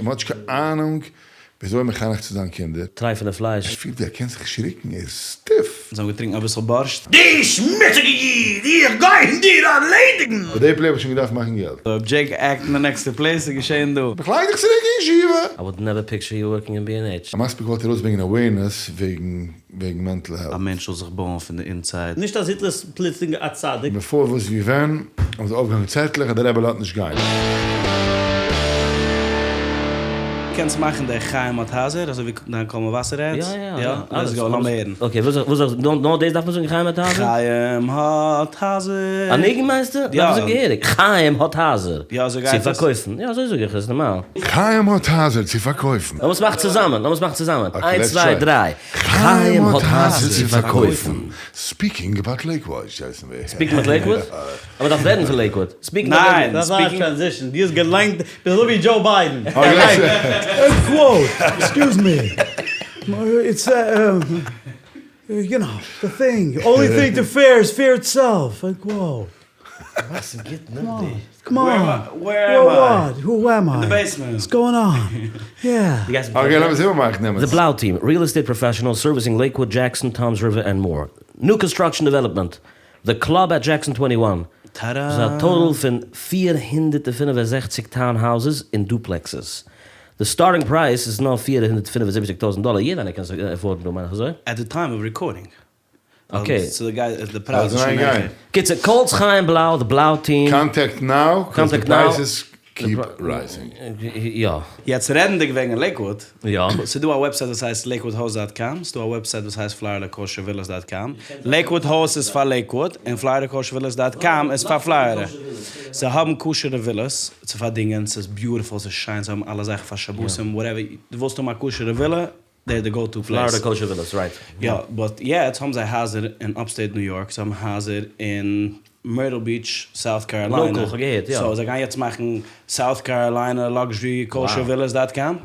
מען האט נישט קיין אהנונג וויאזוי מחנך צו זיין קינדער. טרייפענע פלייש. ער פילט ווי ער קען זיך נישט ריקן, ער איז stiff. זיי האבן געטרינקן אביסל בארשט. דו שמוציגע איד, איך גיי דיר ארלעדיגן! ביי די play האב איך שוין געדארפט מאכן געלט. אויב דזשעיק act אין די נעקסטע play, ס'איז געשען דא. איך לייג דיך צוריק אין ישיבה! I would never picture you working in B&H. המספיק וואלט ארויסברענגען awareness וועגן וועגן mental health. א מענטש זאל זיך בויען פון די inside. נישט אז היטלער איז פלוצלינג א צדיק. בעפאר וואס ווי ווען האבן זיי אויפגעהאנגען צעטלעך אז די רבי לאזט נישט גיין. קענסט מאכן די חיים האט הייזער אזוי ווי דיין קול מבשר ads? יא יא יא? Let's go לאמיר הערן. Okay וואס זאל איך נאר דאס דארף מען זאגן חיים האט הייזער? חיים האט הייזער. א ניגון מיינסטו? יא. דארף מען זאגן געהעריג חיים האט הייזער. יא אזוי גייט עס. צו פארקויפן. יא אזוי זאג איך עס נארמאל. חיים האט הייזער צו פארקויפן. לאמיר עס מאכן צוזאמען, לאמיר עס מאכן צוזאמען. איינס צוויי דריי. חיים האט הייזער צו פארקויפן. Speaking about Lakewood הייסן מיר. Speaking about Lakewood? אבער מ'דארף רעדן פון לעיקוואד. Speaking about Lakewood. דאס איז א transition. דו האסט געליינט, ביסט אזוי ווי דזשאו ביידען. Quote, excuse me, it's you know, the thing, only thing to fear is fear itself, unquote. וואס איז גוט נאך די. Come on, Where am I? Who am I? In the basement. What's going on? Yeah. Okay לאמיר זען וואו מ'מאכט נעמען. The Blau Team, real estate professionals servicing Lakewood, Jackson, Toms River and more. New construction development, The Club at Jackson twenty one. טאדא! ס'איז א total פון 465 town houses און duplexes. די starting price איז נאר 475 טויזנט דאלער, יעדער איינער קען זיך afford ן דא מיין איך אזוי? At the time of recording. Okay. So די גייט די פרייז איז שוין העכער. קיצור, calls חיים בלאו, The Blau Team. Contact now, 'cause the prices keep rising. יא. יעצט רעדנדיג וועגן לעיקוואד, יא. ס'איז דא א website וואס הייסט Lakewood Host dot com, ס'איז דא א website וואס הייסט Florida Kosher Villas dot com, Lakewood Host איז פאר לעיקוואד, און Florida Kosher Villas dot com איז פאר פלארידע. זיי האבן כשר'ע ווילאס צו פארדינגען, ס'איז beautiful, ס'איז שיין, זיי האבן אלע זאכן פאר שבתים, whatever, דו ווילסט האבן א כשר'ע ווילא, they're the go to place. Florida Kosher Villas, right. יא, but יעצט האבן זיי הייזער אין upstate ניו יארק, זיי האבן הייזער אין Myrtle Beach, South Carolina. Local, כ'האב געהערט, יא. So זיי גייען יעצט מאכן South Carolina Luxury Kosher Villas dot com.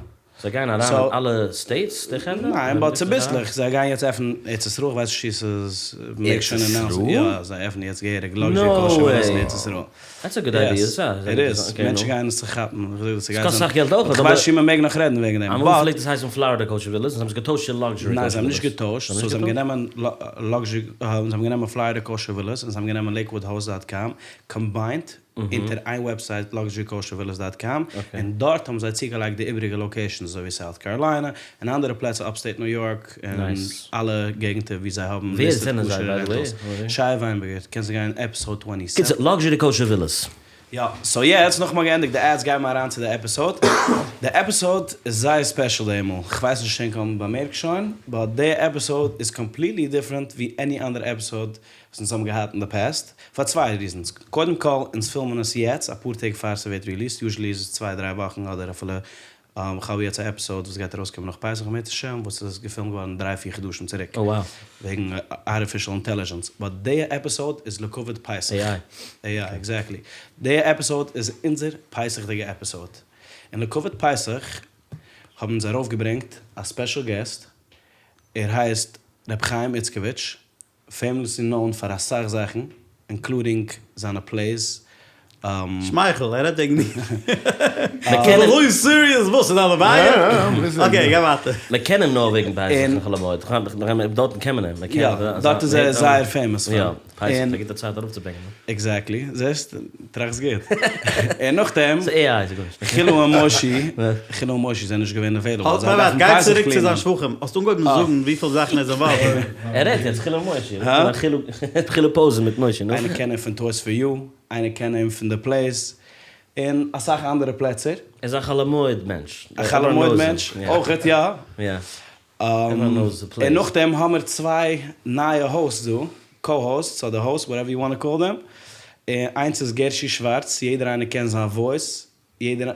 זיי גייען אריין אין אלע states די חברה? ניין, but צוביסלעך, זיי גייען יעצט עפענען ארץ ישראל, כ'ווייס נישט צו ס'איז מעג שוין announce ן, יא זיי עפענען יעצט געהעריג Luxury Kosher Villas אין ארץ ישראל. That's a good idea. It is, מענטשן גייען עס צו כאפן, איך זאג דיר ס'גייט ס'קאסט אסאך געלט אויך, אבער. כ'ווייס נישט צו מ'מעג נאך רעדן וועגן דעם, אמאל פלעגט עס הייסן Florida Kosher Villas און זיי האבן עס געטוישט צו Luxury Kosher ניין זיי האבן נישט Villas. געטוישט, so זיי האבן גענומען luxury, זיי האבן גענומען Florida Kosher Villas און זיי האבן גענומען Lakewood Host dot com, combined אונטער איין website Luxury Kosher Villas dot com, און דארט האבן זיי צוגעלייגט די איבעריגע locations אזוי ווי South Carolina און אנדערע פלעצער upstate ניו יארק און אלע געגנטער ווי זיי האבן listed כשר'ע rentals. שי וויינבערגער, קענסט גיין episode twenty seven. קיצור, Luxury Kosher Villas. יא, so יעצט נאך מ'האט געענדיגט די ads גייען מיר אריין צו די episode. די episode איז זייער special די מאל, כ'ווייס נישט ענק האבן באמערקט שוין, but די episode איז completely different ווי any אנדערע episode וואס אונז האבן געהאט אין די past, פאר צוויי reasons, קודם כל אונז פילמען עס יעצט אפאר טעג פאר ס'ווערט released, usually איז עס צוויי דריי וואכן אדער אפילו כ'האב יעצט א episode וואס גייט ארויסקומען נאך פסח אם ירצה השם וואס איז געפילמט געווארן דריי פיר חדשים צוריק וועגן artificial intelligence, but די episode איז לכבוד פסח. AI. AI, exactly. די episode איז אונזער פסח'דיגע episode. און לכבוד פסח האבן אונז ארויפגעברענגט א special guest, ער הייסט ר' חיים איצקאוויטש, famously known פאר אסאך זאכן, including זיינע plays. שמייכל, ער רעדט וועגן מיר. מען אזוי serious? וואס איז דיין לוויה? Okay, גיי ווייטער. מען קען אים נאר וועגן פסח און חול המועד, דארטן קען מען אים. יא, דארט איז ער זייער famous פאר. יא, פסח איז א גוטע צייט ארויפצוברענגען. Exactly, זעסט? טראכסט גוט. און נאכדעם, ס'איז AI, ס'איז גארנישט. חילו און מושי, חילו און מושי זענען נישט געווען available. האלט ווארט, גיי צוריק צו זיין שבחים. האסט אנגעהויבן זאגן וויפיל זאכן ער איז involved. ער רעדט יעצט חילו און מושי. חילו פאוזן מיט מושי, נו. איינער קען אים פון Toys for You, איינער קען אים פון די plays, און אסאך אנדערע פלעצער. ער איז א חול המועד מענטש. א חול המועד מענטש, אויכעט יא. יא. און נאכדעם האמער צוויי נייע hosts דא, co-hosts אדער hosts whatever you want call them, און איינס איז גערשי שווארץ, יעדער איינער קען זיין voice, יעדער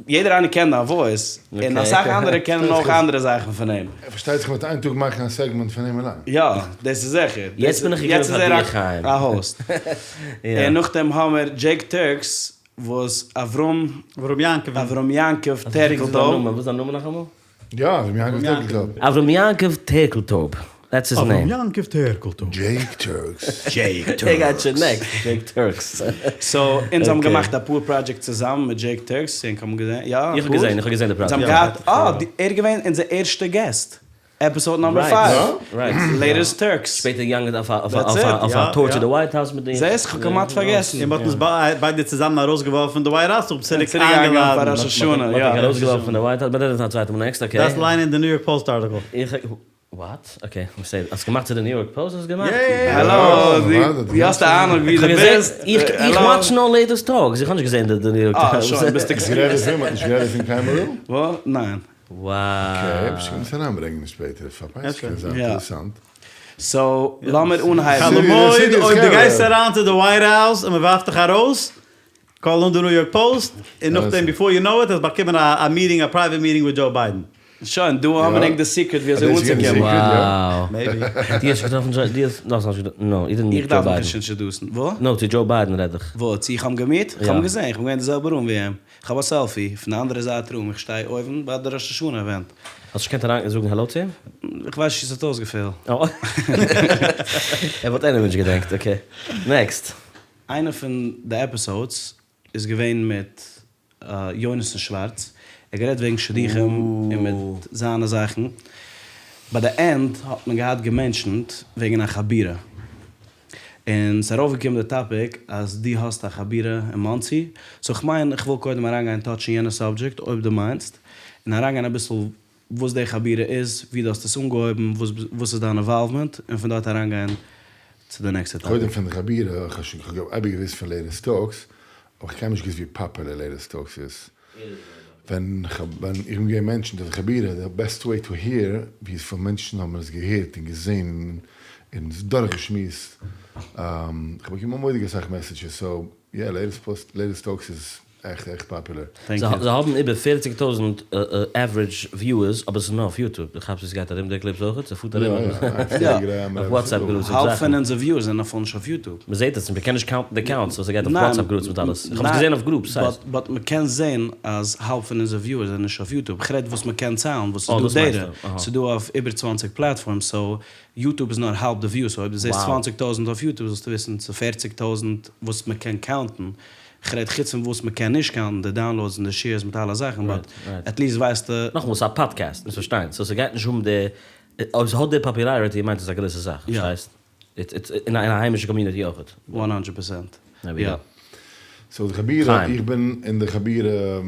איינער קען דיין voice, און אסאך אנדערע קענען אויך אנדערע זאכן פון אים. פארשטייט זיך מ'וועט איין טאג מאכן א segment פון אים אליין. יא, דאס איז זיכער. יעצט בין איך געקומען פאר דיר חיים. יעצט איז ער א host. און נאכדעם האמער דזשעיק טורקס וואס אברהם. אברהם יעקב. אברהם יעקב טערקלטויב. וואס איז זיין נאמען נאכאמאל? יא, אברהם יעקב טערקלטויב. אברהם יעקב טערקלטויב. That's his אברהם name. יעקב טערקלטויב. Jake Turx. Jake ער גייט שוין Turx. Next, Jake Turx. So, אונז האבן Okay. געמאכט אפאר projects צוזאמען מיט Jake Turx, און כ'האב געזען, יא, איך האב אפאר. געזען, איך האב געזען די אונז האבן project. געהאט, אה, ער איז געווען אונזער ערשטע guest. Episode number Right. Five. Right. Latest Turx. שפעטער געגאנגען אויף א אויף א That's אויף א it. אויף א יא, tour to יא. the White House מיט די. זעסט, כ'האב כמעט פארגעסן. און מ'האט אונז ביידע צוזאמען ארויסגעווארפן פון די White House, און צוריק צוריק אריינגעגאנגען איינגעלאדן. פאר ראש השנה, מ'האט יא. דיך ארויסגעווארפן פון די White House, but דאס איז א צווייטע מאל next, okay. That's line in the New York Post article. איך, what? Okay, וואס הייסט, האסט געמאכט צו די New York Post האסט געמאכט? יא, יא, יא. האלא, Ja, דו האסט א אהנונג ווי איך דו האב געזען, ביסט? איך איך watch נאר Latest Talks, איך האב נישט געזען די New York אה, Times. שוין, ביסטו גערעדט פון, מ'האט נישט גערעדט פון קיינמאל דא? וואס? ניין. Wow. Okay, אפשר קען מען עס אריינברענגען שפעטער, פארפאסט, קען זיין יא. אינטערעסאנט. So, לאמיר אנהייבן. חול המועד, City is אויב דו חברה. גייסט אריין צו די White House און מ'ווארפט דיך ארויס, call אן די New York Post, און נאכדעם, before you know it, האסט באקומען א meeting, א private meeting with Joe Biden. שוין, דא האבן יא. ענק די secret ווי אזוי דאס איז געווען די אנצוקומען. secret, יא. Wow. Maybe. דו האסט געטראפן דזשאו, דו האסט, נאך נישט געטראפן, no, you didn't איך meet Joe דארף מיך Biden. נישט introduce ן. וואו? No, צו Joe Biden רעד איך. וואו? צו איך האב אים גע meet? איך האב יא. אים געזען, איך בין געווען אין די זעלבע room ווי אים. איך האב א selfie פון די אנדערע זייט room, איך שטיי אויבן ביי די ראש השנה event. האסט נישט געקענט אריין זאגן העלא צו אים? איך ווייס נישט צו ס'האט אויסגעפעלט. Oh. ער וואלט anyway נישט געדענקט, okay. Next. איינע פון די episodes איז געווען מיט יונתן שווארץ, ער האט גערעדט וועגן שידוכים און מיט זיינע זאכן. ביי די end האט מען געהאט גע mention ט וועגן א חבורה. און ס'איז ארויפגעקומען די topic אז דו האסט א חבורה אין מאנסי. So כ'מיין איך וויל קודם אריינגיין touch ן יענע subject אויב דו מיינסט, און אריינגיין אביסל וואס די חבורה איז, ווי דו האסט עס אנגעהויבן, וואס וואס איז דיין involvement, און פון דארט אריינגיין צו די נעקסטע topic. קודם פון די חבורה, איך האב שוין איך האב אייביג געוואוסט פון Latest Talks, אבער איך האב נישט געוואוסט ווי popular Latest Talks איז. ווען איך האב ווען איך בין געווען מענטשן די חבורה, the best way to hear ווי עס פון מענטשן האבן עס געהערט און געזען און עס דורכגעשמועסט. איך האב באקומען מורא'דיג אסאך messages, so yeah, Latest Post, Latest Talks איז עכט עכט popular. Thank זיי you. זיי האבן איבער 40,000 average viewers, אבער עס איז נאר אויף YouTube. דו כאפסט, עס גייט ארום די clips אויך, ס'פארט ארום. יא, יא, אויף WhatsApp groups און האלב זאכן. פון אונזערע viewers זענען אפילו נישט אויף YouTube. מען זעט עס, מען קען נישט count ן די counts, וואס עס גייט אויף ניין, WhatsApp groups מיט אלעס. איך האב עס ניין, געזען אויף groups, ס'הייסט. But, but מען קען זען אז האלב פון אונזערע viewers זענען נישט אויף YouTube. איך רעד וואס מען קען ציילן, וואס Oh, איז דאס דא מיינסט data. דו, אהא. ס'איז דא אויף איבער 20 platforms, so YouTube איז נאר האלב די views. So אויב דו זעסט Wow. 20,000 אויף YouTube, זאלסטו וויסן, ס'איז 40,000 וואס מען קען count ן. איך רעד חוץ פון וואס מען קען נישט count ן, די downloads און די shares מיט אלע זאכן, but Right, right. at least ווייסטו, נאכאמאל, ס'איז א podcast, מוזט פארשטיין. So, ס'גייט נישט אום די, אויב עס האט די popularity, מיינט עס א גרויסע זאך, יא. פארשטייסט? It's, it's אין א אין א היימישע community אויך. 100%. There we יא. go. So די חבורה, חיים. איך בין אין די חבורה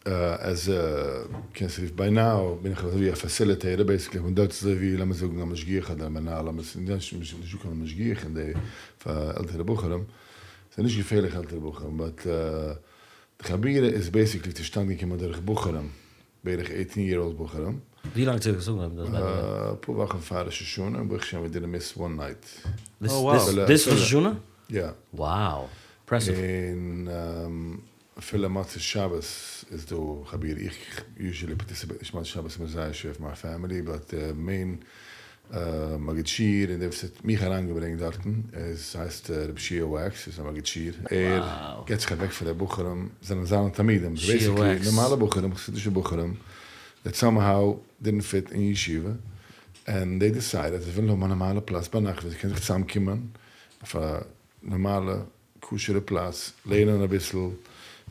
as a, קענסט דו, by now בין איך אזוי ווי א facilitator, basically, איך בין דארט אזוי ווי, לאמיר זאגן, א משגיח אדער א מנהל, אבער עס איז נישט נישט קיין משגיח אין די, פאר עלטערע בחורים. עס איז נישט געפערליך עלטערע בחורים, but די חבורה איז basically צושטאנד געקומען דורך בחורים, בערך 18 year old בחורים. ווי לאנג האט עס אנגעהויבן דאס by the way? א פאר וואכן פאר ראש השנה, ברוך השם, we didn't miss one night. This, Oh, wow. this, this ראש השנה? Yeah. Wow. Impressive. און אפילו מוצאי שבת איז דא חבורה. איך usually participate נישט מוצאי שבת מיט זייער שווער my family, but the main מגיד שיעור און דער וואס האט מיך אריינגעברענגט דארטן, עס הייסט רבי שיע וואקס, איז א מגיד שיעור. ער Wow. געט זיך אוועק פאר די בחורים, זענען זיינע תלמידים. שיע Basically, Wax. נארמאלע בחורים, חסידישע בחורים, that somehow didn't fit in yeshiva, and they decided, זיי ווילן האבן א נארמאלע פלאץ ביינאכט, וואו זיי קענען זיך צוזאמקומען, אויף א נארמאלע, כשר'ע פלאץ, לערנען אביסל,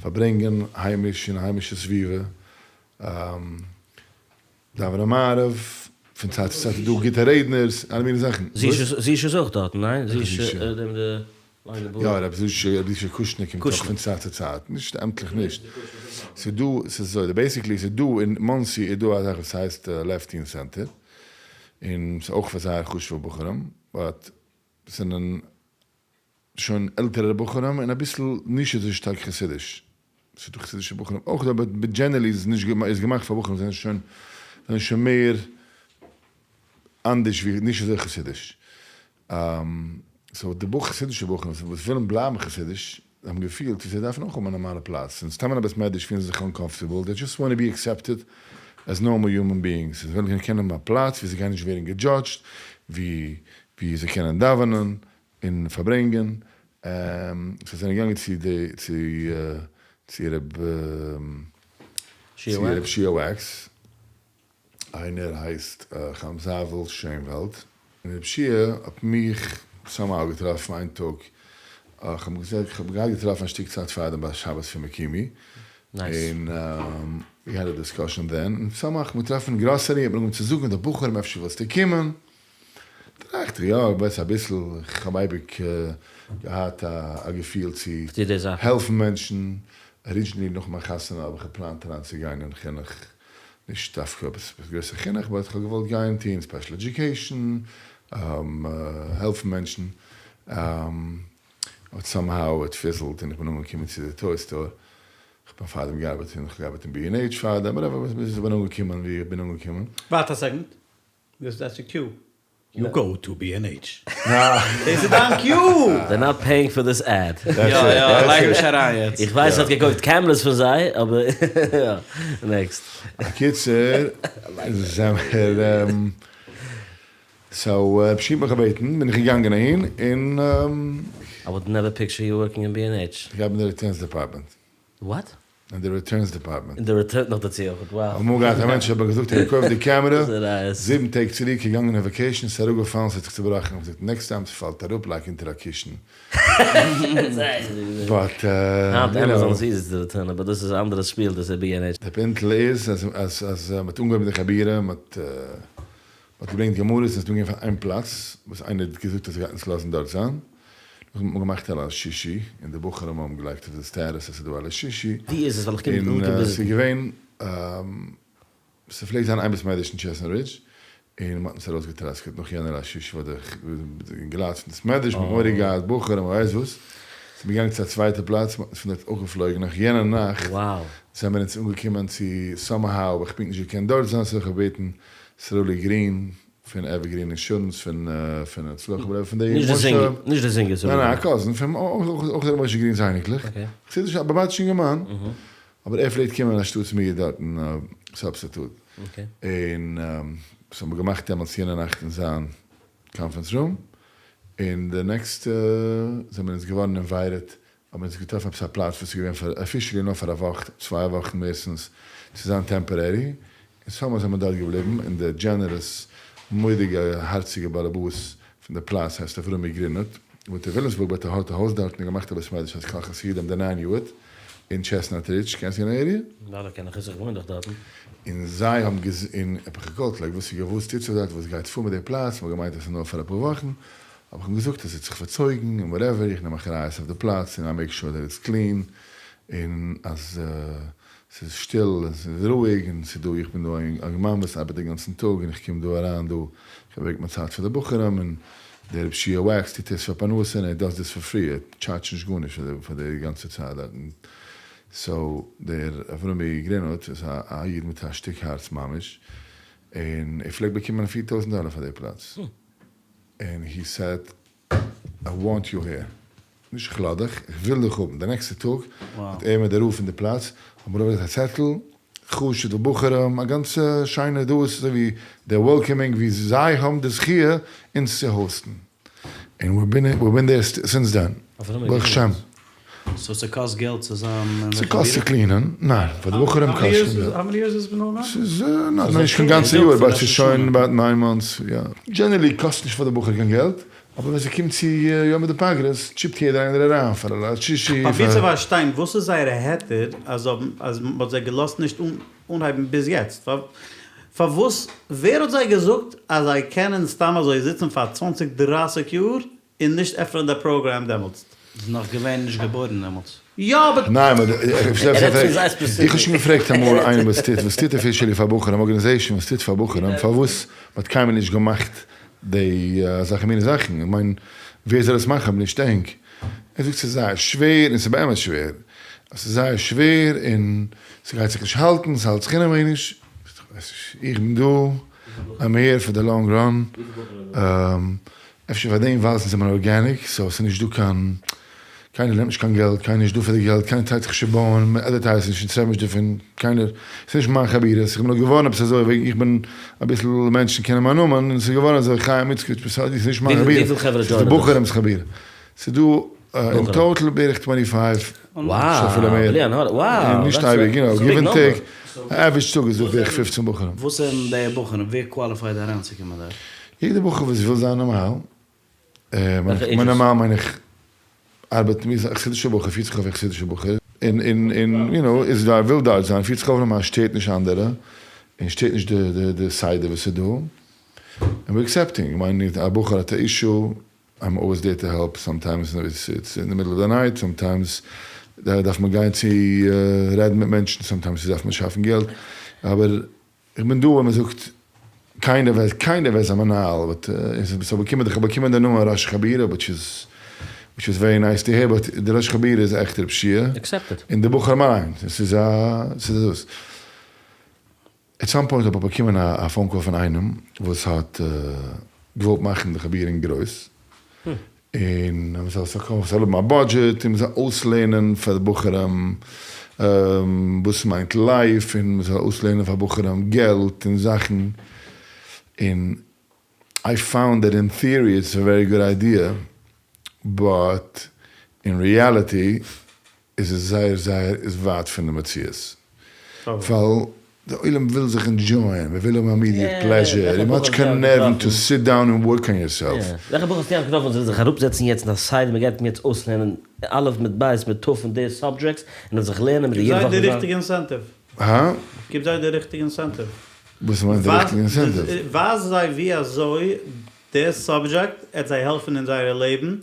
פארברענגען היימיש אין א היימישע סביבה, דאווענען מעריב, פון צייט צו צייט איז דא גוטע רעדנערס, אלע מיני זאכן. זי איז אויך דארט, ניין? זי איז זי דעם די לאנגע בארד. יא, רב זושא, רב זושא קושנער קומט אויך קושנער. פון צייט צו צייט, נישט עמטליך נישט. ס'איז דא, ס'איז אזוי, basically ס'איז דא אין מאנסי איז דא א זאך וואס הייסט לב Teen Center, און ס'איז אויך פאר זייער חשוב'ע בחורים, but ס'זענען שוין עלטערע בחורים און אביסל נישט אזוי שטארק חסידיש. ס'איז דא חסידישע בחורים אויך דא, but generally איז נישט איז געמאכט פאר בחורים זענען שוין זענען שוין מער אנדערש ווי נישט אזוי חסידיש. So די בח חסידישע בחורים וואס ווילן בלייבן חסידיש האבן געפילט ווי זיי דארפן אויך האבן א נארמאלע פלאץ, און סתם אין א בית מדרש פילן זיי זיך uncomfortable, they just want to be accepted as normal human beings, זיי ווילן קענען האבן א פלאץ ווי זיי גייען נישט ווערן גע judged, ווי ווי זיי קענען דאווענען און פארברענגען. זיי זענען געגאנגען צו די צו צו רב שיע צו רב וואקס. שיע וואקס. איינער הייסט חיים זאנוויל שענוועלד, און רב שיע האט מיך somehow געטראפן איין טאג, איך האב געזען, איך האב געהאט געטראפן א שטיק צייט פארדעם ביי שבת פון מקימי, און we had a discussion then, און somehow איך האב געטראפן אין גראסערי, האט מען אנגעהויבן צו זאגן די בחורים אפשר ווילסטו קומען, טראכט איך יא, איך ווייס אביסל, איך האב אייביג געהאט א געפיל צו העלפן מענטשן, originally נאך מיין חתונה האב איך געפלאנט אריין צו גיין אין חינוך, נישט דווקא עפעס גרויסע חינוך, but איך האב געוואלט גיין טון special education, העלפן מענטשן, but somehow it fizzled און איך בין אנגעקומען צו די toy store, איך בין פארדעם געארבעט אין, איך האב געארבעט אין בי ענד עיטש פארדעם, whatever, ביז איך בין אנגעקומען ווי איך בין אנגעקומען. ווארט א second, that's your cue. You go to B and H. דאס איז דיין cue! They're not paying for this ad. יא יא, לייג נישט אריין יעצט. איך ווייס ער האט געקויפט cameras פון זיי, אבער יא, next. הקיצור, זעמער, so רב שי' האט מיך געבעטן, בין איך געגאנגען אהין, און. I would never picture you working in B and H. איך ארבעט אין די returns department. What? אין די returns department. אין די return נאך דערצו אויך, wow. אמאל געהאט א מענטש האט מיר געזאגט ער האט געקויפט די קעמערע זיבן טעג צוריק געגאנגען אין vacation ס'איז אראפגעפאלן ס'האט זיך צובראכן, כ'האב געזאגט next time ס'פאלט אראפ לייג אונטער א קישן. But היינט Amazon איז easy צו return ען but דאס איז א אנדערע שפיל דאס איז בי ענד עיטש. די פינטל איז אז אז מ'האט אנגעהויבן די חבירה מ'האט מ'האט געברענגט גמרות און ס'איז אנגעגאנגען פון איין פלאץ וואס איינער האט געזאגט אז ער גייט אונז לאזן דארט זיין, נאכדעם האט מען געמאכט א ליל שישי און די בחורים האבן געלייגט אויף די status אז ס'איז דא א ליל שישי, ווי איז עס ווייל איך קום און וויל ס'איז געווען ס'פלעגט זיין איין בית מדרש אין טשעסנאט רידזש און מ'האט אונז ארויסגעטראסקעט נאך יענע ליל שישי ווייל די אינגעלייט פון בית מדרש מ'האט מורא געהאט בחורים מ'ווייסט וואס, ס'איז מען געגאנגען צו א צווייטע פלאץ מ'האט אונז פון דארט אויך געפלויגן נאך יענע נאכט זעמער אונז אנגעקומען צו somehow האב איך פונקט נישט געקענט דארט זיין so איך האב געבעטן סרולי גרין פון Evergreen Insurance פון פון הצלחה whatever פון די משה נישט די זינגער ניין ניין א cousin פון אויך דער משה גרין'ס אייניקלעך חסידיש א באבאטיש אינגערמאן אבער ער פלעגט קומען אנשטאטס מיר דארטן substitute און סאו האבן מיר געמאכט דעמאלטס יענע נאכט אין זיין conference room און די next זעמיר אונז געווארן invited האבן אונז געטראפן עפעס א פלאץ וואס איז געווען פאר officially נאר פאר א וואך צוויי וואכן מערסטנס צו זיין temporary, און somehow זעמער דארט געבליבן, און דער generous מורא'דיגע הארציגע באלעבאס פון די פלאץ הייסט אברומי גרינוט, וואוינט אין וויליאמסבורג but ער האט א הויז דארט און געמאכט א בית מדרש הייסט קהל חסידים די ניין יארד אין טשעסנאט רידזש, קענסט יענע area? אוודאי קען איך עס, איך וואוין דאך דארטן. און זיי האבן געז און האב איך געקאלט like וואס איז געוואס טוט זיך דארט וואס גייט פאר מיט די פלאץ, מ'האט געמיינט אז ס'איז נאר פאר אפאר וואכן, האב איך אים געזאגט אז ס'האט זיך פארצויגן און whatever, איך נעם אחריות אויף די פלאץ און I make sure that it's clean און אז ס'איז שטיל און ס'איז רואיג און ס'איז דא, איך בין דא א אינגערמאן וואס ארבעט די גאנצן טאג און איך קום דא אריין דא, איך אוועק מיין צייט פאר די בחורים און דער רב שיע וואקס טוט עס פאר פרנסה און ער does this for free, ער טשארדזשט נישט גארנישט פאר די גאנצע צייט דארטן, so דער אברומי גרינהוט איז א איד מיט א שטיק הארץ ממש און ער פלעגט באקומען 4000 דאלער פאר די פלאץ. און he said I want you here, נישט איך לאז דיך, איך וויל דיך האבן, די נעקסטע טאג האט ער מיט די רב פון די פלאץ האבן ארויפגעלייגט א צעטל, חשוב'ע בחורים, א גאנצע שיינע דאס, אזוי ווי די welcoming ווי זיי האבן די זכיה אונז צו host ן, און we been there since then, ברוך השם. So ס'קאסט געלט צו זיין אין די חבירה? ס'קאסט צו clean ען? ניין, פאר די בחורים קאסט נישט קיין געלט. How many years has been going on? ס'איז נישט קיין גאנצע יאר, but ס'איז שוין about nine months, יא. Generally קאסט נישט פאר די בחור קיין געלט, אבער ווען ס'קומט צו יומא דפגרא chip ט יעדער איינער אריין פאר א ליל שישי. פראביר צו פארשטיין וואס איז זייער היתר אז אז מ'האט זיי געלאזט נישט אנהייבן ביז יעצט? פארוואס ווער האט זיי געזאגט אז זיי קענען סתם אזוי זיצן פאר צוואנציג דרייסיג יאר און נישט עפענען די פראגראם דעמאלטס. איז נאך געווען נישט געבוירן דעמאלטס. יא but. ניין but איך האב שוין געפרעגט אמאל איינעם וואס טוט וואס טוט officially פאר בחורים organization וואס טוט פאר בחורים פארוואס מ'האט קיינמאל נישט געמאכט די אזעלכע מיני זאכן איך מיין ווער זאל עס מאכן אויב נישט ענק ער זאגט ס'איז זייער שווער און ס'איז באמת שווער ס'איז זייער שווער און ס'גייט זיך נישט האלטן ס'האלט זיך אינעווייניג איך בין דא I'm here for the long run. אפשר פאר דעם ווייל אונז זעמער organic, so ס'איז נישט דא קיין, קיינער נעמט נישט קיין געלט, קיינער איז נישט דא פאר די געלט, קיינער טרייט זיך נישט צו בויען, מען אדווערטייזט נישט, אונז רעדן נישט דערפון, קיינער, ס'איז נישט מיין חבירות, איך בין נאר געווארן עפעס אזוי וועגן איך בין אביסל מענטשן קענען מיין נאמען, און ס'איז געווארן אזוי חיים איצקאוויטש, בסדר, ס'איז נישט מיין חבירה, ס'איז די בחורים'ס חבירה, ס'איז דא אין total בערך twenty five, אפשר אפילו מער, נישט אייביג, you know, give and take. א average טאג איז דא בערך פופצן בחורים. וואס זענען די בחורים? ווער qualified אריינצוקומען דארט? יעדע בחור וואס וויל זיין נארמאל, מיט נארמאל מיין איך ארבעט מיר א חסידישע בחור פירט זיך אויף ווי א חסידישע בחור, און און און יו נאו איז דארט וויל דארט זיין פירט זיך אויף נארמאל שטערט נישט אנדערע, און שטערט נישט די די די סדר וואס איז דא, און we're accepting, כ'מיין א בחור האט א issue I'm always there to help, sometimes it's in the middle of the night, sometimes דארף מען גיין צו רעדן מיט מענטשן, sometimes דארף מען שאפן געלט, אבער איך בין דא ווען מען זאגט קיינער ווייסט קיינער ווער איז א מנהל but ס'האט באקומען איך האב באקומען די נאמען ראש חבורה which is which is very nice to hear but די ראש חבורה איז עכט רב שיע און די בחורים אליין ס'איז א ס'איז דאס. At some point האב איך באקומען א phone call פון איינעם וואס האט געוואלט מאכן די חבורה אין גרויס, און אז מ'זאל סך הכל האבן א budget און מ'זאל אויסלערנען פאר די בחורים וואס מיינט life, און מ'זאל אויסלערנען פאר בחורים געלט און זאכן, און I found that in theory it's a very good idea, but in reality איז עס זייער זייער איז ווייט פון די מציאות. ווייל די עולם וויל זיך enjoy ען, מען וויל האבן immediate pleasure, און מען האט נישט קיין נערוון to sit down און work on yourself. וועלכע בחור האסטו היינט געטראפן וואס וויל זיך אראפזעצן יעצט אין א סדר, מען גייט אים יעצט אויסלערנען אלף מיט בית מית' און די subjects, און ער זאל זיך לערנען מיט די יעדע וואך גיב זיי די ריכטיגע incentive. הא? גיב זיי די ריכטיגע incentive. וואס מיינט די ריכטיגע incentive? ווייז זיי ווי אזוי די subject עט זיי העלפן אין זייערע לעבן,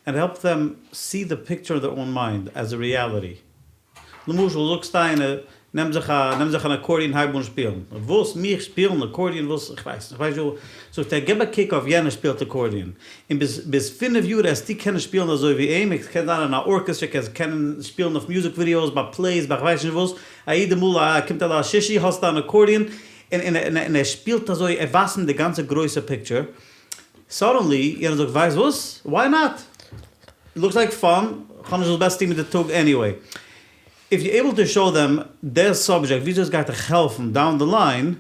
and help them see the picture in their own mind as a reality. למשל זאגסט איינער, נעם זיך א, נעם זיך אן accordion הייב אן שפילן. וואס? מיך שפילן accordion? וואס? איך ווייס נישט, איך ווייס נישט וואס. זאגט ער, געב א קוק אויף יענער שפילט accordion, און ביז ביז פינף יאר עסטו קענען שפילן אזוי ווי אים, ער קען זיין אין א ארקעסטרא, קענסט קענען שפילן אויף music videos, ביי plays, ביי כ'ווייס נישט וואס, א יעדע מאל א קומט א ליל שישי האסטו אן accordion, און און און ער שפילט אזוי, ער ווייזט אים די גאנצע גרויסע picture, suddenly יענער זאגט ווייסט וואס? Why not? Looks like fun, כ'האב נישט וואס בעסער טון מיט די טאג anyway. If you able to show them דער subject וויאזוי עס גייט דיך העלפן down the line,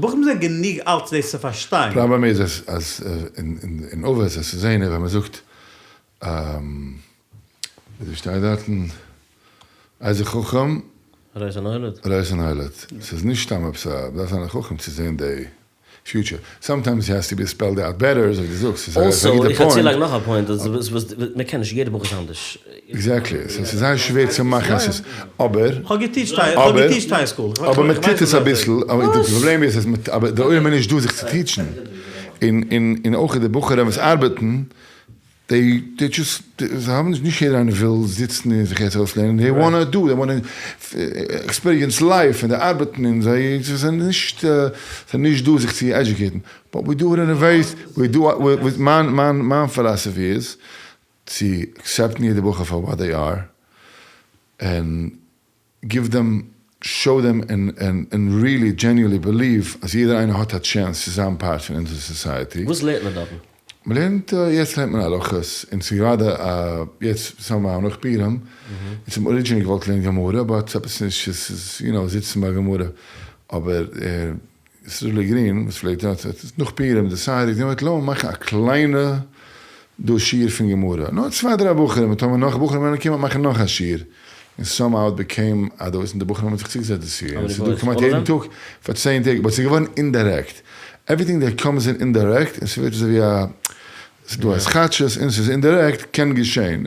בחורים זענען גענוג אלט דאס צו פארשטיין. פראבלעם איז אז אז אין אבות אז צו זעהן ווען מען זאגט וויאזוי שטייט דארטן איזה חכם רואה את הנולד. רואה את הנולד. ס'איז נישט סתם עפעס א, מ'דארף זיין א חכם צו זעהן די future. Sometimes it has to be spelled out better, אזוי ווי דו זאגסט, ס'איז א אלסאו, גוטע איך וועל פוינט. צולייגן נאך א point, אז וואס מען קען נישט, יעדע בחור איז אנדערש. Exactly, סאו ס'איז זייער שווער צו מאכן אז ס'איז, אבער, כ'האב געטיטשט היי, כ'האב אבער, געטיטשט high school, אבער מען טוט עס אביסל, אבער די פראבלעם איז אז מען, אבער די עולם איז נישט דא זיך צו טיטשן, און און און אויך די בחורים וואס ארבעטן, they they just, זיי האבן נישט, נישט יעדער איינער וויל זיצן און זיך יעצט אויסלערנען, they wanna do, they wanna experience life, און זיי ארבעטן און זיי זענען נישט, זענען נישט דא זיך צו עדיוקעיטן, but we do it in a very, we do, מיין מיין מיין philosophy איז צו עקסעפטן יעדע בחור פאר what they are, און give them, show them און really genuinely believe אז יעדער איינער האט א chance צו זיין part פון אונזער society. וואס לערנט מען דארטן? מ'לערנט, יעצט לערנט מען הלכות, און ס'איז גראדע א, יעצט סאמהאו נאך פורים, אונז האבן originally געוואלט לערנען גמרא, but ס'עפעס נישט, ס'איז יו נאו זיצן ביי גמרא, אבער סרולי גרין וואס פלעגט דארט, האט נאך פורים decided, יו נאו וואט, לאמיר מאכן א קליינע דא שיעור פון גמרא, נאר צוויי דריי בחורים, און טאמער נאך בחורים וועלן קומען מאכן נאך א שיעור, און somehow it became א דאס, און די בחורים האבן זיך צוגעזעצט דערצו, און ס'איז דא כמעט יעדן טאג פאר צען טעג, but ס'איז געווארן indirect, everything that comes in indirect, און ס'ווערט אזוי ווי א, ס'איז דא התחדשות און ס'איז indirect, קען געשען.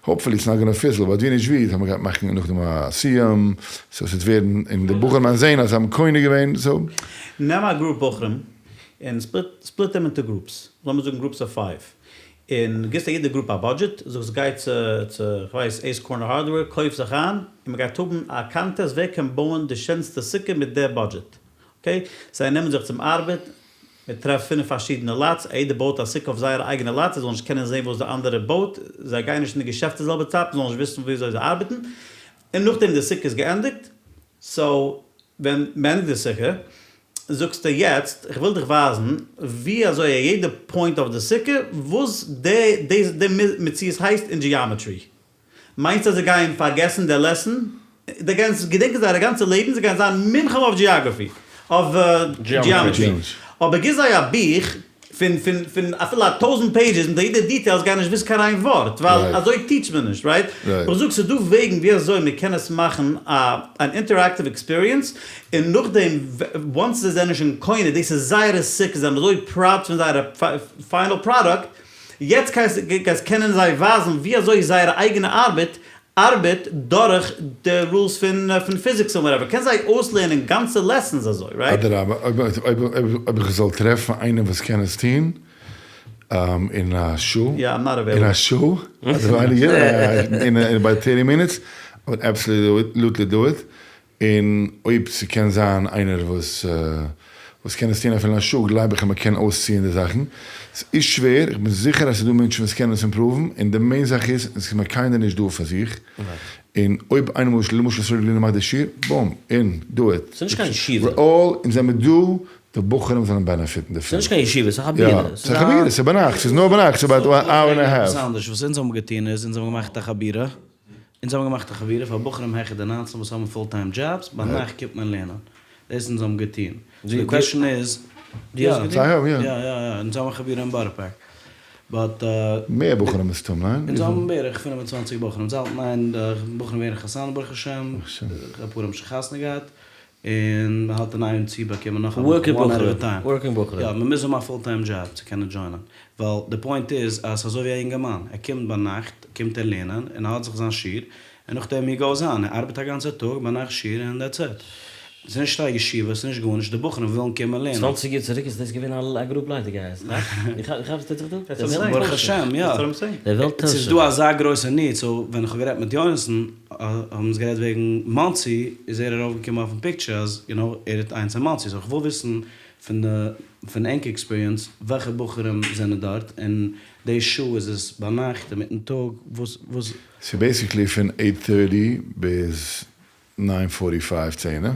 Hopefully it's not gonna fizzle, but ווי נישט ווי, אז מ'גייט מאכן נאכדעם א סיום, so ס'וועט ווערן, און די בחורים וועלן זעהן אז זיי האבן קונה געווען, so. נעם א group בחורים און split them into groups, לאמיר זאגן groups of five, און גיבסט א יעדע group א budget, זאגסט גיי צו צו כ'ווייס Ace Corner Hardware קויף זיך איין, און מ'גייט האבן א contest ווער קען בויען די שענסטע סוכה מיט די budget, okay? זיי נעמען זיך צום ארבעט, מען טרעפט פינף פארשידענע lots, א יעדער בויט א סוכה אויף זייער אייגענע lot, זיי זאלן נישט קענען זען וואס די אנדערע בויט, זיי גייען נישט אין די געשעפט די זעלבע צייט, מען זאל נישט וויסן וויאזוי זיי ארבעטן, און נאכדעם די סוכה איז געענדיגט, so ווען מען ענדיגט די סוכה, זאגסטו יעצט איך וויל דיך ווייזן ווי אזוי א יעדע point אויף די סוכה וואס די די מציאות הייסט אין geometry. מיינסט אז זיי גייען פארגעסן די lesson? זיי גייען עס געדענקען זייערע גאנצע לעבן, זיי גייען זיין מומחים אויף geography, אויף geometry. אבער גיב זיי א בוך. פון פון פון אפילו א טויזענט pages מיט יעדע details גייען נישט וויסן קיין איין ווארט ווייל אזוי teach ט מען נישט right? איך זאג ס'איז דא וועגן ווי אזוי מען קען עס מאכן א אן interactive experience און נאכדעם once זיי זענען שוין קונה דאס איז זייערע סוכה זיי זענען אזוי proud פון זייערע final product יעצט גייסט קענען זיי ווייזן ווי אזוי זייערע אייגענע ארבעט ארבעט דורך די rules פון physics און whatever, קענסט זיי אויסלערנען גאנצע lessons אזוי, right? אדרבה, אויב איך זאל טרעפן איינעם וואס קען עס טון אין א שעה, אין א שעה, אדער ווייניגער, אין about thirty minutes, I would absolutely do it, און אויב ס'קען זיין איינער וואס וואס קען עס טון אפילו א שעה גלייב איך אז מ'קען אויסציען די זאכן. ס'איז שווער, איך בין זיכער אז ס'איז דא מענטשן וואס קענען עס improve ן, און די main זאך איז, עס איז כמעט קיינער נישט דא פאר זיך, און אויב איינער למשל למשל ישראל גרינער מאכט די שיעור, boom, און do it. ס'איז נישט קיין ישיבה. We're all, אונז זעמיר דא, די בחורים זאלן benefit ן דערפון. ס'איז נישט קיין ישיבה, ס'איז א חבירה. יא, ס'איז א חבירה, ס'איז ביינאכט, ס'איז נאר ביינאכט, ס'איז about אן hour and a half. עפעס אנדערש, וואס אונז האבן געטון איז, אונז האבן געמאכט א חבירה, אונז האבן געמאכט א חבורה פאר בחורים העכער די ניינצן וואס האבן full time jobs, ביינאכט קומט מען לערנען. דאס אונז האבן געטון. So די question איז, דו האסט געטון? זיי האבן, יא. יא יא יא, אונז האבן א חבורה אין בארא פארק. But. מער בחורים מסתם, ניין? אונז האבן בערך 25 בחורים. אונז האלטן איין די בחורים ווערן חתנים ברוך השם. אפאר האבן שוין חתונה געהאט. און מען האלט אין איין צו באקומען נאך א בחור, one at a time. Working בחורים. יא, מען מוז האבן א full time job צו קענען join ען. ווייל די point איז אז ס'אזוי ווי א אינגערמאן, ער קומט ביינאכט קומט ער לערנען און ער האט זיך זיין שיעור, און נאכדעם he goes on, ער ארבעט א גאנצע טאג, ביינאכט שיעור און that's it. ס'איז נישט א ישיבה, ס'איז נישט גארנישט, די בחורים ווילן קומען לערנען. צוואנציג יאר צוריק איז דאס געווען א גרופ ליידיגייערס, איך כאפ וואס טוט זיך דא? ברוך השם, יא. די וועלט טוישט זיך. ס'איז דא אזא גרויסע need, so ווען איך האב גערעדט מיט יונתן, האבן אונז גערעדט וועגן מאנסי, איז ער ארויפגעקומען אויפן picture אז you know ער האט איינס אין מאנסי, so איך וויל וויסן פון די פון ענק experience וועלכע בחורים זענען דארט, און די שעה איז עס ביינאכט אינמיטן טאג, וואס וואס. ס'איז basically פון eight thirty ביז nine forty five צענע,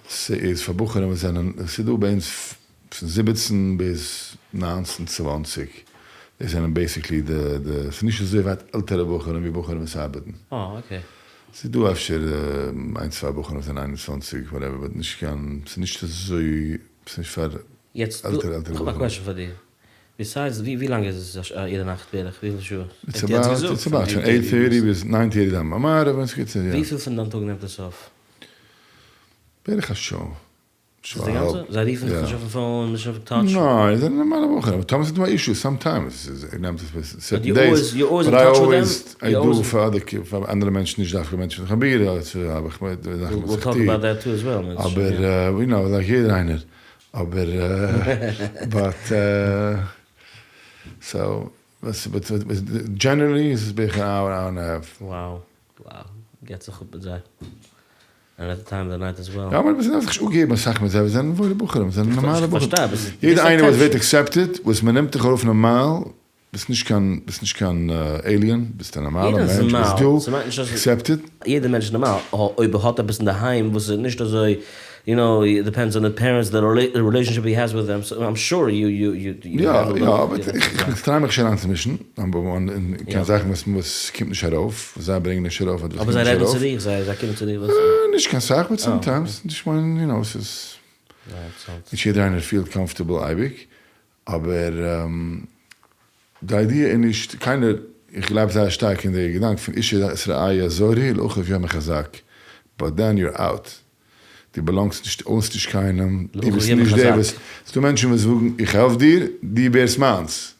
ס'איז פאר בחורים וואס זענען, ס'איז דא ביי אונז פון 17 ביז 19 20, דאס זענען basically די, די, ס'איז נישט אזוי ווייט עלטערע בחורים ווי בחורים וואס ארבעטן. אה okay. ס'איז דא אפשר איין צוויי בחורים וואס זענען 21 whatever, but נישט קיין, ס'איז נישט אזוי, ס'איז נישט פאר יעצט עלטערע עלטערע כ'האב א בחורים. question פאר דיר. Besides, ווי לאנג איז עס יעדע נאכט בערך? וויפיל שעה? It's about, it's about פון eight thirty ביז nine thirty דאן ביי מעריב און ס'גייט צו, יא. וויפיל פון דיין טאג נעמט עס אויף? בערך א שעה. דאס איז די גאנצע? זיי רופן דיך נישט אויפן phone, נישט אויף touch? ניין, זיי זענען נארמאלע בחורים, אבער טאמער ס'איז דא א issue, sometimes נעמט עס ביז certain days, but I always, I do פאר אדער פאר אנדערע מענטשן, נישט דווקא מענטשן פון חבירה, האב איך מיט זאכן וואס איך טו, אבער you know, like יעדער איינער, אבער but so, generally איז עס בערך אן hour, hour and a half. Wow, wow, געבט זיך אפ מיט זיי. And at the time of the night as well. יא, אבער מ'דארף זיך נישט אפגעבן אסאך מיט זיי, זיי זענען וואוילע בחורים, זיי זענען נארמאלע בחורים. כ'פארשטיי, אבער ס'איז יעדער איינער וואס ווערט accepted, וואס מ'נעמט דיך ארויף נארמאל, ביסט נישט קיין, ביסט נישט קיין alien, ביסט א נארמאלער יעדער איז מענטש, ביסט נארמאל, דא, ס'מיינט נישט אז accepted. יעדער מענטש איז נארמאל, אויב ער האט עפעס אינדערהיים וואס איז נישט אזוי, you know, it depends on the parents, the relationship he has with them, so I'm sure you you you יא, יא, אבער איך try מיך נישט אריינצומישן, number one, אין קיין זאכן וואס וואס קומט נישט ארויף, וואס זיי ברענגען נישט ארויף אדער וואס אבער קומט זיי נישט רעדן ארויף. צו דיך, זיי זיי קומען צו דיך וואס? נישט קיין סאך, but sometimes, נישט מיין, you know, ס'איז, נישט יעדער איינער פילט comfortable אייביג, אבער די idea איז נישט, קיינער, איך גלייב זייער שטארק אין די געדאנק פון איש את רעהו יעזורו לאחיו יאמר חזק, but then you're out, דו belong סט נישט, own סט נישט קיינעם, דו ביסט נישט דער וואס, ס'דא מענטשן וואס זאגן איך העלף דיר, דו ווערסט מיינס,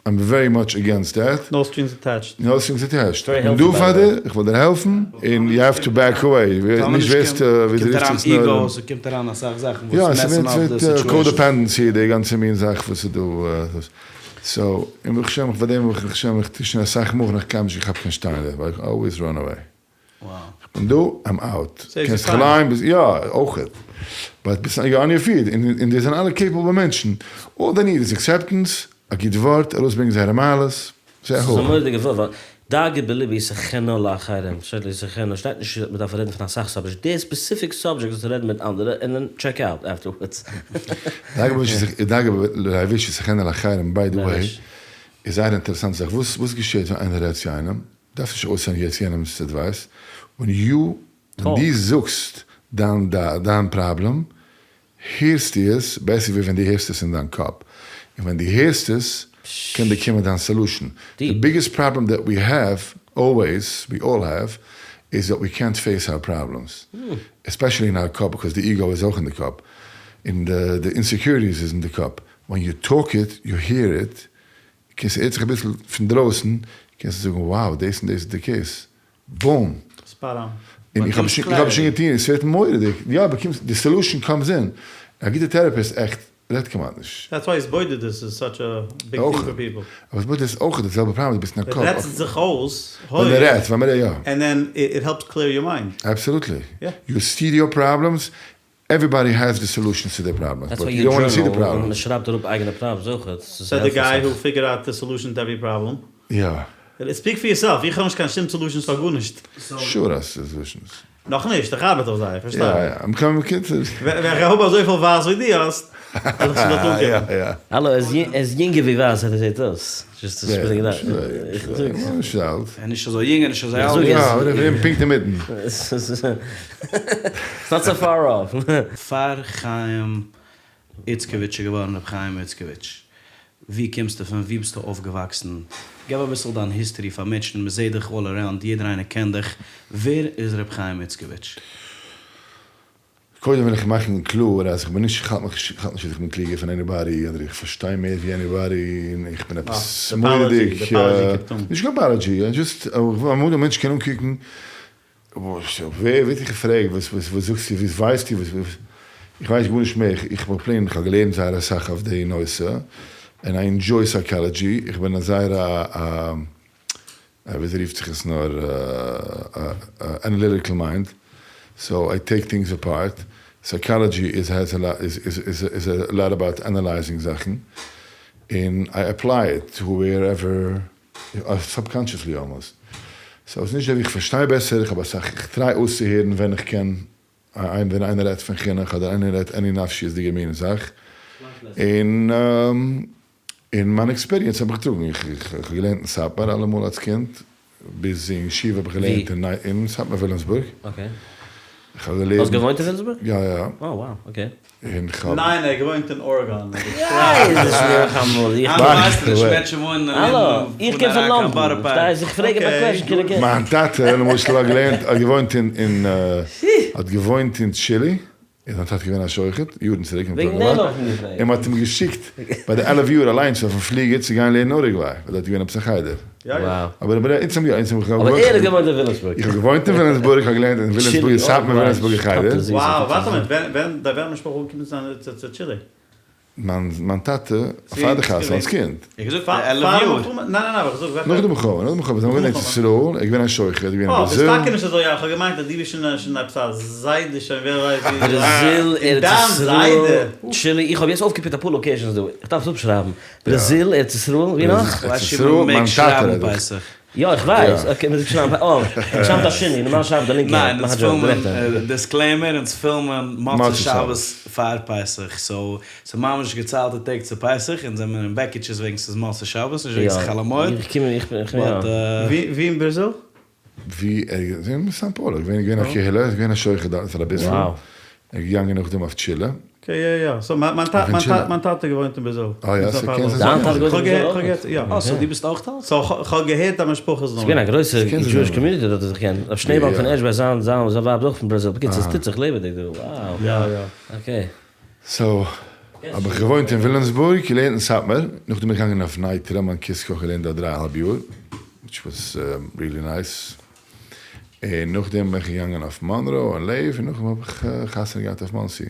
I'm very much against that. No strings attached. No strings attached. איך בין דא פאר דיר, איך וויל דיר העלפן, און you have to back away, נישט ווערסטו, ווי דו רופסט עס נאר. קומט אריין ego, ס'קומט אריין אסאך זאכן יא, וואס mess ן up די ס'ווערט situation. Codependency, די גאנצע מין זאך וואס איז דא. So, און ברוך השם, פאר דעם ברוך השם, איך טוה שוין אסאך מאל נאך קיינמאל נישט געכאפט קיין שטיין דערפאר, איך always run away. איך בין דא, I'm out. קענסט דיך אליין, ביסט, יא, אויכעט. But ביסט on your feet, און די זענען אלע capable מענטשן. All they need is acceptance, א גוט ווארט, ארויסברענגען זייערע מעלות, זיי ס'איז א האבן. מורא'דיגע ווארט, ווייל דאגה בלבי ישחנה לאחרים, שטייט לא ישחנה, שטייט נישט אז מ'דארף רעדן פון אסאך subjects, די specific subject זאלסטו רעדן מיט אנדערע און דען check out afterwards. דאגה בלבי ישחנה לאחרים, by the way, איז זייער אינטערעסאנט זאך, וואס געשעט ווען איינער רעדט צו איינעם, דארפסט נישט אויסהערן יעצט יענעמ'ס advice, ווען יו, ווען דו זאגסט דיין דיין פראבלעם, הערסטו עס בעסער ווי ווען דו הערסט עס אין דיין קאפ, און ווען דו הערסט עס קען דיר קומען דיין solution. די biggest problem that we have, always, we all have, איז דעט ווי קענט פעיס אווער פראבלעמס, especially אין אווער קאפ, because די ego איז אויך אין די קאפ, און די insecurities איז אין די קאפ, ווען you talk it, you hear it, קענסט הערט זיך אביסל פון דרויסן, קענסטו זאגן wow דאס און דאס איז די case, boom! Spot on. און איך האב שוין געטון, עס ווערט מורא'דיג, יא באקומסט, די solution comes in, א גוטע therapist עכט רעדט כמעט נישט. That's why התבודדות איז such a big thing for people. אבער התבודדות איז אויך די זעלבע פראבלעם, דו ביסט אין א קאפ. רעדסט זיך אויס ווען מען רעדט, ווען מען רעדט יא. And then it helps clear your mind. Absolutely. You see your problems, everybody has the solutions to their problems, but you don't want to see the problems. מען שרייבט אראפ אייגענע problems אויך. Said the guy who figured out the solution to every problem. יא. Speak for yourself, איך האב נישט קיין שום solutions פאר גארנישט. Sure האסטו solutions. נאכנישט, איך ארבעט אויף זיי, פארשטיי. יא יא, I'm coming קיצור. ווען איך האב אזויפיל ווייס ווי דו האסט, וועל איך שוין דארט אנקומען. יא יא. האלא, ער איז יונגער ווי ווייס ער זעט אויס. Just to spitting it out. נישט אלט. ער איז נישט אזוי יונג, ער איז נישט אזוי אלט. יא, אבער איך בין פונקט אינמיטן. It's not so far off. פאר חיים איצקאוויטש איז געווארן רבי חיים איצקאוויטש, ווי קומסטו פון? ווי ביסטו אויפגעוואקסן? געב אביסל דיין history פאר מענטשן, מען זעט דיך all around, יעדער איינער קען דיך, ווער איז רבי חיים איצקאוויטש? קודם וויל איך מאכן קלאר אז איך בין נישט, איך האלט מיך נישט אז איך בין קלוגער פון anybody אדער איך פארשטיי מער ווי anybody און איך בין עפעס מורא'דיג, נישט קיין apology, just אמאל א מענטש קען אנקוקן, ווער ווערט דיך געפרעגט וואס וואס זאגסטו וואס ווייסטו וואס איך ווייס גארנישט מער, איך בין plain איך האב געלערנט זייער אסאך אויף די נושא און I enjoy psychology, איך בין א זייער א וויאזוי רופט זיך עס נאר analytical mind, so I take things apart, psychology איז has איז a lot about analyzing זאכן, און I apply it to wherever, subconsciously almost, so עס איז נישט אזוי ווי איך פארשטיי בעסער, איך האב אסאך, איך try אויסצוהערן ווען איך קען, ווען איינער רעדט פון חינוך אדער איינער רעדט any נפשיות'דיגע מין זאך, און און מיין experience האב איך געטראגן, איך האב געלערנט אין סאטמאר אלעמאל אלס קינד, ביז אין ישיבה האב איך געלערנט אין סאטמאר וויליאמסבורג. Okay. איך האב געלערנט. האסט געוואוינט אין וויליאמסבורג? יא יא. Oh wow, okay. און איך האב. ניין ער האט געוואוינט אין ארעגאן. האלא, איך קום פון לאנדאן, פארשטייסט? איך פרעג אים א question כאילו קען. מיין טאטע למשל האט געלערנט, האט געוואוינט אין, האט געוואוינט אין טשילי. איז זיין טאטע געווען א שוחט, יארן צוריק, און מען האט אים געשיקט ביי די 11 יאר אליינס אויפן פליגער צו גיין לערנען אורוגוויי, ווייל דארט איז געווען עפעס א חדר. אבער אונז האבן יא, אונז האבן אבער ער האט געוואוינט אין וויליאמסבורג. איך האב געוואוינט אין וויליאמסבורג, איך האב געלערנט אין וויליאמסבורג, סאטמאר וויליאמסבורגער חדר. Wow, ווארט א מינוט, ווען ווען משפחה אנגעקומען צו טשילי? מיין טאטע, פאר די חתונה, אלס קינד. איך האב געזאגט פאר 11 יאר. ניין ניין ניין, איך זאג נאך די מלחמה, נאך די מלחמה, זיי זענען געווען אין ארץ ישראל, ער איז געווען א שוחט, ער איז געווען אין בראזיל. אה, ביסט טאקע נישט אזוי אלט, איך האב געמיינט אז דו ביסט שוין שוין עפעס א זיידע שוין ווער ווייסט ווי. בראזיל, ארץ ישראל, טשילי, איך האב יעצט אויפגעפיקט אפאר locations דא, איך דארף עס אפשרייבן, בראזיל, ארץ ישראל, ווי נאך? ארץ ישראל, מיין טאטע רעד איך. יא איך ווייס, okay מ'זאגט שרייבן אה, שרייבט א שני, נארמאל שרייבט די לינקע ניין, אונז פילמען, disclaimer, אונז פילמען מוצאי שבת פאר פסח, so ס'איז ממש געציילטע טעג צו פסח, אונז זעמיר אין בעקיטשעס וועגן ס'איז מוצאי שבת, נישט וועגן ס'איז חול המועד. איך קום איך בין יא. ווי אין בראזיל? ווי ער איז אין סאן פאולא, געווען געווען א קהילה, איז געווען א שוחט דארט פאר אביסל, ער איז געגאנגען נאכדעם אויף טשילע. Okay יא יא, so מיין טאטע מיין טאטע האט געוואוינט אין בראזיל. אה יא, so קענסט זיין. דיין טאטע האט געוואוינט אין בראזיל אויך? אה so דו ביסט אויך אלט? So כ'האב געהערט א משפחה נאמען. ס'איז געווען א גרויסע Jewish community דארט איך קען, רב שנעעבאלג פון ערשביי זיין זיין זיין ווייב איז אויך פון בראזיל, בקיצור עס טוט זיך לעבעדיג דא, wow. יא יא. Okay. So האב איך געוואוינט אין וויליאמסבורג, געלערנט אין סאטמאר, נאכדעם בין איך געגאנגען אויף נייטרא, מיין קיסקא, געלערנט דארט דריי אהאלב יאר, which was really nice, און נאכדעם בין איך געגאנגען אויף מאנרא און לעוו, און נאכדעם האב איך חתונה געהאט אויף מאנסי,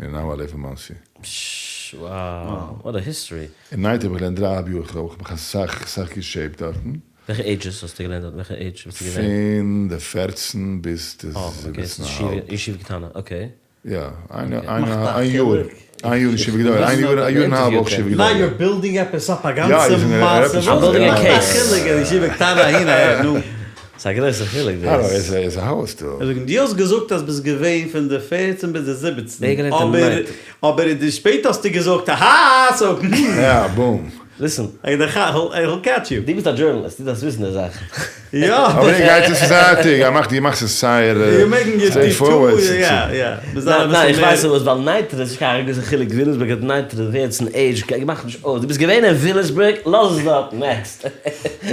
און now I live אין מאנסי. פששש wow, what a history. אין נייטרא האב איך געלערנט דריי אהאלב יאר, איך האב מיך אסאך אסאך געשעיפט דארטן. וועלכע ages האסטו געלערנט דארט? וועלכע עידזש ביסטו געווען? פון די פערצן ביז די זיבעצן אהאלב. ישיבה קטנה, okay. יא, איין יאר, איין יאר ישיבה גדולה, איין יאר, א יאר און א האלב אויך ישיבה גדולה. ניין you're building עפעס אפ א גאנצע מעשה, I'm building a case. חילוק אז ישיבה קטנה אהין אהער, נו. ס'איז א גרויסע חילוק דאס. האלא, איז איז א הויז דא. דו האסט געזאגט אז ביסט געווען פון די פערצן ביז די זיבעצן, אבער אבער אין די שפעטער האסטו געזאגט אהא so. יא, boom. ליסען. איי וויל קעטש יו. דו ביסט א דזשורנאליסט, דו דארפסט וויסן די זאכן. יא. אבער איך גייט עס זייטיג, ער מאכט, דו מאכסט עס זייער סטרעיט פארווערד. יא יא. ניין ניין איך ווייס פארוואס ווייל נייטרא איז נישט קיין גרויסע חילוק וויליאמסבורג אדער נייטרא ווער עס אין עידזש מאכט נישט אויס דו ביסט געווען אין וויליאמסבורג לאז עס דארט נעקסט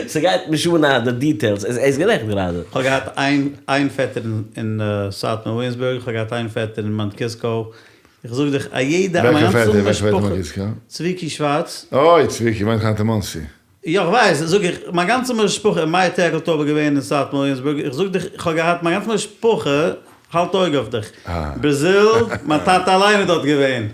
ס'גייט נישט אן די דיטעילס ער איז גערעכט גראדע. כ'האב געהאט איין איין פעטער אין סאטמאר וויליאמסבורג, כ'האב געהאט איין פעטער אין מאונט קיסקא, איך זאג דיך א יעדע וועלכע מיין פעטער? גאנצע וועלכע פעטער משפחה, מאונט קיסקא? צביקי שווארץ. אוי צביקי וואוינט היינט אין מאנסי. יא איך ווייס, זאג איך, מיין גאנצע משפחה, מאיר טערקלטויב איז געווען אין סאטמאר וויליאמסבורג, איך זאג דיך, איך האב געהאט מיין גאנצע משפחה האלט אויג אויף דיך, בראזיל, מיין טאטע אליין איז דארט געווען,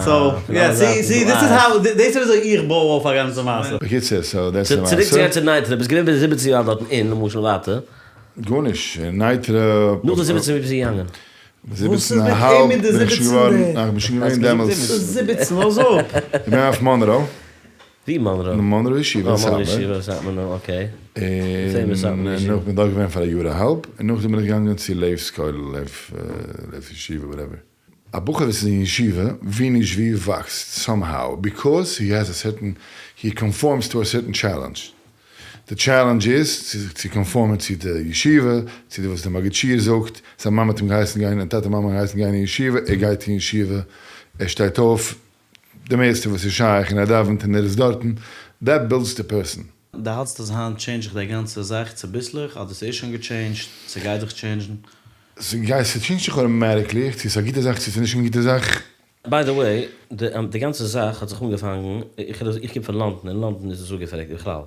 סאו, יא, סי, סי, דיס איז האו, דאס איז וויאזוי איך בוי אויף א גאנצע מעשה. בקיצור, סאו דעס איז די צוריק צו מעשה. גיין צו נייטרא, ביסט געווען ביז זיבעצן יאר דארטן און למשל ווייטער? גארנישט, אין נייטרא. נאך די זיבעצן ווי ביסטו געגאנגען? וואס זיבעצן איז א מיט אים האלב מיט די בין איך שוין זיבעצן געווארן, דער? ניין איך בין שוין געווען דעמאלטס. זיבעצן לאז אפ. איך בין אויף מאנרא. ווי מאנרא? אין מאנרא ישיבה אין מאנרא סאטמאר. ישיבה סאטמאר נו אקעי. און נאך בין דארט געווען פאר א יאר א האלב, און נאכדעם בין איך געגאנגען צו לעוו'ס כולל, לעוו ישיבה וואטעווער. א בחור וואס איז אין ישיבה ווי נישט ווי וואקסט סאם האו ביקאוז הי העז א סערטען הי קאנפארמס טו א סערטען טשעלענדזש די טשעלענדזש איז צו קאנפארמען צו די ישיבה צו די וואס די מגיד שיעור זאגט זיין מאמע האט אים געהייסן גיין און טאטע מאמע האבן געהייסן גיין אין ישיבה ער גייט אין ישיבה ער שטייט אויף די מערסטע וואס איז שייך און ער דאווענט און ער איז דארטן דעט בילדס די פערסאן. דו האלטסט אז היינט טשעינדזש זיך די גאנצע זאך צוביסלעך אדער ס'איז שוין געטשעינדזשט, ס'גייט זיך טשעינדזשן? ס'גייט ס'טשעינדזשט זיך אוטאמעטיקלי, צו ס'איז א גוטע זאך צו ס'איז נישט קיין גוטע זאך. ביי די וועי, די גאנצע זאך האט זיך אנגעפאנגן, איך קום פון לאנדן, אין לאנדן איז עס אפגעפרעגט בכלל,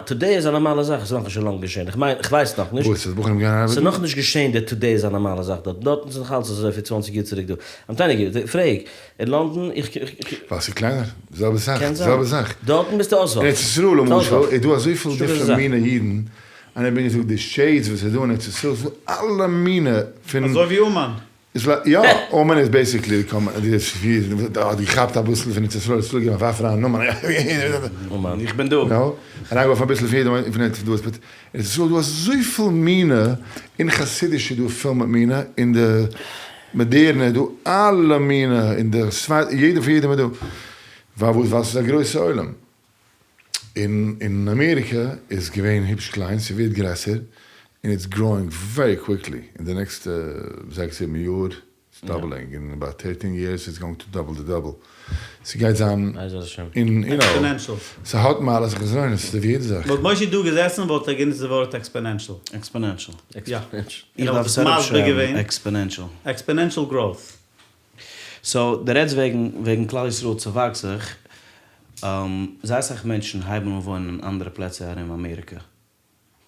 טודעי איז א נארמאלע זאך, עס איז נאכנישט שוין לאנג געשען, איך מיין, איך ווייס נאכנישט. וואס? אז בחורים גייען ארבעטן? ס'איז נאכנישט געשען די טודעי איז א נארמאלע זאך דארט, דארטן איז נאך אלץ אזוי ווי צוואנציג יאר צוריק דא. איים טעלינג יו, פרעג, אין לאנדאן, איך. ווייל ס'איז קלענער, די זעלבע זאך, קען די זיין. זעלבע זאך. דארטן ביסטו אויס אין ארץ ישראל למשל איז דא אזויפיל דיפרענט מינע אידן, איינער האט מיר געזאגט די שעידס וואס איז דא אין ארץ ישראל, ס'איז דא אלע מינע פון. אזוי ווי אומאן. יא, אומאן איז בעיסיקלי די האט געכאפט אביסל פון ארץ ישראל, ישראל געבן א ווארף אריין אומאן, אומאן. איך בין דא. אריינגעווארפן אביסל פון יעדע פון ארץ ישראל, באט אין ארץ ישראל איז דא אזויפיל מינע, אין חסידישע איז דא פיל מיט מינע, אין די מאדערנע איז דא אלע מינע, אין די ספרד, יעדע פון יעדעם איז דא, פארוואס? ווייל ס'איז א גרויסע עולם. אין אין אמעריקע איז געווען היפש קליין, ס'ווערט גרעסער, און איטס גראואינג ווערי קוויקלי, אין די נעקסטע זעקס זיבן יאר איטס דאבלינג, אין אבאוט טערטין יערס איטס גאוינג טו דאבל די דאבל, ס'גייט זיין אין יו נאו, ס'האט מעלות און חסרונות אזוי ווי יעדע זאך. וואלט מושי דא געזעסן וואלט ער גענוצט די ווארט עקספאנענשל. עקספאנענשל. יא. איך דארף עס אראפשרייבן, עקספאנענשל. עקספאנענשל גראוט. סאו דו רעדסט וועגן וועגן כלל ישראל צעוואקסט זיך, זייער אסאך מענטשן הייבן אן וואוינען אין אנדערע פלעצער ארום אמעריקע,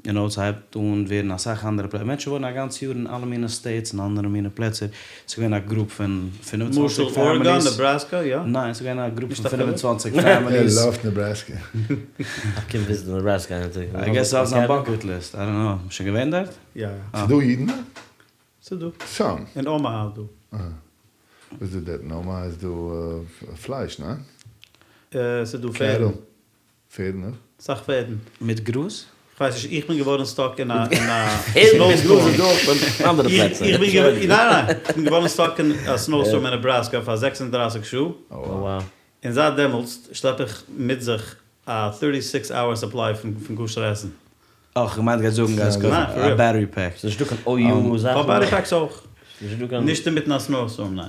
יו נאו ס'הייבט אן ווערן אסאך אנדערע פלעצער, מענטשן וואוינען א גאנץ יאר אין אלע מיני סטעיטס און אנדערע מיני פלעצער, ס'איז געווען א גרופ פון 25 למשל ארעגאן, פעמיליס, נעבראסקא, יא? ניין ס'איז געווען א גרופ נישט פון אפילו? 25 פעמיליס. ער לאווט נעבראסקע. איך קום וויזיטן נעבראסקא איין טאג. איי געס ס'איז אויף זיין באקעט ליסט, איי דאנט נאו, שוין געווען דארט? יא יא. ס'איז דא אידן דארט? ס'איז דא. סאם. אין אומאהא איז דא. אה. וואס איז דא דארט? אין אומאהא איז דא פלייש, ניין? ס'איז דא פערדן. פערדן אויך? סאך פערדן. מיט גראז? כ'ווייס נישט, איך בין געווארן סטאק אין א אין א פערדן מיט סנאו גראז איז סטורם. דא אויך אין אנדערע פלעצער. איך בין געווארן, ניין ניין, איך בין געווארן סטאק אין א סנאו סטורם אין נעבראסקא פאר 36 שעה. וואו. און זייט דעמאלטס שלעפ איך מיט זיך א טערטי סיקס אוער סופליי פון כשר עסן. אה, כ'געמיינט גייסט זאגן גייסט קויפן א בעטערי פעק. ס'איז נישטא קיין OU זאכן? כ'האב בעטערי פעקס אויך. נישטא קיין. נישט אינמיטן א סנאו סטורם ניין.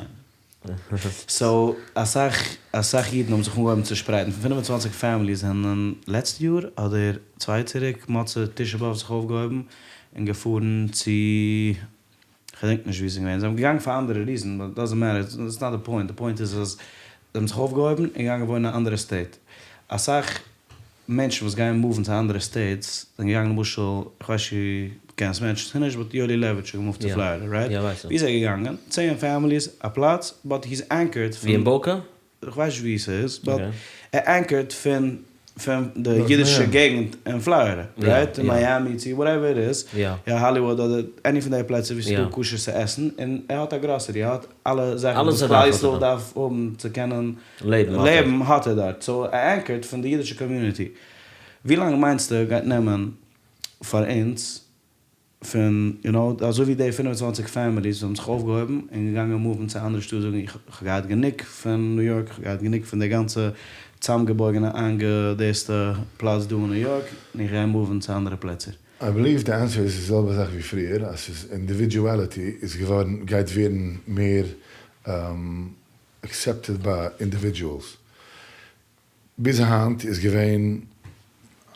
סאו אסאך אסאך אידן האבן זיך אנגעהויבן צושפרייטן, פון 25 פעמיליס זענען לעצט יאר אדער צוויי צוריק מוצאי תשעה באב זיך אויפגעהויבן און געפארן צו כ'געדענק נישט וואו ס'איז געווען, זיי האבן געגאנגען פאר אנדערע ריזען באט דאזענט מעטער, איטס נאט די פוינט, די פוינט איז אז זיי האבן זיך אויפגעהויבן און געגאנגען וואוינען אין א אנדערע סטעיט, אסאך מענטשן וואס גייען מופן צו אנדערע סטעיטס זענען געגאנגען למשל, כ'ווייס נישט צו קענסט מענטשן צו נישט, באט יואלי לעוויטש האט געמופט צו פלארידע, רייט? ווי איז ער געגאנגען? צען פעמיליס א פלאץ, באט הי'ז ענקערד ווי אין באוקא? כ'ווייס נישט ווי ס'איז, באט ער ענקערט פון פון די אידישע געגנט אין פלארידע, רייט? אין מיאמי צו וואטעווער איט איז, יא האליוואד אדער עני פון די פלעצער ווי ס'איז דא כשר צו עסן, און ער האט א גראסערי, ער האט אלע זאכן וואס כלל ישראל דארף האבן צו קענען לעבן האט ער דארט, סאו ער ענקערט פון די אידישע קאמיוניטי. ווי לאנג מיינסטו גייט נעמען פאר אונז פון יו נאו אזוי ווי די 25 פעמיליס וואס האבן זיך אויפגעהויבן און געגאנגען מופן צו אנדערע שטאט זאגן איך האב געהאט גענוג פון ניו יארק איך האב געהאט גענוג פון די גאנצע צאמגעבויגענע איינגעדעסטע פלאץ דא אין ניו יארק, און איך גיי מופן צו אנדערע פלעצער. איי בעליוו די ענסער איז די זעלבע זאך ווי פריער, אז ס'איז אינדיווידואליטי איז געווארן גייט ווערן מער עקסעפטעד ביי אינדיווידואלס. ביז היינט איז געווען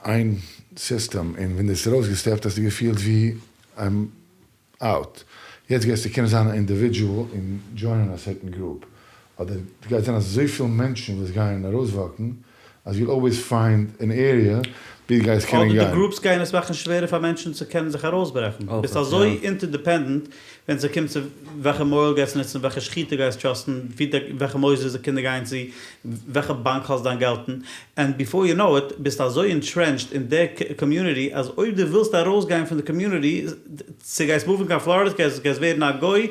איין סיסטעם און ווען דו האסט ארויסגעסטעפט האסטו געפילט ווי איים אוט. יעצט גייסטו קענען זיין א אינדיווידואל און דזשוינען א סערטען גרופ, אדער גייט זיין אזויפיל מענטשן וואס גייען ארויסוואקן אז יו וויל אלוועיס פיינד ען עריע ווי דו גייסט קענען אדער די גיין. גרופס גייען עס מאכן שווערער פאר מענטשן צו קענען זיך ארויסברעכן. ביסט אזוי אינטערדיפענדענט ווען ס'קומט צו וועלכע מוהל גייסט נוצן, וועלכע שחיטה גייסט טראסטן, וועלכע מוסדות די קינדער גייען צו, וועלכע באנק האסט דיין געלט אין, ענד ביפאר יו נאו איט ביסטו אזוי אינטרענטשט אין די קאמיוניטי אז אויב דו ווילסט ארויסגיין פון די קאמיוניטי, צו גייסט מופן קיין פלארידע, גייסט ווערן א גוי,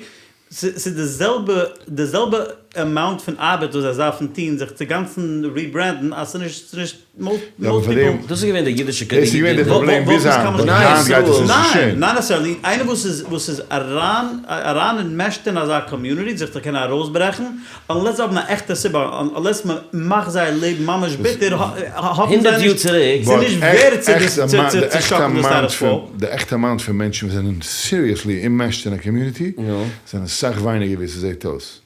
ס'איז די זעלבע די זעלבע אמאונט פון ארבעט וואס זיי דארפן טון זיך צו גאנצן ריברענדן אז ס'איז נישט ס'איז נישט מאוסט פיפל. דאס איז געווען די אידישע דאס איז געווען די פראבלעם ביז היינט, באט היינט גייט עס נישט געשען. ניין, נאט נעסעסערלי, איינער וואס איז וואס איז אריין אריין אינמעשט אין אזא קאמיוניטי זיך צו קענען ארויסברעכן, אנלעס זיי האבן א עכטע סיבה, אנלעס מען מאכט זייער לעבן ממש ביטער, האבן זיי נישט, ס'איז נישט ווערד צו שאקן די סטאטוס קווא. די עכטע אמאונט פון מענטשן וואס זענען סיריעסלי אינמעשט אין א קאמיוניטי זענען סאך ווייניגער ווי ס'זעט אויס.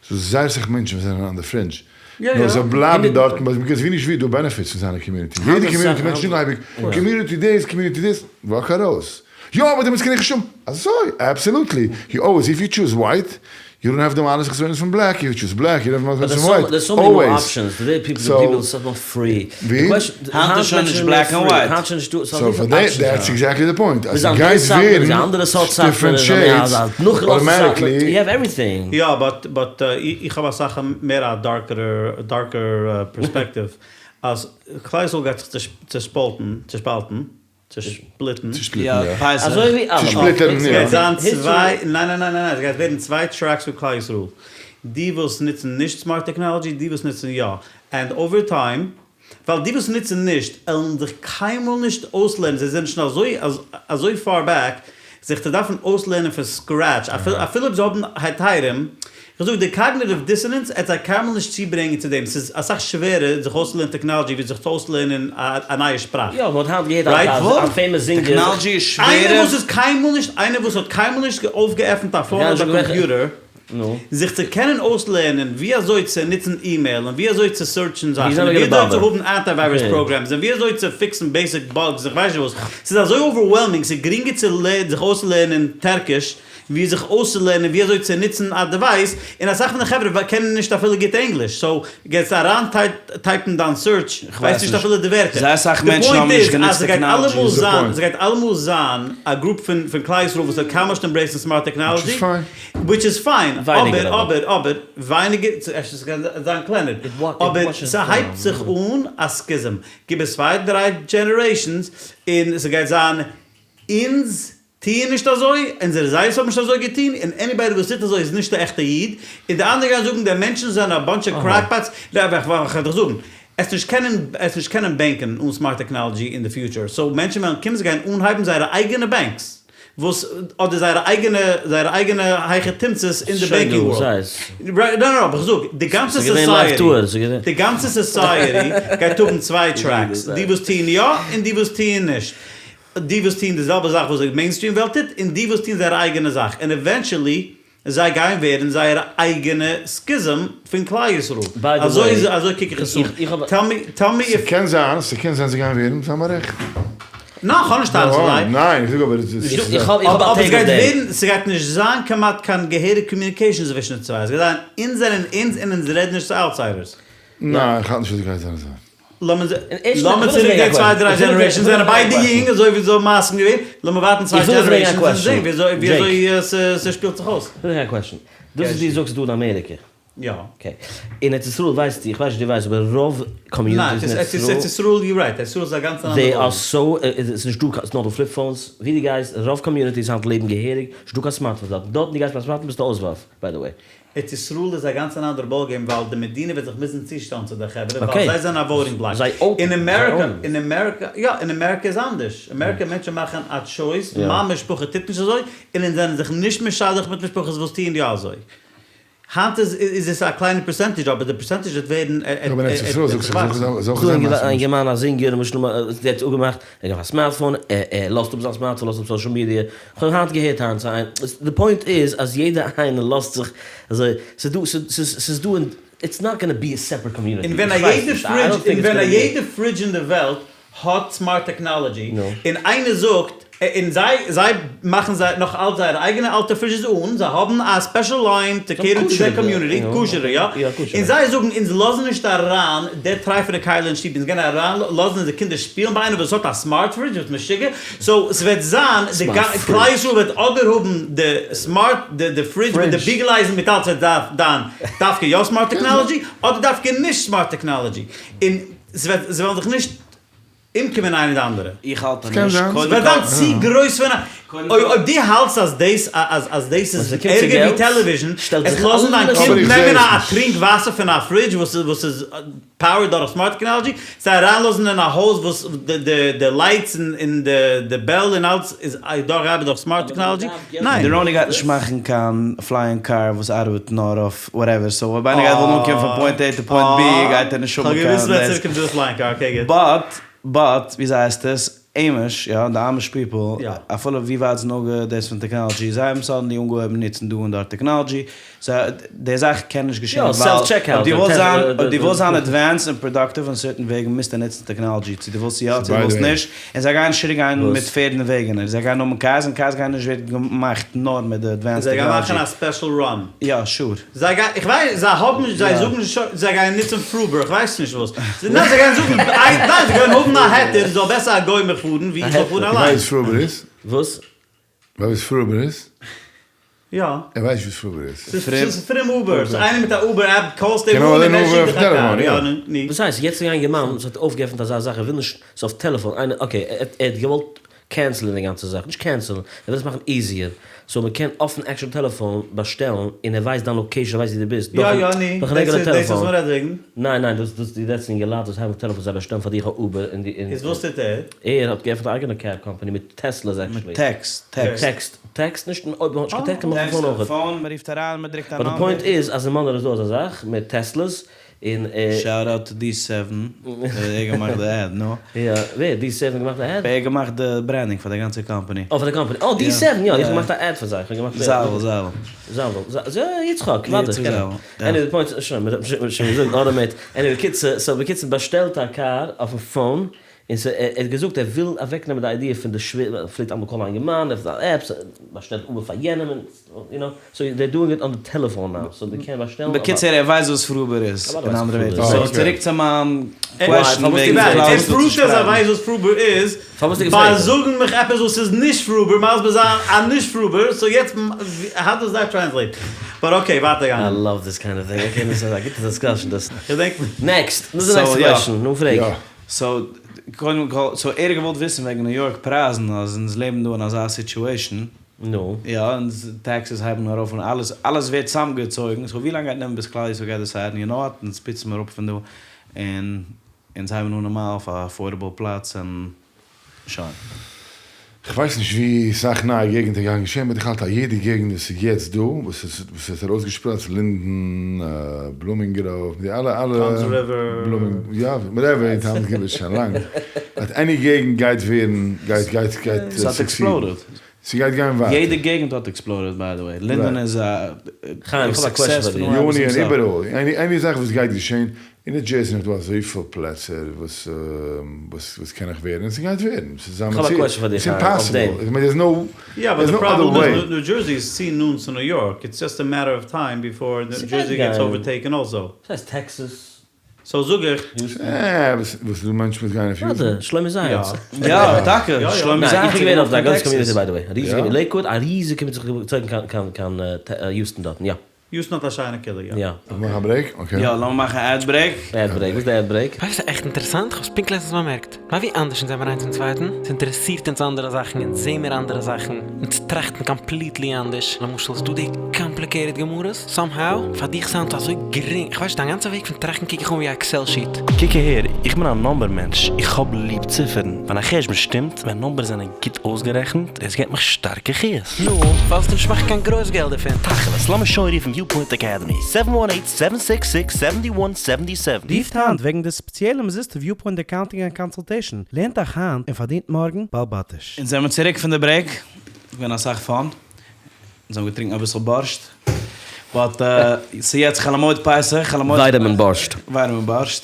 ס'דא זייער סאך מענטשן וואס זענען אן די פרינדזש, נאר זיי בלייבן דארטן ביקאוז ווי נישט ווי איז דא בענעפיטס פון זיין אין קאמיוניטי. יעדע קאמיוניטי מענטשן זאגן אייביג קאמיוניטי דאס קאמיוניטי דאס, וואק ארויס. יא אבער דעמאלטס קען איך נישט האבן. אזוי? אבסעלוטלי, יו אלוועיס איף יו טשוז ווייט יו דאנט האוו די מעלות וחסרונות פון בלעק, איף יו טשוז בלעק יו דאנט האוו די מעלות וחסרונות פון ווייט, אלוועיס. סאו ווי? היינט איז שוין נישט בלעק און ווייט. סאו פאר דעם דעטס עקזעקטלי די פוינט, אז ס'גייט ווערן דיפרענט שעידס אוטאמעטיקלי. יא באט באט איך האב אסאך מער א דארקערע דארקער פערספעקטיוו אז כלל ישראל גייט זיך צושפאלטן צושפאלטן צושפליטן. צושפליטן יא. פסח. אזוי ווי אלעמאל. צושפליטערן יא. ס'גייט זיין צוויי, ניין ניין ניין ניין, ס'גייט ווערן צוויי טרעקס פון כלל ישראל. די וואס נוצן נישט סמארט טעקנאלעדזשי, די וואס נוצן יא. ענד אווער טיים, ווייל די וואס נוצן נישט, עלן זיך קיינמאל נישט אויסלערנען, זיי זענען שוין אזוי אזוי פאר בעק, זיך צו דארפן אויסלערנען פון סקרעטש, אפילו אויב זיי האבן היתרים, איך זאג די קאגניטיוו דיסאנענס עט זיי קיינמאל נישט צוברענגען צו דעם, ס'איז אסאך שווערער זיך אויסצולערנען טעקנאלעדזשי ווי זיך צו אויסלערנען א נייע שפראך. יא, מ'האט היינט געהערט א פעימאס זינגער. טעקנאלעדזשי איז שווערער. איינער וואס איז קיינמאל נישט, איינער וואס האט קיינמאל נישט אויפגעעפנט א פאון אדער א קאמפיוטער, זיך צו קענען אויסלערנען ווי אזוי צו נוצן אימעיל און ווי אזוי צו סערטשן זאכן און ווי אזוי צו האבן אנטי-וויירוס פראגרעמס און ווי אזוי צו פיקסן בעיסיק באגס און כ'ווייס נישט וואס, ס'איז אזוי אווערוועלמינג, ס'איז גרינגער צו זיך אויסלערנען טערקיש ווי זיך אויסצולערנען ווי אזוי צו נוצן א דעווייס, און אסאך פון די חברה קענען נישט אפילו גוט ענגליש, סאו גייסט אריין טייפן דיין סערטש, ווייסט נישט אפילו די ווערטער. זייער אסאך די מענטשן פוינט האבן נישט איז אז גענוצט ס'גייט טעקנאלעדזשי. אלעמאל זיין, ס'גייט אלעמאל זיין א גרופ פון פון כלל ישראל וואס וועט קיינמאל נישט עמברעיסן סמארט טעקנאלעדזשי, וויטש איז פיין, אבער אבער אבער ווייניגער, אפשר ס'קען זיין קלענער, אבער ס'הייבט זיך אן א סקיזם, גיב עס צוויי דריי דזשענערעישאנס און ס'גייט זיין אונז טוען נישט אזוי, אונזערע זיידעס האבן נישט אזוי געטון, און עניבאדי וואס טוט אזוי איז נישט א עכטע איד, און די אנדערע גייען זאגן די מענטשן זענען א באנטש אוו קרעקפאטס, כ'וועל דיך זאגן, עסט נישט קענען עסט נישט קענען בענקען אן סמארט טעקנאלעדזשי אין די פיוטשער, סאו מענטשן וועלן קומען זיי גייען אנהייבן זייערע אייגענע בענקס, וואס אדער זייערע אייגענע זייערע אייגענע היכי תמצא'ס אין די בענקינג ווארלד. ניין ניין אבער כ'זאג, די גאנצע סאסייעטי, די גאנצע סאסייעטי גייט האבן צוויי טרעקס, די וואס טוען יא און די וואס טוען נישט. די וואס טוען די זעלבע זאך וואס די מעינסטריעם וועלט טוט, און די וואס טוען זייער אייגענע זאך, און עווענטשעלי זיי גייען ווערן זייער אייגענע סקיזם פון כלל ישראל. אזוי אזוי קוק איך עס אן. טעל מי איף. ס'קען זיין, ס'קען זיין זיי גייען ווערן, זיי האבן א רעכט. ניין, כ'האב נישט טענות אויף זיי. ניין, איך זאג אבער עס איז. אבער ס'גייט ווערן, ס'גייט נישט זיין כמעט קיין געהעריג קאמיוניקעישאן צווישן די צוויי, ס'גייט זיין אונז זענען אונז און אונז רעדן נישט צו אוטסיידערס. ניין, איך האלט נישט אז ס'גייט זיין אזוי. לאמיר צוריק גיין צוויי דריי דזשענערעישאנס זענען ביידע יונג אזוי ווי זיי האבן מסכים געווען, לאמיר ווארטן צוויי דזשענערעישאנס און זען ווי אזוי ס'שפילט זיך אויס. כ'וויל פרעגן א קוועשאן. דאס וואס דו זאגסט דא אין אמעריקע. יא. אקעי. אין ארץ ישראל ווייסטו, איך ווייס נישט דו ווייסט, אבער רוב קאמיוניטיס אין ארץ ישראל. ניין, ארץ ישראל יור רייט, ארץ ישראל איז א גאנץ אנדערע זיי אר סאו, ס'איז נישט דא, ס'איז נאר דא פליפ פאונס, ווי דו גייסט, רוב קאמיוניטיס היינט לעבן געהעריג, נישט דא קיין סמארטפאונס דארט, דארטן דו גייסט מיט א סמארטפאון ביסטו אויסווארף, ביי די וועי. ארץ ישראל איז א גאנץ אן אנדערע באל געים ווייל די מדינה וועט זיך מוזן צושטעלן צו די חברה ווייל זיי זענען א וואוטינג בלאק. אין אמעריקא אין אמעריקא יא אין אמעריקא איז אנדערש אמעריקא מענטשן מאכן א טשויס מיין משפחה טוט נישט אזוי און אונז זענען זיך נישט משדך מיט משפחות וואס טוען יא אזוי. היינט איז איז עס א קליינע percentage אבער די percentage וועט ווערן אבער אין ארץ ישראל זאגסטו דא א אינגערמאן א זינגער למשל ער האט אפגעמאכט ער האט א smartphone ער לאזט אפ זיין smartphone לאזט אפ social media כ'האב היינט געהערט היינט צו איינעם די point איז אז יעדער איינער לאזט זיך אזוי ס'איז דא ס'איז דא it's not gonna be a separate community און ווען א יעדע fridge און ווען א יעדע fridge אין די וועלט האט smart technology און איינער זאגט און זיי זיי מאכן זיי נאך אלץ זייערע אייגענע אלטע fridges אן זיי האבן א special line to cater to דער community כשר'ע יא און זיי זאגן אונז לאזן נישט אריין די טרייפענע כלי אין שטוב אונז גייען אריין לאזן אונזער קינדער שפילן ביי איינער וואס האט א smart fridge ביסט משוגע so ס'וועט זיין די כלל ישראל וועט אדער האבן די smart די fridge מיט די ביגעלאייזן מיט אלץ וועט זיין דווקא יא smart technology אדער דווקא נישט smart technology און ס'וועט זיי וועלן זיך נישט אומקומען איינער די אנדערע. איך האלט אז נישט. ס'וועט זיין צו גרויס פון א. אויב דו האלטסט אז דאס אז אז דאס איז ערגער ווי television, עס לאזן דיין קינד נעמען א טרינק וואסער פון א fridge וואס איז וואס איז powered דורך smart technology, צו אריינלאזן אין א הויז וואס די די lights און די די bell און אלס איז דורך ארבעט דורך smart technology, ניין. די רוני גייט נישט מאכן קיין flying car וואס ארבעט נאר אויף whatever, so אויב איינער גייט וועלן אנקומען פון point A to point B גייט ער נישט האבן קיין דאס. But but וויאזוי הייסט עס, Amish, יא, די Amish people, אפילו ווי ווייט ס'איז נוגע דאס פון technology, זיי האבן suddenly אנגעהויבן נוצן דא און דארט technology, so די זאך קען נישט געשען ווייל אויב דו ווילסט זיין אויב דו ווילסט זיין advanced און productive אין certain וועגן מוזטו נוצן technology צו דו ווילסט יא צו דו ווילסט נישט, און זיי גייען נישט צוריק גיין מיט פערד און וועגענער, זיי גייען האבן cars און cars גייען נישט ווערן געמאכט נאר מיט די advanced זיי גייען טעקנאלעדזשי. מאכן א special run. יא sure. זיי גייען, איך ווייס, זיי האבן נישט, זיי זאגן נישט, זיי גייען נוצן Fruber, איך ווייס נישט וואס. ניין זיי גייען זאגן, ניין זיי גייען האבן א היתר, זאל בעסער א גוי מיך פארן ווי איך זאל פארן אליין. ווייסט וואס Fruber איז? וואס? ווייסט וואס Fruber איז? יא. ער ווייסט וואס Fruber איז. ס'איז פרום Uber, ס'איז איינער מיט א Uber app, call סט אים אן און ער שיקט דיך א קאר. יא נו. וואס הייסט? יעצט איז געווען א אינגערמאן וואס האט אויפגעעפנט אזא זאך, ער וויל נישט ס'איז אויף טעלעפאן, איינער okay ער האט געוואלט cancel ען די גאנצע זאך, נישט cancel ען, ער וויל עס מאכן easier, so מ'קען אויפן actual טעלעפאן באשטעלן און ער ווייסט דיין location, ער ווייסט ווי דו ביסט, יא יא נו, דורכן רעגולער דאס איז וואס טעלעפאן. מ'רעדט וועגן. ניין ניין, דאס דאס די לעצטע אינגעלייט וואס הייבן אויף טעלעפאן זיי באשטעלן פאר דיך א Uber און די און איז וואס טוט ער? ער האט געעפנט א אייגענע cab company מיט Teslas actually. מיט text, text. Text, text נישט אויב מ'האט נישט קיין טעקסט קען מען אויפן phone אויכעט. Phone, מ'רופט אריין, מ'דרוקט א But די number. Point איז אז אין מאנרא איז דא אזא זאך מיט Teslas און ער. Shout out to D seven, ער האט געמאכט די ad, נו. יא, ווער? D seven האט געמאכט די ad? ער האט געמאכט די branding פאר די גאנצע קאמפאני. אה פאר די קאמפאני, אה D seven יא, איך האב געמאכט א ad פאר זיי, איך האב געמאכט. זאוול, זאוול. זאוול, זאוול, יצחק, ווארט איך קען אים. Anyway די point איז, שוין, מ'האט שוין געזאגט automate, anyway בקיצור, so בקיצור באשטעלט א קאר אויפן phone, און ס' ער האט געזאגט ער וויל אוועקנעמען די idea פון די שווער, פלעגט אמאל call ן א אינגערמאן, עפענט א app, באשטעלט Uber פאר יענעם, און you know, so they doing it on די טעלעפאן now, so די קען באשטעלן. בקיצור ער ווייסט וואס Fruber איז, אין אנדערע ווערטער. So צוריק צו מיין question וועגן כלל ער prove ט אז ער ווייסט וואס Fruber איז, ביי זאגן מיך עפעס וואס איז נישט Fruber, מסביר זיין אז נישט Fruber, so יעצט how does that translate? But okay ווייטער גיין. I love this kind of thing, okay דאס איז א גוטע discussion דאס. כ'דענק. Next, וואס איז די next question? נו פרעג. So קודם כל, so ער האט געוואלט וויסן וועגן ניו יארק פרייזן אז אונז לעבן דא אין אזא situation. נו. יא, און taxes הייבן ארויף און אלעס, אלעס ווערט צוזאמגעצויגן, so ווי לאנג גייט נעמען ביז כלל ישראל גייט decide ן, you know what, אונז פוצן מיר אפ פון דא, און אונז הייבן אן נארמאל אויף א affordable פלאץ און שוין. כ'ווייס נישט ווי סאך נייע געגענטער גייען געשען, but איך האלט אז יעדע געגענט וואס איז יעצט דא, וואס איז וואס איז ארויסגעשפראצט, לינדען, בלומינגראוו, די אלע אלע, Toms River, בלומינג, יא, whatever, Toms River איז שוין לאנג, but any געגענט גייט ווערן, גייט גייט גייט ס'האט exploded. ס'גייט גיין ווייטער. יעדע געגענט האט exploded by the way, לינדען איז א חיים, איך האב א question פאר דיר. יוני און איבעראל, any זאך וואס גייט געשען, אין ניו דזשערסי נאך דא אזויפיל פלעצער וואס וואס קען נאך ווערן, און ס'גייט ווערן, ס'איז א מציאות, ס'איז impossible, איך מיין there's no יא but the problem איז ניו דזשערסי איז צו נאנט צו ניו יארק, it's just a matter of time before ניו דזשערסי gets overtaken also. וואס הייסט טעקסעס? So זאג איך. אה, וואס איז דא מענטשן וואס גייען אויף יוזן? ווארט, שלומי זייעץ. יא, טאקע, שלומי זייעץ. איך בין געווען אויף די גאנצע community by the way. א ריזיגע, לעיקוואד, א ריזיגע community זיך געצויגן קיין קיין יוסטן דארטן, יא. יוסטן האט א שיינע קהילה, יא. יא. לאמיר מאכן א break? Okay. יא, לאמיר מאכן א ad break. Ad break, וואס איז די ad break? ווייסט ס'איז עכט אינטערעסאנט, כ'האב עס פונקט לעצטנס באמערקט. מה ווי אנדערש אונז זעמער איינס פון צווייטן, ס'אינטערעסירט אונז אנדערע זאכן, אונז זעמער אנדערע זאכן, אונז טראכטן completely אנדערש, למשל ס'דא די complicated גמרות, somehow, פאר דיך sound אזוי גרינג, כ'ווייס נישט, דיין גאנצע וועג פון טראכטן קוק איך אן ווי א Excel sheet. קוק אהער, איך בין א number מענטש, איך האב ליב ציפערן, ווען א חשבון שטימט, ווען numbers זענען גוט אויסגערעכנט, דאס געבט מיך שטארקע חיות. נו, פארוואס נישט מאכן קיין גרויס געלט דערפון? תכלית, לאמיר שוין רופן Viewpoint Academy, seven one eight seven six six seventy one seventy seven. רופט היינט וועגן די ספעציעלע אומזיסטע Viewpoint Accounting and Consultation, לערנט אייך היינט און פארדינט מארגן בעל בתיש. אונז זעמיר צוריק פון די break, געווען אסאך fun, אונז האבן געטרינקן אביסל בארשט, but ס'יעצט חול המועד פסח, חול המועד. Vitamin בארשט. Vitamin בארשט.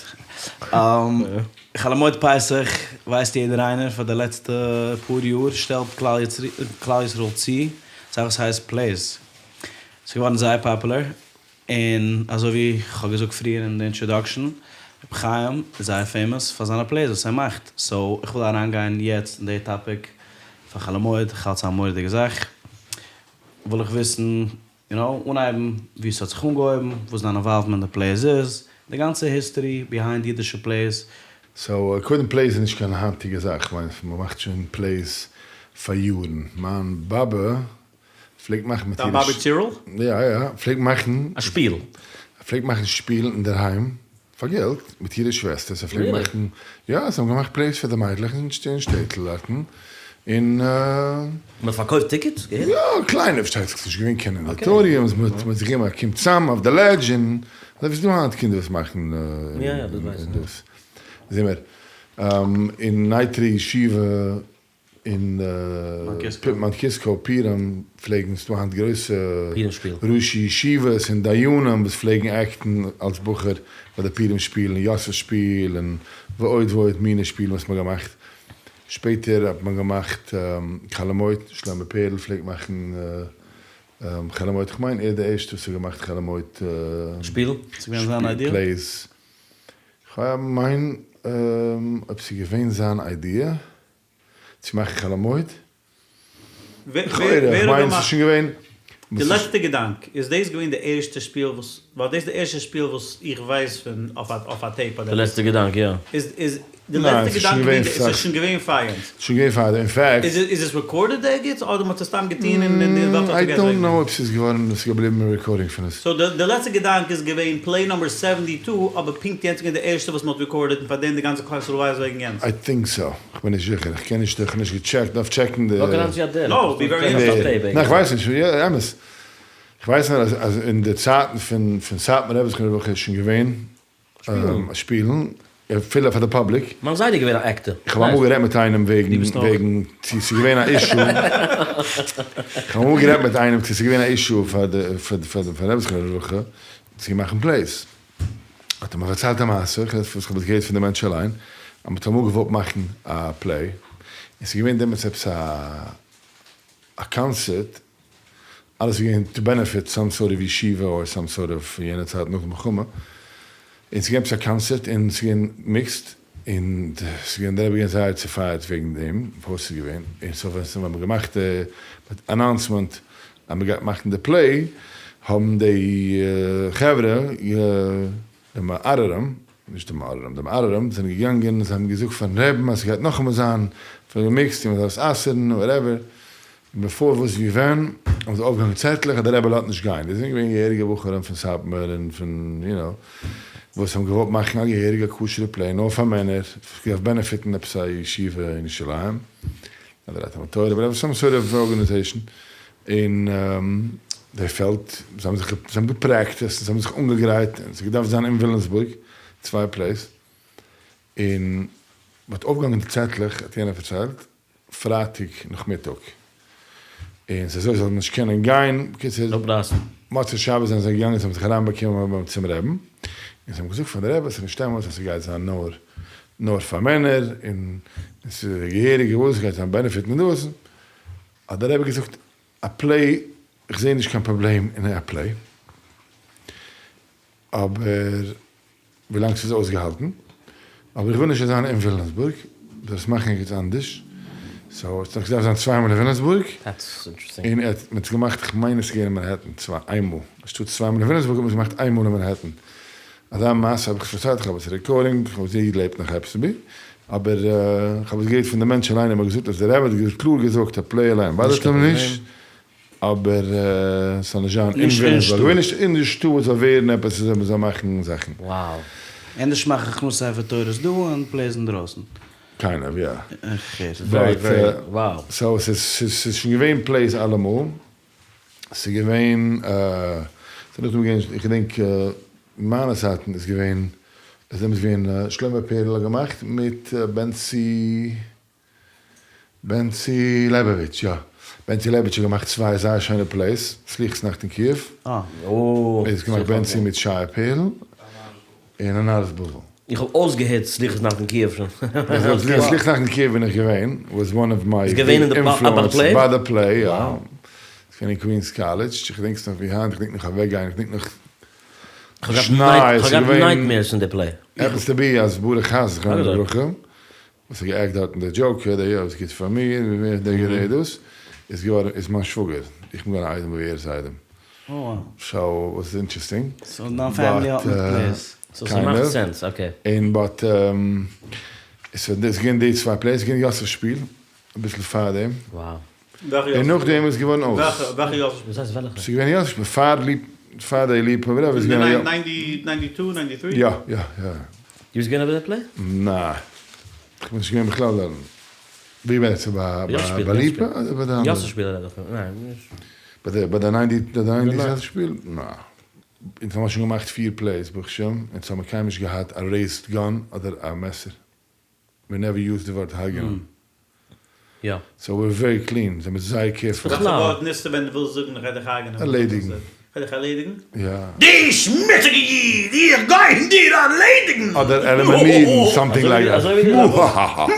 חול המועד פסח ווייסט יעדער איינער פאר די לעצטע פאר יאר שטעלט כלל ישראל צו זאך וואס הייסט plays. ס'איז געווארן זייער פאפולער, און אזוי ווי כ'האב געזאגט פריער אין די introduction, רבי חיים איז זייער famous פאר זיינע plays וואס ער מאכט, so איך וויל אריינגיין יעצט אין די topic פאר חול המועד, כ'האלט ס'איז א מורא'דיגע זאך, וויל איך וויסן, you know, אנהייבן ווי ס'האט זיך אנגעהויבן, וואס דיין involvement אין די plays איז, די גאנצע history behind אידישע plays. So קודם plays איז נישט קיין היינטיגע זאך, כ'מיין מ'מאכט שוין plays פאר יארן, מיין באבע פלעגט מאכן מיט דיין איר באבע צירל? יא יא, פלעגט מאכן א שפיל. פלעגט מאכן שפילן אינדערהיים פאר געלט מיט אירע שוועסטער, זיי פלעגן מאכן, יא זיי האבן געמאכט plays פאר די מיידלעך אין שטעטל דארטן, און. מען האט פארקויפט tickets? געהעריג? יא, קליינע פארשטייט זיך, ס'נישט געווען קיין auditoriums, מען האט זיך געגעבן א קום צאם אויף די ledge, און אזוי ווי ס'דא היינט קינדער וואס מאכן דאס, זומער אין נייטרא ישיבה אין מאונט קיסקא פורים פלעגן ס'דא היינט גרויסע ראשי ישיבות און דיינים וואס פלעגן act ן אלס בחור ביי די פורים שפילן, יוסף שפיל און ועוד ועוד מיני שפילן וואס מ'האט געמאכט. שפעטער האט מען געמאכט חול המועד, שלמה פערל פלעגט מאכן חול המועד, כ'מיין ער איז די ערשטע וואס האט געמאכט חול המועד שפיל? Plays, כ'מיין אויב ס'איז געווען זיין idea צו מאכן חול המועד, לכאורה, כ'מיין ס'איז שוין געווען. די לעצטע געדאנק, איז דאס געווען די ערשטע שפיל וואס, ווייל דאס איז די ערשטע שפיל וואס איך ווייס פון אויף א tape אדער. די לעצטע געדאנק, יא. איז איז די לעצטע געדאנק געווען די, ס'איז שוין געווען פאר יענץ? ס'איז שוין געווען פאר דעם, in fact. איז עס recorded ערגעץ אדער מ'האט עס סתם געטון און די וועלט האט I פארגעסן don't וועגן know דעם? אויב ס'איז געווארן, ס'איז געבליבן א recording פון עס. So די לעצטע געדאנק איז געווען play number seventy two אבער פונקט יענץ איז געווען די ערשטע וואס מ'האט recorded און פארדעם די גאנצע כלל ישראל ווייסט וועגן יענץ. I think so, כ'בין נישט זיכער, איך קען נישט, איך האב נישט געטשעקט, דארף check ן די. לאקער אן צו א דעל. No, be very interesting. ניין כ'ווייס נישט, יא אמת. כ'ווייס נאר אז אין די צייטן פון פון סאטמאר רבי זכרונו לברכה איז שוין געווען שפילן, אפילו פאר די public. מיין זיידע איז געווען א actor. איך האב אמאל גערעדט מיט איינעם וועגן וועגן צו ס'איז געווען א issue, איך האב אמאל גערעדט מיט איינעם צו ס'איז געווען א issue פאר די פאר די פאר רבי זכרונו לברכה צו מאכן plays, האט ער מיר פארציילט א מעשה, איך וואס איך האב עס געהערט פון די מענטש אליין, אז מ'האט אמאל געוואלט מאכן א play, און ס'איז געווען דעמאלטס עפעס א א קאנצערט, אלעס איז געווען to benefit some sort of ישיבה or some sort of יענע צייט נאך די מלחמה, און ס'איז געווען עפעס א קאנצערט און ס'איז געווען mixed, און ס'איז געווען די רבי געווען זייער צופייערט וועגן דעם וואס ס'איז געווען, און so ווען ס'האט מען געמאכט די announcement אז מ'גייט מאכן די play, האבן די חברה די מערערים, נישט די מעוררים, די מערערים זענען געגאנגען און זיי האבן געזאגט פארן רעבן אז ס'גייט נאכאמאל זיין פון די mixed און מ'דארף עס אסר'ן whatever, און בעפאר וואס ווי ווען האבן זיי אויפגעהאנגען צעטלעך אז די רבי לאזט נישט גיין, דאס זענען געווען געהעריגע בחורים פון סאטמאר און פון יו נאו וואס האבן געוואלט מאכן א געהעריגע כשר'ע play נאר פאר מענער, ס'געדארפט benefit ן עפעס א ישיבה אין ירושלים אדער א תלמוד תורה whatever some sort of organization, און די פעלד, זיי האבן זיך, זיי האבן גע practice ט, זיי האבן זיך אנגעגרייט, און ס'האט געדארפט זיין אין וויליאמסבורג צוויי plays, און מ'האט אויפגעהאנגען די צעטלעך, האט יענער פארציילט, פרייטאג נאכמיטאג, און ס'איז אזוי זאל מען נישט קענען גיין, בקיצור, מוצאי שבת זענען זיי געגאנגען, זיי האבן זיך אריינבאקומען צום רעבן, און זיי האבן געזאגט פאר די רבי, ס'איז נישט אמת אז ס'גייט זיין נאר נאר פאר מענער, און ס'איז די געהעריגע וואס, ס'גייט זיין benefit און דאס, האט דער רבי געזאגט א play, איך זעה נישט קיין פראבלעם אין א play, אבער ווילאנג ס'איז אויסגעהאלטן, אבער איך וויל נישט עס זיין אין וויליאמסבורג, זאל עס מאכן ערגעץ אנדערש, so עס האט געדארפט זיין צוויי מאל אין וויליאמסבורג, און ער האט עס געמאכט, איך מיין עס איז געווען אין מאנהעטן צוויי איינמאל, אנשטאט צוויי מאל אין וויליאמסבורג האט מען עס געמאכט איינמאל אין מאנהעטן, אזא מעשה האב איך פארציילט, איך האב עס recording, איך האב זי לעבט נאך עפעס ווי, אבער איך האב עס געהערט פון די מענטש אליין, ער האט מיר געזאגט אז דער רבי האט קלאר געזאגט א play אליין bother ט אים נישט, אבער ס'זאל נישט זיין אין וויליאמסבורג, כ'וויל נישט אין די שטאט זאל ווערן עפעס אז מ'זאל מאכן זאכן. Wow. ענדערש מאך איך נאר ספר תורות דא און plays אינדרויסן. Kind of, יא. איך הער. Very very wow. So ס'איז שוין געווען plays אלעמאל. ס'איז געווען. ס'איז נאכדעם געווען, איך געדענק אין מיינע צייטן איז געווען, איז דעמאלטס געווען שלמה פערל האט געמאכט מיט בענצי, בענצי לעבאוויטש, יא, בענצי לעבאוויטש האט געמאכט צוויי זייער שיינע plays, סליחות נאכט אין קיעוו, איז געמאכט בענצי מיט שייע פערל, און הנהלת בבל. איך האב אויסגעהערט סליחות נאכט אין קיעוו שוין. סליחות נאכט אין קיעוו בין איך געווען, was one of my big influence ביי די play, יא. ס'איז געווען אין קווינס קאלעדזש, איך געדענק עס נאך ווי היינט, איך געדענק נאך אוועקגיין, איך געדענק נאך שניי, כ'האב געהאט nightmares פון די play. Happens to be אז ברוך האס זכרונו לברכה, וואס האט גע'עקט דארטן די joker, דער יא וואס גוט פאר מיר, דער דאס, איז געווארן, איז מיין שוואגער, איך בין געווארן א איידעם ווי ער איז איידעם. So was interesting. So דיין family האט מיט plays. So ס'מאכט sense, okay. און but ס'איז געווען די צוויי plays, ס'איז געווען יוסף שפיל אביסל פארדעם. און נאכדעם איז געווארן אויס. וועלכע יוסף שפיל? וואס הייסט וועלכע? ס'איז געווען יוסף שפיל פאר ליפ, פאר די ליפא וואטעווער איז געווען א יא. ninety two ninety three? יא יא יא. דו ביסט געווען ביי די play? ניין. כ'בין נישט געווען בכלל דארטן. ווי ביי ביי ליפא אדער ביי די אנדערע? יוסף שפיל רעד איך פון, ניין נישט. ביי די ביי די ninety די nineties יוסף שפיל? נעה. אונז האמער שוין געמאכט פיר plays ברוך השם, אונז האמער קיינמאל נישט געהאט א raised gun אדער א מעסער, we never used די ווארט הרג'נען. יא. So we're very clean, זעמער זייער careful. וועלכע ווארט נוצטו ווען דו ווילסט זאגן איך גיי דיך הרג'נען? ערלעדיגן. כ'גיי דיך ערלעדיגן? יא. דו שמוציגע איד, איך גיי דיר ארלעדיגן! אדער עלימינירן, something like that. אזוי ווי דו זאגסט.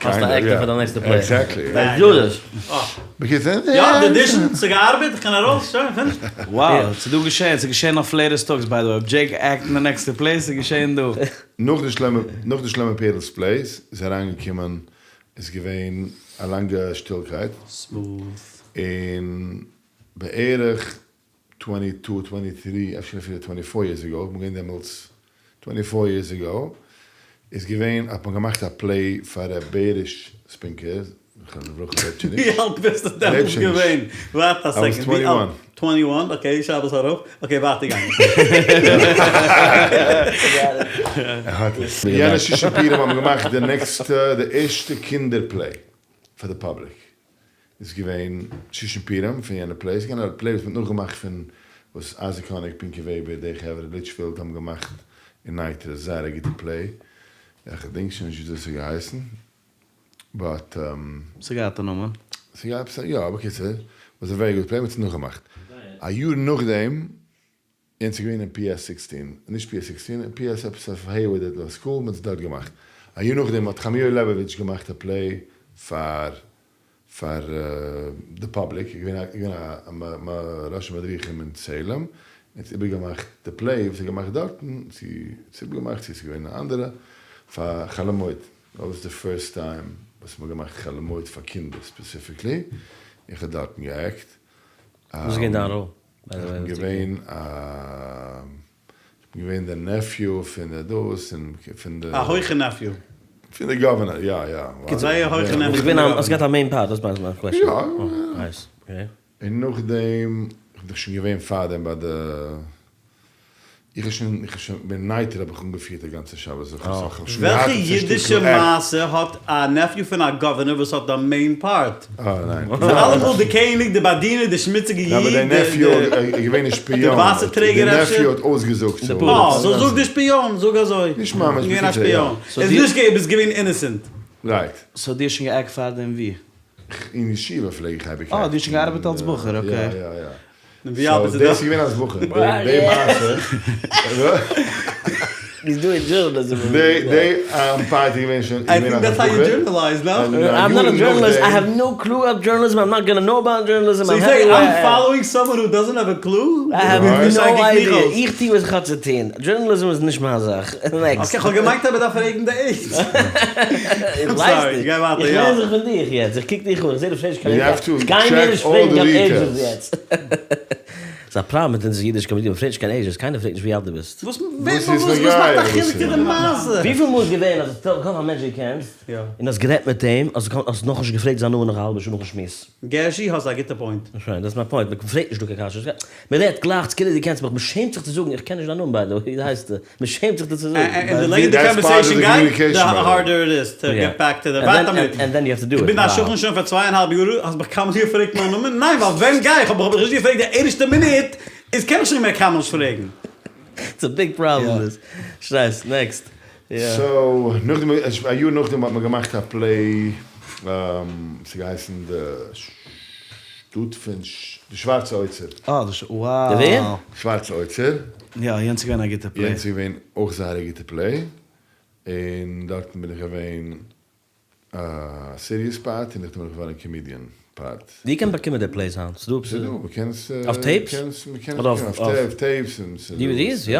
האסט א actor פאר די נעקסטע play. Exactly. דזשודעס. בקיצור. יא, די audition, ס'געארבעט, איך קען ארויס, שוין, finished. Wow, ס'איז דא געשען, ס'איז געשען אויף לעטעסט טאלקס by the way, אויב דזשעיק act אין די נעקסטע play, ס'איז געשען דא. נאך די שלמה, נאך די שלמה פערלס plays איז אריינגעקומען, איז געווען א לאנגע שטילקייט. Smooth. און בערך twenty two twenty three אפשר אפילו twenty four years ago, כ'בין געווען דעמאלטס twenty four years ago, איז געווען האט מען געמאכט א play פאר ר' בעריש ספינקער זכרונו לברכה לעבט שוין נישט. ווי אלט ביסטו דעמאלטס געווען? ווארט א second, ווי אלט? Twenty one, okay, שרייב עס אראפ, okay ווייטער גיין. יענע שושן פורים האט מען געמאכט די נעקסטע די ערשטע קינדער play פאר די public איז געווען שושן פורים פון יענע play, ס'איז געווען א play וואס מ'האט נאכגעמאכט פון וואס אייזיק האניג, פינקי וועבער, די חברה, ליטשפילד האבן געמאכט אין נייטרא, זייער א גוטע play, איך געדענק שוין נישט וויאזוי ס'האט געהייסן, but. ס'האט געהאט א נאמען. ס'האט געהאט עפעס א, יא, בקיצור, was a very good play, מ'האט עס נאכגעמאכט. א יאר נאכדעם יענץ איז געווען אין PS sixteen, נישט PS sixteen, אין PS עפעס אויף העיווארד אדער סקול, מען האט עס דארט געמאכט. א יאר נאכדעם האט חמיאל לעבאוויטש געמאכט א play פאר פאר די public, איז געווען א געווען א ראש המדריכים אין צעהלים, און האט איבערגעמאכט די play וואס ער האט געמאכט דארטן, צו עס איבערגעמאכט צו עס איז געווען א אנדערע, פאר חול המועד. That was the first time וואס מען האט געמאכט חול המועד פאר קינדער specifically, איך האב דארטן גע'עקט. וואס איז געווען דיין ראל? איך בין געווען א, איך בין געווען די nephew פון די דאס און פון די. א הויכע nephew. פון די governor, יא יא. זייער הויכע nephew פון די governor. האסט געהאט א main part, דאס מיין question. יא. Nice, okay. און נאכדעם, איך בין דאך שוין געווען פארדעם ביי די. איך האב שוין, איך האב שוין, בין נייטרא האב איך אנגעפירט א גאנצע שבת זכור, סאו איך האב שוין וועלכע געהאט עפעס א אידישע שטיקל act. מעשה האט א nephew פון א governor וואס האט די main part? אה ניין. ס'איז אלעמאל די קעניג, די באדינער, די שמוציגע ניין אבער איד, די nephew די איז געווען א שפיאן, וואסער די טרעגער אפשר? nephew האט אויסגעזאגט סאו. אה, so זאג די שפיאן, זאג אזוי. נישט ממש, געווען א בקיצור יא. שפיאן. איז נישט געווען, ביסט געווען innocent. Right. So דו האסט שוין גע'עקט פארדעם ווי? אין ישיבה פלעג איך אייביג אה, דו האסט שוין געארבעט אלס בחור, okay. יא יא יא. און ווי אלט ביסטו דאס איז געווען אלס בחור, די מעשה. He's doing journalism. די די part איז געווען שוין I think that's how you journalize, no? I'm not a journalist, I have no clue of journalism, I'm not gonna know about journalism, So you say I'm following someone who doesn't have a clue? I have no idea, איך טו וואס איך האב צו טון, journalism איז נישט מיין זאך, next. Okay, כ'האב געמיינט אז מ'דארף פרעגן די עידזש. איך ווייס נישט, איך לערן זיך פון דיך יעצט, איך קוק דיך אן, איך זע דו פרעגסט קיין You have to קיינער check נישט all פרעגן the קיין עידזשעס details. יעצט. ס'איז א פראבלעם מיט אונזער אידיש community, מ'פרעגט נישט קיין ages, קיינער פרעגט נישט ווי אלט דו ביסט. וואס מאכט א חילוק צו די מעשה? וויפיל מאל איז געווען אז האסט געטראפן א מענטש דו קענסט, און האסט גערעדט מיט אים, האסט נאכנישט געפרעגט זיין נאמען נאך א האלבע שעה נאכן שמועס. גערשי האסט א גוטע point. שוין, דאס איז מיין point, מ'פרעגט נישט דא קיין קשיות, מ'רעדט גלייך כאילו דו קענסט מיך, מ'שעמט זיך צו זאגן איך קען נישט דיין נאמען by the way, ווי הייסטו? מ'שעמט זיך דיר צו זאגן. און די לענגער די conversation גייט, די harder it is to get back to the, ווארט א מינוט, איך בין דיין שכן שוין פאר צוויי און האלב יאר, האסט מיך קיינמאל נישט געפרעגט מיין נאמען? ניין, ווייל ווען גיי איך, האב איך נישט געפרעגט די ערשטע מינוט, איז קען איך שוין נישט מער קיינמאל נישט פרעגן. It's a big problem דאס. שטייסט? Next. So, נאכדעם, א יאר נאכדעם האט מען געמאכט א play, ס'האט געהייסן די שטאט פון די שווארצע אוצר. אה, די ש. Wow. די ווער? שווארצע אוצר. יא, יענץ איז געווען א גוטע play. יענץ איז געווען אויך זייער א גוטע play, און דארטן בין איך געווען א serious part, און נאכדעם בין איך געווארן א comedian part. ווי קען מען באקומען די plays היינט? ס'דא עפעס? ס'דא, מ'קען עס. אויף tapes? מ'קען עס באקומען אויף tapes און ס'דא. DVDs? יא? יא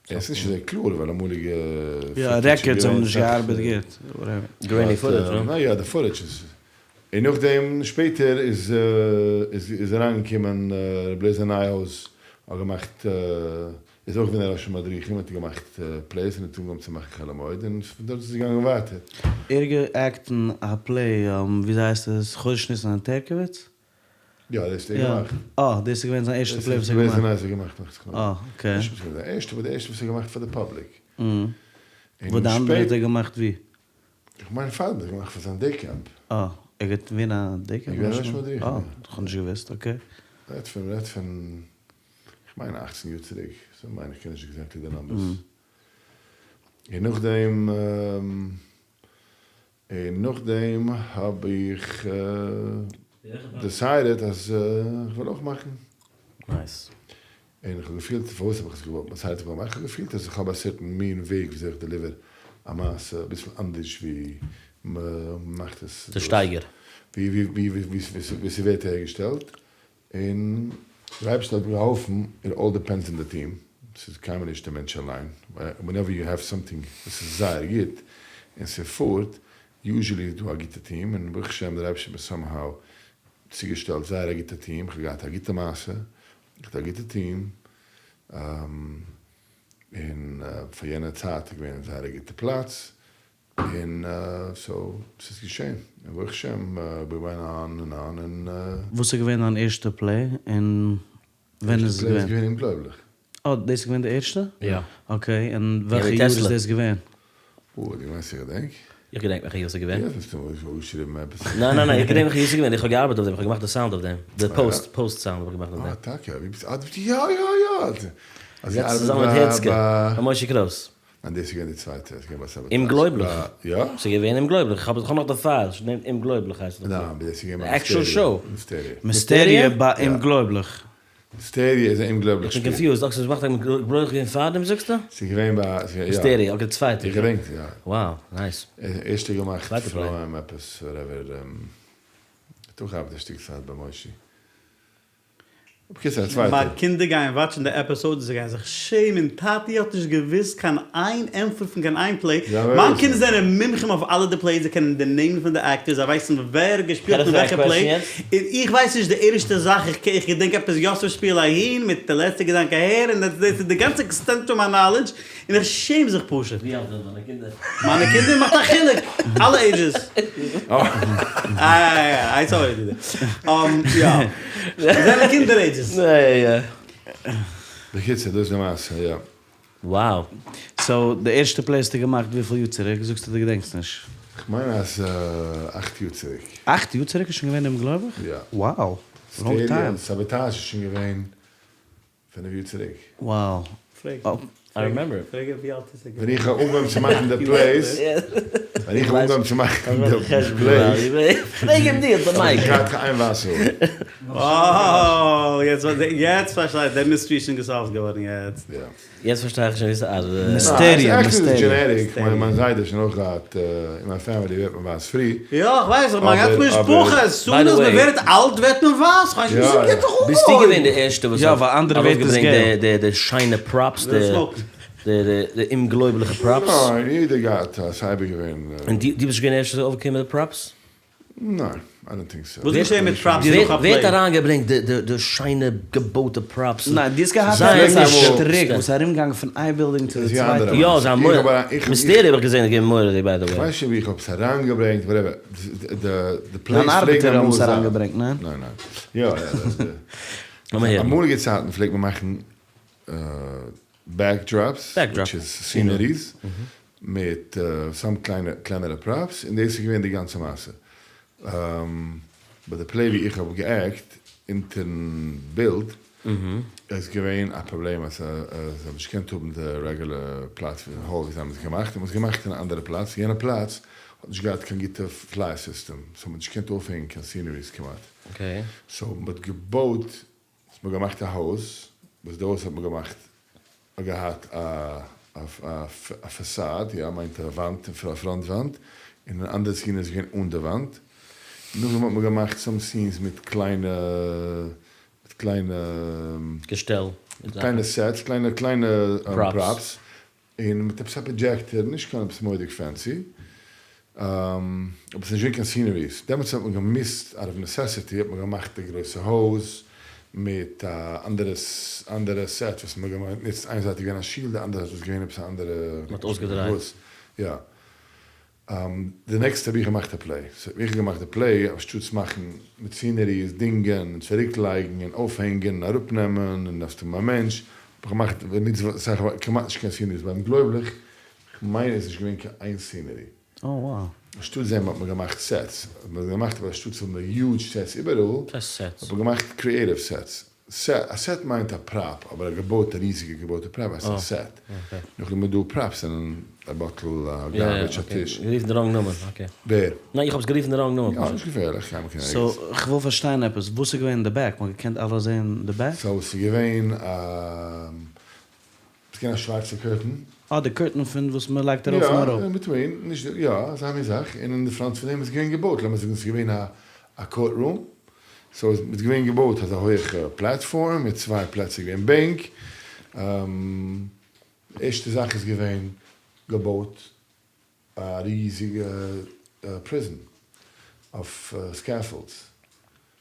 יא. עס איז נישט אזוי קלאר ווייל אמאליגע יא, records האבן נישט געארבעט גוט, whatever. Grainy footage, יא. ניין יא, די footage איז. און נאכדעם שפעטער איז איז אריינגעקומען ר' לעזער נייהויז האט געמאכט איז אויך געווען א ראש המדריכים האט געמאכט plays און האט אנגעהויבן צו מאכן חול המועד און פון דארט איז עס געגאנגען ווייטער. ער גע'עקט אין א play, וויאזוי הייסט עס, חודש ניסן אין טערקעוויץ? יא, דאס האט ער געמאכט. אה, דאס איז געווען זיין ערשטע play וואס ער האט געמאכט. דאס איז געווען זיין ערשטע געמאכט. אה, okay. נישט וואס זיין ערשטע, אבער די ערשטע וואס ער האט געמאכט פאר די public. וואס די אנדערע האט ער געמאכט ווי? איך מיין פאר דעם האט ער געמאכט פאר זיין day camp. אה, ער גייט ווערן א day camp? ער געווען ראש מדריך. אה, איך האב נישט געוואוסט, okay. רעדט פון, רעדט פון, איך מיין אכצן יאר צוריק, so מיין איך קען נישט exactly די numbers. און נאכדעם. און נאכדעם האב איך decided אז איך וויל אויך מאכן. Nice. און איך האב געפילט, פארוואס האב איך עס געוואלט decide איך וויל מאכן? איך האב געפילט אז איך האב א certain מין וועג וויאזוי איך deliver א מעשה, אביסל אנדערש ווי מ'מאכט עס. די שטייגער. ווי ס'ווערט אהערגעשטעלט. און דער אייבערשטער האט געהאלפן, it all depends on די טיעם, ס'איז קיינמאל נישט די מענטש אליין, whenever you have something וואס איז זייער גוט און ס'פארט, usually איז דא א גוטע טיעם, און ברוך השם דער אייבערשטער האט מיר somehow צוגעשטעלט זייער א גוטע טיעם, כ'האב געהאט א גוטע מעשה, געהאט א גוטע טיעם, און פאר יענע צייט איז געווען זייער א גוטע פלאץ, און so ס'איז געשען, און ברוך השם we went on and on און. וואס איז געווען דיין ערשטע play און ווען איז עס געווען? ערשטע play איז געווען אומגלויבליך. אה, דאס איז געווען די ערשטע? יא. Okay, און וועלכע יאר איז דאס געווען? אוי, דו מיינסט איך געדענק? איך געדענק וועלכע יאר ס'איז געווען. דו האסט מסתמא אויפגעשריבן עפעס. ניין ניין ניין, איך געדענק וועלכע יאר ס'איז געווען, איך האב געארבעט אויף דעם, איך האב געמאכט די sound אויף דעם, די post, post sound האב איך געמאכט אויף דעם. אה, טאקע? ווי ביסטו? אה, יא יא יא! יעצט צוזאמען מיט הירצקע, ביי משה קרויס. ניין דאס איז געווען די צווייטע, עס איז געווען ביי סאבאטאזש. אומגלויבליך. יא? ס'איז געווען אומגלויבליך, איך האב נאך די file, ס'נעמט אומגלויבליך הייסט עס. ניין אבער דאס איז געווען ביי actual show. מיסטעריע. מיסטעריע ביי אומגלויבליך. מיסטעריע איז א אומגלויבליך שפיל. איך בין confused, okay ס'איז אומגלויבליך געווען פארדעם זאגסטו? ס'איז געווען ביי, יא. מיסטעריע, okay די צווייטע. איך געדענק, יא. Wow, nice. ערשטע געמאכט פרוים עפעס whatever, האט אויך געארבעט א שטיק צייט ביי מושי. בקיצור א צווייטער. מיין קינדער גייען וואטשן די episode און זיי גייען זיך שעמען, טאטי האט נישט געוויסט קיין איין ענטפער פון קיין איין play, מיין קינדער זענען מומחים אויף אלע די plays, זיי קענען די נעמען פון די actors, זיי ווייסן ווער האט געשפילט אין וועלכע play, און איך ווייס נישט די ערשטע זאך, איך געדענק עפעס יוסף שפיל אהין מיט די לעצטע געדאנק אהער, און דאס איז די גאנצע extent פון מיין knowledge, און איך שעם זיך פשוט. ווי אלט זענען דיינע קינדער? מיינע קינדער מאכט א חילוק! אלע ages. איי איי סארי יא. זיי זענען קינדער ages. בקיצור דאס איז די מעשה יא. Wow. So די ערשטע play האסטו געמאכט וויפיל יאר צוריק? זאגסטו דו געדענקסט נישט. כ'מיין אז אכט יאר צוריק. אכט יאר צוריק איז שוין געווען אומגלויבליך? יא. Wow. Long time. סאבאטאזש איז שוין געווען פינף יאר צוריק. Wow. פרעג I remember. פרעג אים ווי אלט איז ער געווען. ווען איך האב אנגעהויבן צו מאכן די plays, ווען איך האב אנגעהויבן צו מאכן די plays, פרעג אים דו, די mic. האב איך געהאט איין ווייסע האר. אה, יעצט פארשטיי איך, די mystery איז שוין געסאלווט געווארן יעצט. יא. יעצט פארשטיי איך שוין ווי ס'ארבעט. מיסטעריע, מיסטעריע. Actually איז genetic, מיין זיידע האט שוין אויך געהאט, אין מיין family ווערט מען ווייס פרי. יא, איך ווייס, מיין גאנצע משפחה, as soon as מען ווערט אלט ווערט מען ווייס, כ'ווייס נישט וויאזוי ס'גייט זיך אנגעהויבן. ביסטו געווען די ערשטע וואס האט ארויפגעברענגט די שיינע props, די אומגלויבליכע props? ניין, יעדער געהאט, ס'איז אייביג געווען. און דו ביסט נישט געווען די ערשטע וואס איז אויפגעקומען מיט די props? ניין, איי דאנט טינק סאו. וואס געשעהן מיט פראפס נאך א ווער האט פלעי? אריינגעברענגט די שיינע געבויטע פראפס? ניין, דו האסט געהאט עפעס א שטריק וואס איז ארומגעגאנגען פון איין בילדינג צו די צווייטע. יא, זיי האבן מיסטעריע האב איך געזען איז געווען מורא'דיג ביי די וועי. כ'ווייס נישט ווי איך האב עס אריינגעברענגט, וואטעווער, די פלעיס דיין פלעגן ארבעטער האבן אמאל עס זיין. אריינגעברענגט, ניין? ניין ניין. יא יא. אמאליגע צייטן פלעגט מען מאכן בעקדראפס, וויטש איז סינעריס, מיט סאם קלענערע פראפס, און דאס איז געווען די גאנצע מעשה. ביי די פלעי ווי איך האב גע'עקט אונטערן בילד, איז געווען א פראבלעם אז זיי האבן נישט געקענט האבן די רעגולער פלאץ פון האל ווי זיי האבן עס געמאכט, האט מען עס געמאכט אין א אנדערע פלאץ, יענע פלאץ האט נישט געהאט קיין גוטע פליי סיסטעם, סאו מען האט נישט געקענט אויפהענגן קיין סינעריס כמעט, סאו מען האט געבויט האט מען געמאכט א הויז, וואס די הויז האט מען געמאכט האט געהאט א פאסאד, יא מיינט א וואנט, א פראנט וואנט, און אן אנדערע סין איז געווען אן די וואנט, נאכדעם האט מען געמאכט סאם סינס מיט קליינע, מיט קליינע, געשטעל, מיט קליינע סעטס, קליינע קליינע פראפס, און מיט עפעס א פראדזשעקטער, נישט קיין עפעס מורא'דיג פענסי, אבער ס'איז נישט געווען קיין סינעריס, דעמאלטס האט מען געמוזט אוט אוו נעסעסיטי האט מען געמאכט די גרויסע הויז מיט א אנדערע אנדערע סעט וואס מ'האט גענוצט, איין זייט איז געווען א שול די אנדערע זייט איז געווען עפעס א אנדערע מ'האט אויסגעדרייט. יא. די נעקסטע האב איך געמאכט א פלעי, סאו האב איך געמאכט די פלעי אנשטאטס מאכן מיט סינעריס, דינגען און צוריק לייגן און אויפהענגען און אראפנעמען און דארפסט האבן א מענטש, האב איך געמאכט מיט אסאך כמעט נישט קיין סינעריס ביי אומגלויבליך, כ'מיין עס איז נישט געווען קיין איין סינערי. אנשטאטס דעם האט מען געמאכט סעטס, האט מען געמאכט אבער אנשטאטס האבן היודזש סעטס איבעראל, האט מען געמאכט קריעטיוו סעטס. א סעט מיינט א פראפ, אבער א געבויטע ריזיגע געבויטע פראפ הייסט א סעט. נאכדעם איז דא פראפס זענען א באטל, א גארביטש, א טיש. גערופן די ראנג נאמען, אקעי. ווער? ניין איך האב עס גערופן די ראנג נאמען יא, נישט געפערליך, קיינמאל קען סאו כ'וויל פארשטיין עפעס, וואס איז געווען אין די בעק? מ'האט געקענט אלעס זעהן די בעק? סאו ס'איז געווען א. ס'איז געווען א שווארצע קורטען. אה, די קורטען פון וואס מ'לייגט ארויף און אראפ. יא, אין ביטווין, נישט די, יא, אזא מין זאך, און אין די פראנט פון דעם איז געווען געבויט, לאמיר זאגן ס'איז געווען א א קאורט רום, סאו איז געווען געבויט אזא הויעכע פלעטפארם מיט צוויי פלעצער געווען בענק, די ערשטע זאך איז געווען געבויט א ריזיגע פריזן אויף סקעפאלדס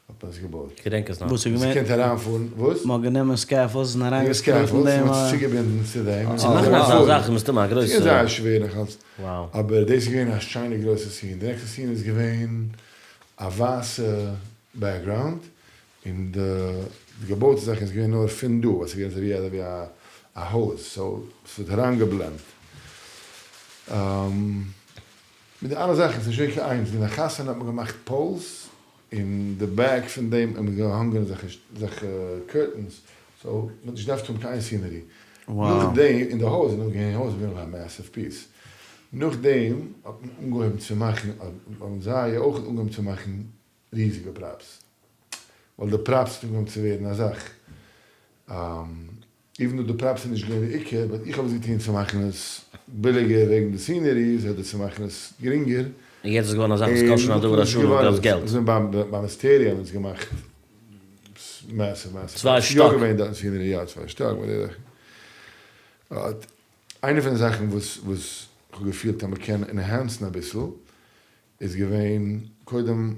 האט מען עס געבויט. כ'געדענק עס נאך. וואס איז געווען? מ'קען אריינפארן, וואס? מ'האט גענומען סקעפאלדס און אריינגעסקרופט אין דעם. מ'האט עס צוגעבינדן צו דעם. צו מאכן אזא זאך איז מסתמא א גרויסע. ס'איז געווען זייער שווער נאך אלץ. אבער דאס איז געווען א שיינע גרויסע סין. די נעקסטע סין איז געווען א ווייסע בעקגראונד, און די געבויטע זאך איז געווען נאר פון דא, ווייל ס'איז געווען אזויווי אזויווי א הויז, סאו ס'האט אריינגעבלענדט. מיט די אלע זאכן, ס'איז נישט געווען קיין איינס, אין א חתונה האט מען געמאכט פאולס, אין די בעק פון דעם האט מען געהאנגען אזעלכע קורטענס, סאו מ'האט נישט געדארפט האבן קיין איין סינערי. נאכדעם, אין די הויז, אין די הויז איז געווען א מעסיוו פיס. נאכדעם האט מען אנגעהויבן צו מאכן, האבן זיי אויך אנגעהויבן צו מאכן ריזיגע פראפס, ווייל די פראפס האט אנגעהויבן צו ווערן א זאך, איווען דאו די פראפס איז נישט געווען די עיקר, באט איך האב עס געטון צו מאכן עס ביליגער וועגן די סינעריס, אדער צו מאכן עס גרינגער. און יעצט איז געווארן א זאך וואס קאסט שוין א דבר השלם גרויס געלט. אזוי ביי מיסטעריע האבן אונז געמאכט מעסיוו מעסיוו. צוויי שטאק. יא געווען דארטן סינערי יא צוויי שטאק מיט די זאכן. איינע פון די זאכן וואס וואס כ'האב געפילט אז מ'קען ענהענסן אביסל איז געווען קודם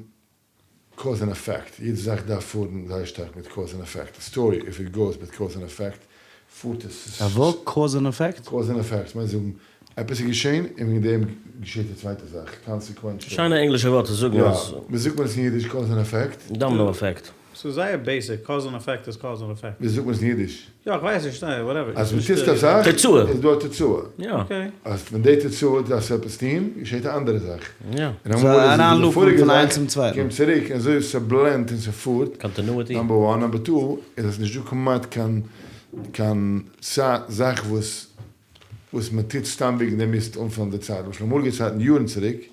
קאוז ענד עפעקט, יעדע זאך דארף פארן זייער שטארק מיט קאוז ענד עפעקט, א סטארי איף איט גאוס מיט קאוז ענד עפעקט פארט עס. א וואס? קאוז ענד עפעקט? קאוז ענד עפעקט מיינט זאגן עפעס איז געשען און וועגן דעם געשעט די צווייטע זאך, קאנסעקווענשאל. שיינע ענגלישע ווארט צו זאגן יא, אז. ווי זאגט מען עס אין אידיש קאוז ענד עפעקט? דאמינאו עפעקט. ס'איז זייער בעיסיק, קאוז ענד עפעקט איז קאוז ענד עפעקט. ווי זאגט מען עס אין אידיש? יא, איך ווייס נישט, ניין, וואטעווער. אז מען טוט א זאך, תוצאה. איז דא א תוצאה. יא. אקעי. אז פון די תוצאה דארפסטו עפעס טון, געשעט א אנדערע זאך. יא. און אמאל איז עס די פאריגע פון איינס זאך צום צווייטן. קומט צוריק, און אזוי ס'בלענדט און ס'פארט. קאנטענועטי. נאמבער וואן. נאמבער טו, איז אז נישט דא כמעט קיין קיין זאך וואס וואס מען טוט סתם וועגן דעם מוזט אנפילן די צייט, למשל אמאליגע צייטן יארן צוריק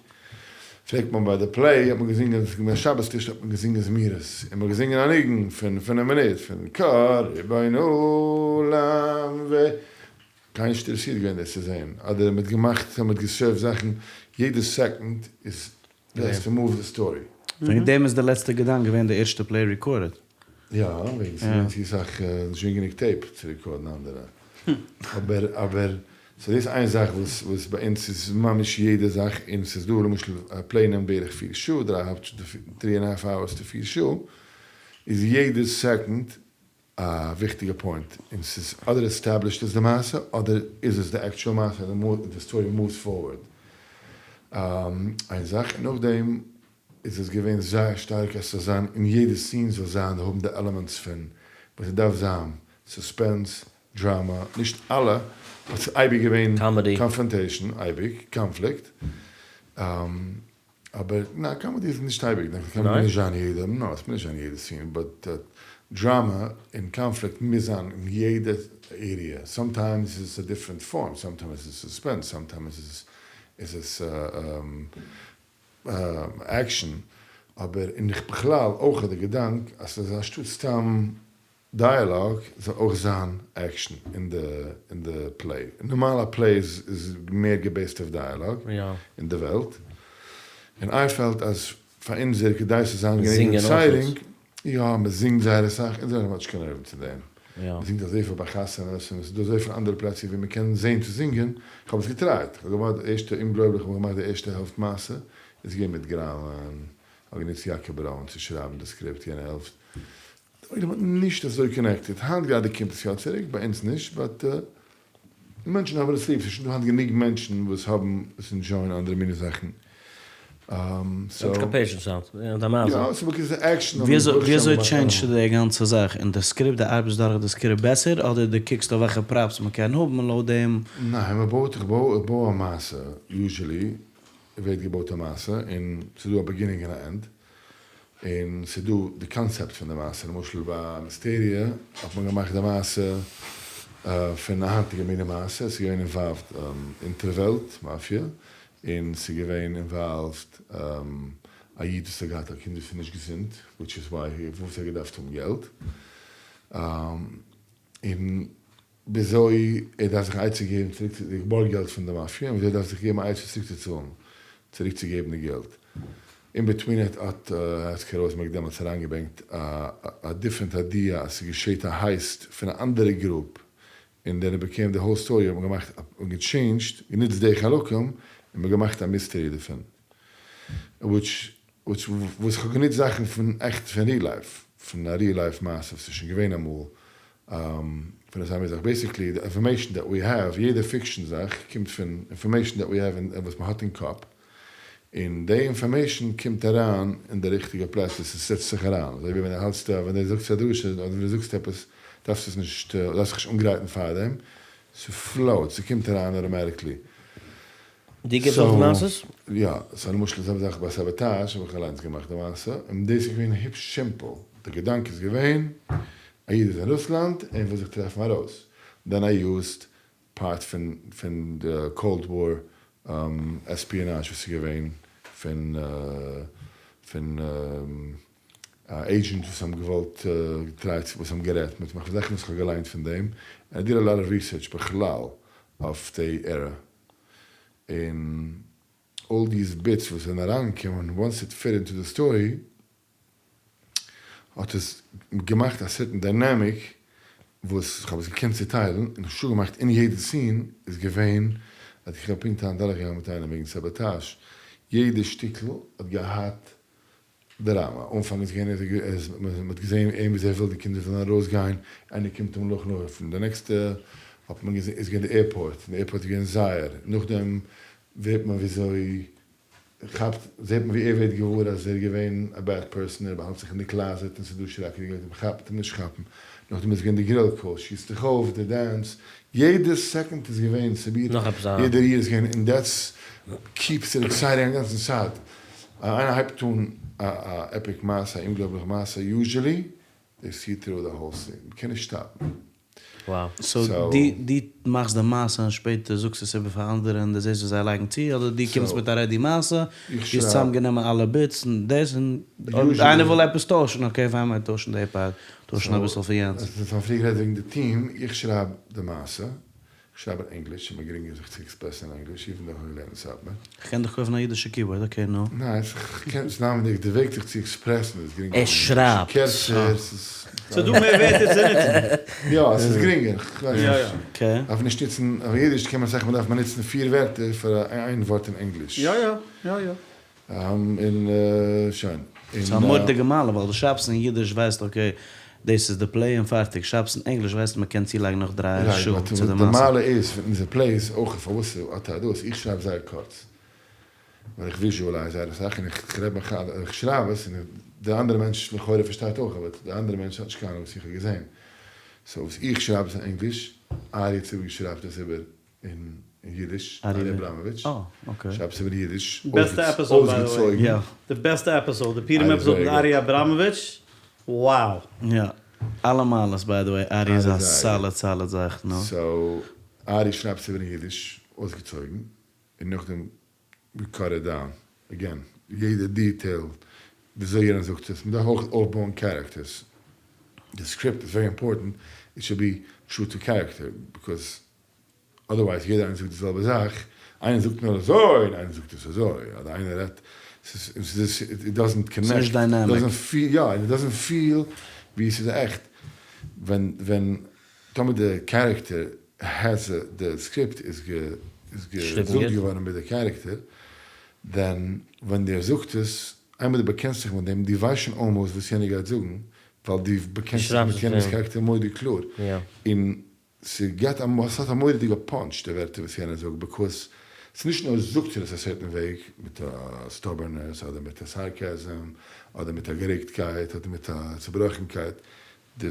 פלעגט מען ביי די פלעי האט מען געזינגען ס'איז געווען שבת טיש האט מען געזינגען זמירות און מען האט געזינגען א ניגון פון פינף מינוט פון קה ריבון עולם ו קיינער נישט אינטערעסירט געווען דאס צו זען אדער מען האט געמאכט מען האט געסערווט זאכן יעדע סעקאנד איז דאס טו מאוו די סטארי. וועגן דעם איז די לעצטע געדאנק געווען די ערשטע פלעי ריקארדעד. יא, וועגן ס'איז געווען צו סאך, נישט געווען גענוג טעיפ צו ריקארדן אנדערע. אבער אבער. So דאס איז איין זאך וואס וואס ביי אונז איז ממש יעדע זאך, און ס'איז דא למשל א play נעמט בערך פיר שעה, דריי האלב three and half hours to פיר שעה, איז יעדע second א וויכטיגע point, און ס'איז אדער established איז די מעשה, אדער איז עס די actual מעשה, און די story moves forward. איין זאך, און נאכדעם איז עס געווען זייער שטארק אז ס'זאל זיין אין יעדע scene זאל זיין האבן די elements פון וואס ס'דארף זיין, suspense, דראמא, נישט אלע, but ס'איז אייביג געווען confrontation, אייביג, קאנפליקט, אבער ניין comedy איז נישט אייביג, קען נישט זיין יעדע, no עס מוז נישט זיין יעדע scene, but דראמא און קאנפליקט מוז זיין אין יעדע area, sometimes איז עס א different form, sometimes איז עס suspense, sometimes איז עס action, אבער און איך בכלל אויך די געדאנק אז ס'איז אנשטאט סתם דיאלאג זאל אויך זיין action אין די אין די play. נארמאל א play איז איז מער גע based אויף דיאלאג אין די וועלט. און I felt אז פאר אונזער כדי ס'זאל זיין גענוג exciting, יא מ'זינגט זייער אסאך, אונז זענען נישט קיין ערבים צו דעם. מ'זינגט אזויפיל ביי חתונות און ס'איז דא אזויפיל אנדערע פלעצער ווי מ'קען זעהן צו זינגען. איך האב עס גע try ט. איך האב געמאכט די ערשטע אומגלויבליך, איך האב געמאכט די ערשטע העלפט מעשה איז געווען מיט גראמען. איך האב גענוצט יעקב ברוין צו שרייבן די script יענע העלפט. די עולם האט נישט אזוי connected, היינט גראדע קומט עס יא צוריק, ביי אונז נישט, but מענטשן האבן עס ליב, ס'איז שוין דא היינט גענוג מענטשן וואס האבן עס enjoy ען אנדערע מיני זאכן. סאו. קיין patience היינט, יא, ס'איז because די action. וויאזוי change טו די גאנצע זאך אין די script, די ארבעטסט דורך די script בעסער אדער די קוקסט אויף וועלכע props מ'קען האבן און לויט דעם? ניין, מ'בויט, איך בוי, איך בוי א מעשה, usually ווערט געבויט א מעשה און ס'איז דא א beginning און א end, און ס'איז דא די קאנצעפט פון די מעשה, למשל ביי מיסטעריע האט מען געמאכט די מעשה פון א היינטיגע מינע מעשה, ס'איז געווען involved אונטערוועלט מאפיא, און ס'איז געווען involved א איד וואס האט געהאט א קינד וואס איז נישט געזונט, which is why וואס ער האט געדארפט האבן געלט, און וויאזוי ער דארף זיך א עצה געבן צוריק צו געבארגט געלט פון די מאפיא און וויאזוי ער דארף זיך געבן א עצה צוריק צו צאלן צוריק צו געבן די געלט. in between האט האט העסקי ראזנבערג דעמאלטס אריינגעברענגט א א different idea אז ס'געשעט א heist פון א אנדערע group און then it became the whole story האט מען געמאכט און גע change ט גענוצט די חלקים און מען געמאכט א mystery דערפון which which וואס כ'האב גענוצט זאכן פון עכט פון real life פון א real life מעשה וואס איז שוין געווען אמאל פון אזא מין זאך, basically די information that we have, יעדע fiction זאך קומט פון information that we have און וואס מען האט אין קאפ, און די information קומט אריין אין די ריכטיגע פלעצער, עס זעצט זיך אריין, אזוי ווי ווען דו האלטסט א, ווען דו זאגסט א דרשה אדער ווען דו זאגסט עפעס דארפסטו עס נישט, דארפסט זיך נישט אנגרייטן פארדעם, ס' flow ט, ס'קומט אריין automatically. דו גיבסט אויך מעשות? יא, so למשל די זעלבע זאך ביי סאבאטאזש האב איך אליינס געמאכט די מעשה, און דאס איז געווען היפש simple, די געדאנק איז געווען, א איד איז אין רוסלאנד און וויל זיך טרעפן ארויס, then I used part פון פון די cold war espionage וואס איז געווען פון פון agent וואס האבן געוואלט try ט וואס האבן גערעדט מיט מיך זאכן וואס איך האב געליינט פון דעם, and I did a lot of research בכלל אויף די era און all these bits וואס זענען אריינגעקומען once it fit into the story האט עס געמאכט א certain dynamic וואס כ'האב עס געקענט צוטיילן און sure געמאכט אין יעדע scene איז געווען אז איך האב פונקט היינט דורכגעגאנגען מיט איינעם וועגן סאבאטאזש יעדע שטיקל האט געהאט דראמא, אנפאנג איז געווען אז מען האט געזען אים ווי ער וויל די קינדער זאלן ארויסגיין, איינער קומט אים נאך לויפן, די נעקסטע האט מען געזען איז געווען די airport, די airport איז געווען זייער, נאכדעם ווערט מען וויאזוי כאפט זעט מען ווי ער ווערט געוואר אז ער איז געווען א bad person, ער באהאלט זיך אין די closet און ס'איז דא שרעקעדיגע לייט אים כאפט אים נישט כאפן, נאכדעם איז געווען די grill call, שיסט זיך אויף, די dance, יעדע second איז געווען ס'בירט, יעדע ריר איז געווען און that's keeps it exciting א גאנצן צייט. איינער הייבט אן א epic מעשה, א אומגלויבליכע מעשה, usually they see through the whole scene, מ'קען נישט stop ן. so דו מאכסט די מעשה און שפעטער זאגסט עס איבער פאר אנדערע און דו זעסט וואס זיי לייגן צו, אדער דו קומסט מיט א ready מעשה, דו האסט צוזאם גענומען אלע bits און דאס, און אויב איינער וויל עפעס טוישן, okay fine מ'וועט טוישן די part, טוישן אביסל פון יענץ. סאו, פריער גערעדט וועגן די team, איך שרייב די מעשה, איך. שרייב אין ענגליש, ס'איז מיר גרינגער זיך צו express ן אין ענגליש, even though איך האב געלערנט אין סאטמאר. כ'קען דאך קויפן א אידישע keyboard, okay נו. ניין, כ'קען נישט נאמען די וועג זיך צו express ן איז גרינגער ער שרייבט. קערצער, ס'איז. ס'איז דא מער ווערטער צו נוצן. יא, ס'איז גרינגער, כ'ווייס נישט. דארף נישט נוצן, אויף אידיש קען מען אסאך מאל דארף מען נוצן פיר ווערטער פאר איין ווארט אין ענגליש. יא יא, יא יא. און שוין. ס'איז א מורא'דיגע מעלה ווייל דו שרייבסט אין אידיש ווייסט okay דאס איז די play און פארטיג, שרייבסט אין ענגליש ווייסט מ'קען צולייגן נאך דריי שעה צו די מעשה. די מעלה איז פון אונזער plays אויך פארוואס האט ער דאס, איך שרייב זייער קורץ ווייל איך visualize זייער אסאך און איך רעד מיך איין, איך שרייב עס און די אנדערע מענטש לכאורה פארשטייט אויך אבער די אנדערע מענטש האט נישט קיין אנונג וואס איך האב געזען, so וואס איך שרייב עס אין ענגליש, ארי צבי שרייבט עס איבער אין אידיש, ארי אבראמאוויטש, שרייבט עס איבער אידיש, אויסגעצויגן. די בעסטע episode, די פורים episode מיט ארי אבראמאוויטש, wow! יא, אלע מעלות by the way, ארי איז א solid solid זאך, נו. so, ארי שרייבט עס איבער אין אידיש, אויסגעצויגן, און נאכדעם we cut it down, again, יעדע detail, וויאזוי יענער זאגט עס, מ'דארף אויך אויפבויען characters, די script איז very important, it should be true to character, because otherwise יעדער איינער זאגט די זעלבע זאך, איינער זאגט נאר אזוי און איינער זאגט עס אזוי, אדער איינער רעדט, ס'איז it doesn't connect, ס'נישט dynamic. יא, it doesn't feel ווי ס'איז עכט, ווען ווען טאמער די character has די script איז געזאגט געווארן מיט די character, then ווען דער זאגט עס, איינמאל דו באקענסט זיך מיט דעם, דו ווייסט שוין almost וואס יענער גייט זאגן, ווייל דו באקענסט זיך מיט יענעמ'ס character מורא'דיג קלאר, און ס'געט א ס'האט א מורא'דיגע punch די ווערטער וואס יענער זאגט because ס'נישט נאר זאגט ער עס א certain וועג מיט א stubbornness אדער מיט א sarcasm אדער מיט א גערעגטקייט אדער מיט א צובראכנקייט די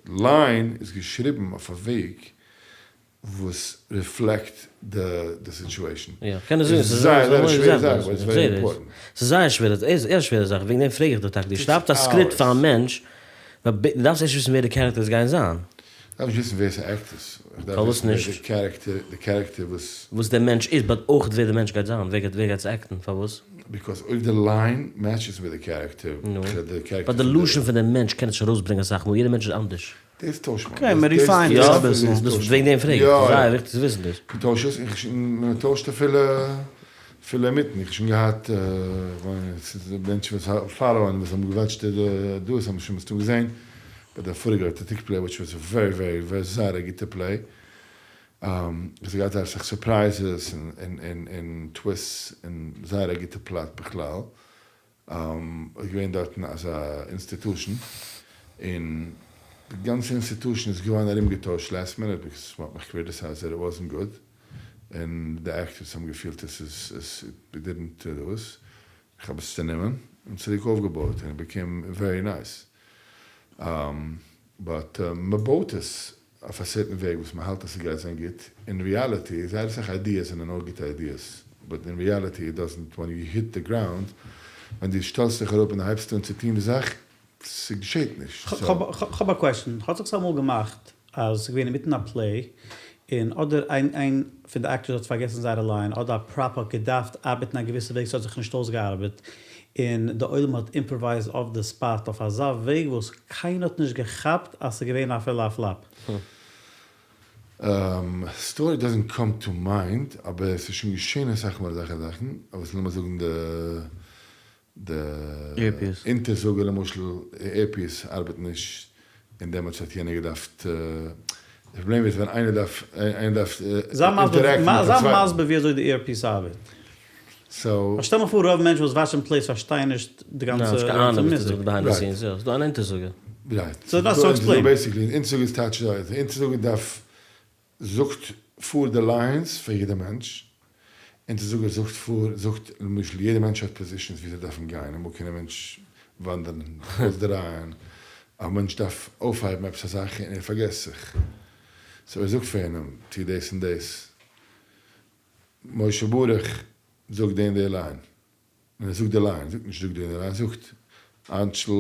line איז געשריבן אויף א וועג וואס reflect די situation. יא, כ'קען עס זאגן, ס'איז זייער שווערע זאך, באט איטס ווערי אימפארטענט. ס'איז זייער שווער, ס'איז א שווערע זאך, וועגן דעם פרעג איך דיר טאקע, דו שרייבסט א script פאר א מענטש, דו דארפסט ערשט וויסן ווער די characters גייען זיין. כ'דארף נישט וויסן ווער ס'עקט עס, כ'דארף וויסן ווער די character, די character וואס. וואס דער מענטש איז, but אויך ווער דער מענטש גייט זיין, ווער גייט עס act ן, פארוואס? because אויב די line match עס מיט די character, די character. but די לשון פון דעם מענטש קען נישט ארויסברענגען אסאך מאל, יעדער מענטש איז אנדערש. דאס טוישט מען. okay, מען refine ט עס אביסל. יא, דאס וועגן דעם פרעג איך, ס'איז זייער וויכטיג צו וויסן דאס. מען טוישט עס, און מען טוישט אפילו אפילו אינמיטן, איך האב שוין געהאט מענטשן וואס follow ען וואס האבן גע watch ט דאס האבן שוין מסתם געזען ביי די פאריגע אוטענטיק play which was very very very זייער א גוטע play, עס האט געהאט זייער אסאך surprises און twists און זייער א גוטע plot בכלל. איז געווען דארטן אזא institution, און די גאנצע institution איז געווארן ארומגעטוישט last minute because מ'האט מיך criticized that it wasn't good, און די actors האבן געפילט עס איז עס it didn't דאס, איך האב עס צונומען און צוריק אויפגעבויט און it became very nice, but מ'בויט עס אויף א certain וועג וואס מ'האלט אז ס'גייט זיין גוט, אין reality זייער אסאך ideas זענען נאר גוטע ideas, but אין reality it doesn't, ווען you hit the ground, ווען דו שטעלסט זיך אראפ און דו הייבסט אן צו טון די זאך, ס'געשעט נישט, סאו. כ'האב א question, האט זיך עס אמאל געמאכט אז ס'איז געווען אינמיטן א play און אדער איין איין פון די actors האט פארגעסן זייערע line אדער א prop האט געדארפט ארבעטן א געוויסע וועג ס'האט זיך נישט אויסגעארבעט און די עולם האט improvise אויף די spot אויף אזא וועג וואס קיינער האט נישט געכאפט אז ס'איז געווען אפילו א flop. story doesn't come to mind, אבער עס איז שוין געשען אסאך מאל אזעלכע זאכן, אבער לאמיר זאגן די די אונטערזאגער למשל, earpiece ארבעט נישט, און דעמאלטס האט יענער געדארפט, די פראבלעם איז ווען איינער דארף איינער דארף interact ן מיט א צווייטן. זיי מסביר ווי אזוי די earpiece ארבעט. so. שטעל מיך פאר רוב מענטשן וואס watch ן plays פארשטייען נישט די גאנצע מוזיק. ס'איז דא אן אונטערזאגער. right. so דאס explain. basically אונטערזאגער איז טייטש אזוי, אונטערזאגער דארף זאגט פאר די lines פאר יעדע מענטש, אונטערזאגער זאגט פאר זאגט למשל יעדע מענטש האט positions ווי זיי דארפן גיין, אמאל קען א מענטש וואנדערן, אויסדרייען, א מענטש דארף אויפהייבן עפעס א זאך און ער פארגעסט זיך, so ער זאגט פאר יענעם טו דאס און דאס, משה ברוך זאגט די און די line, און ער זאגט די line, זאגט נישט זאגט די און די line, זאגט אנשל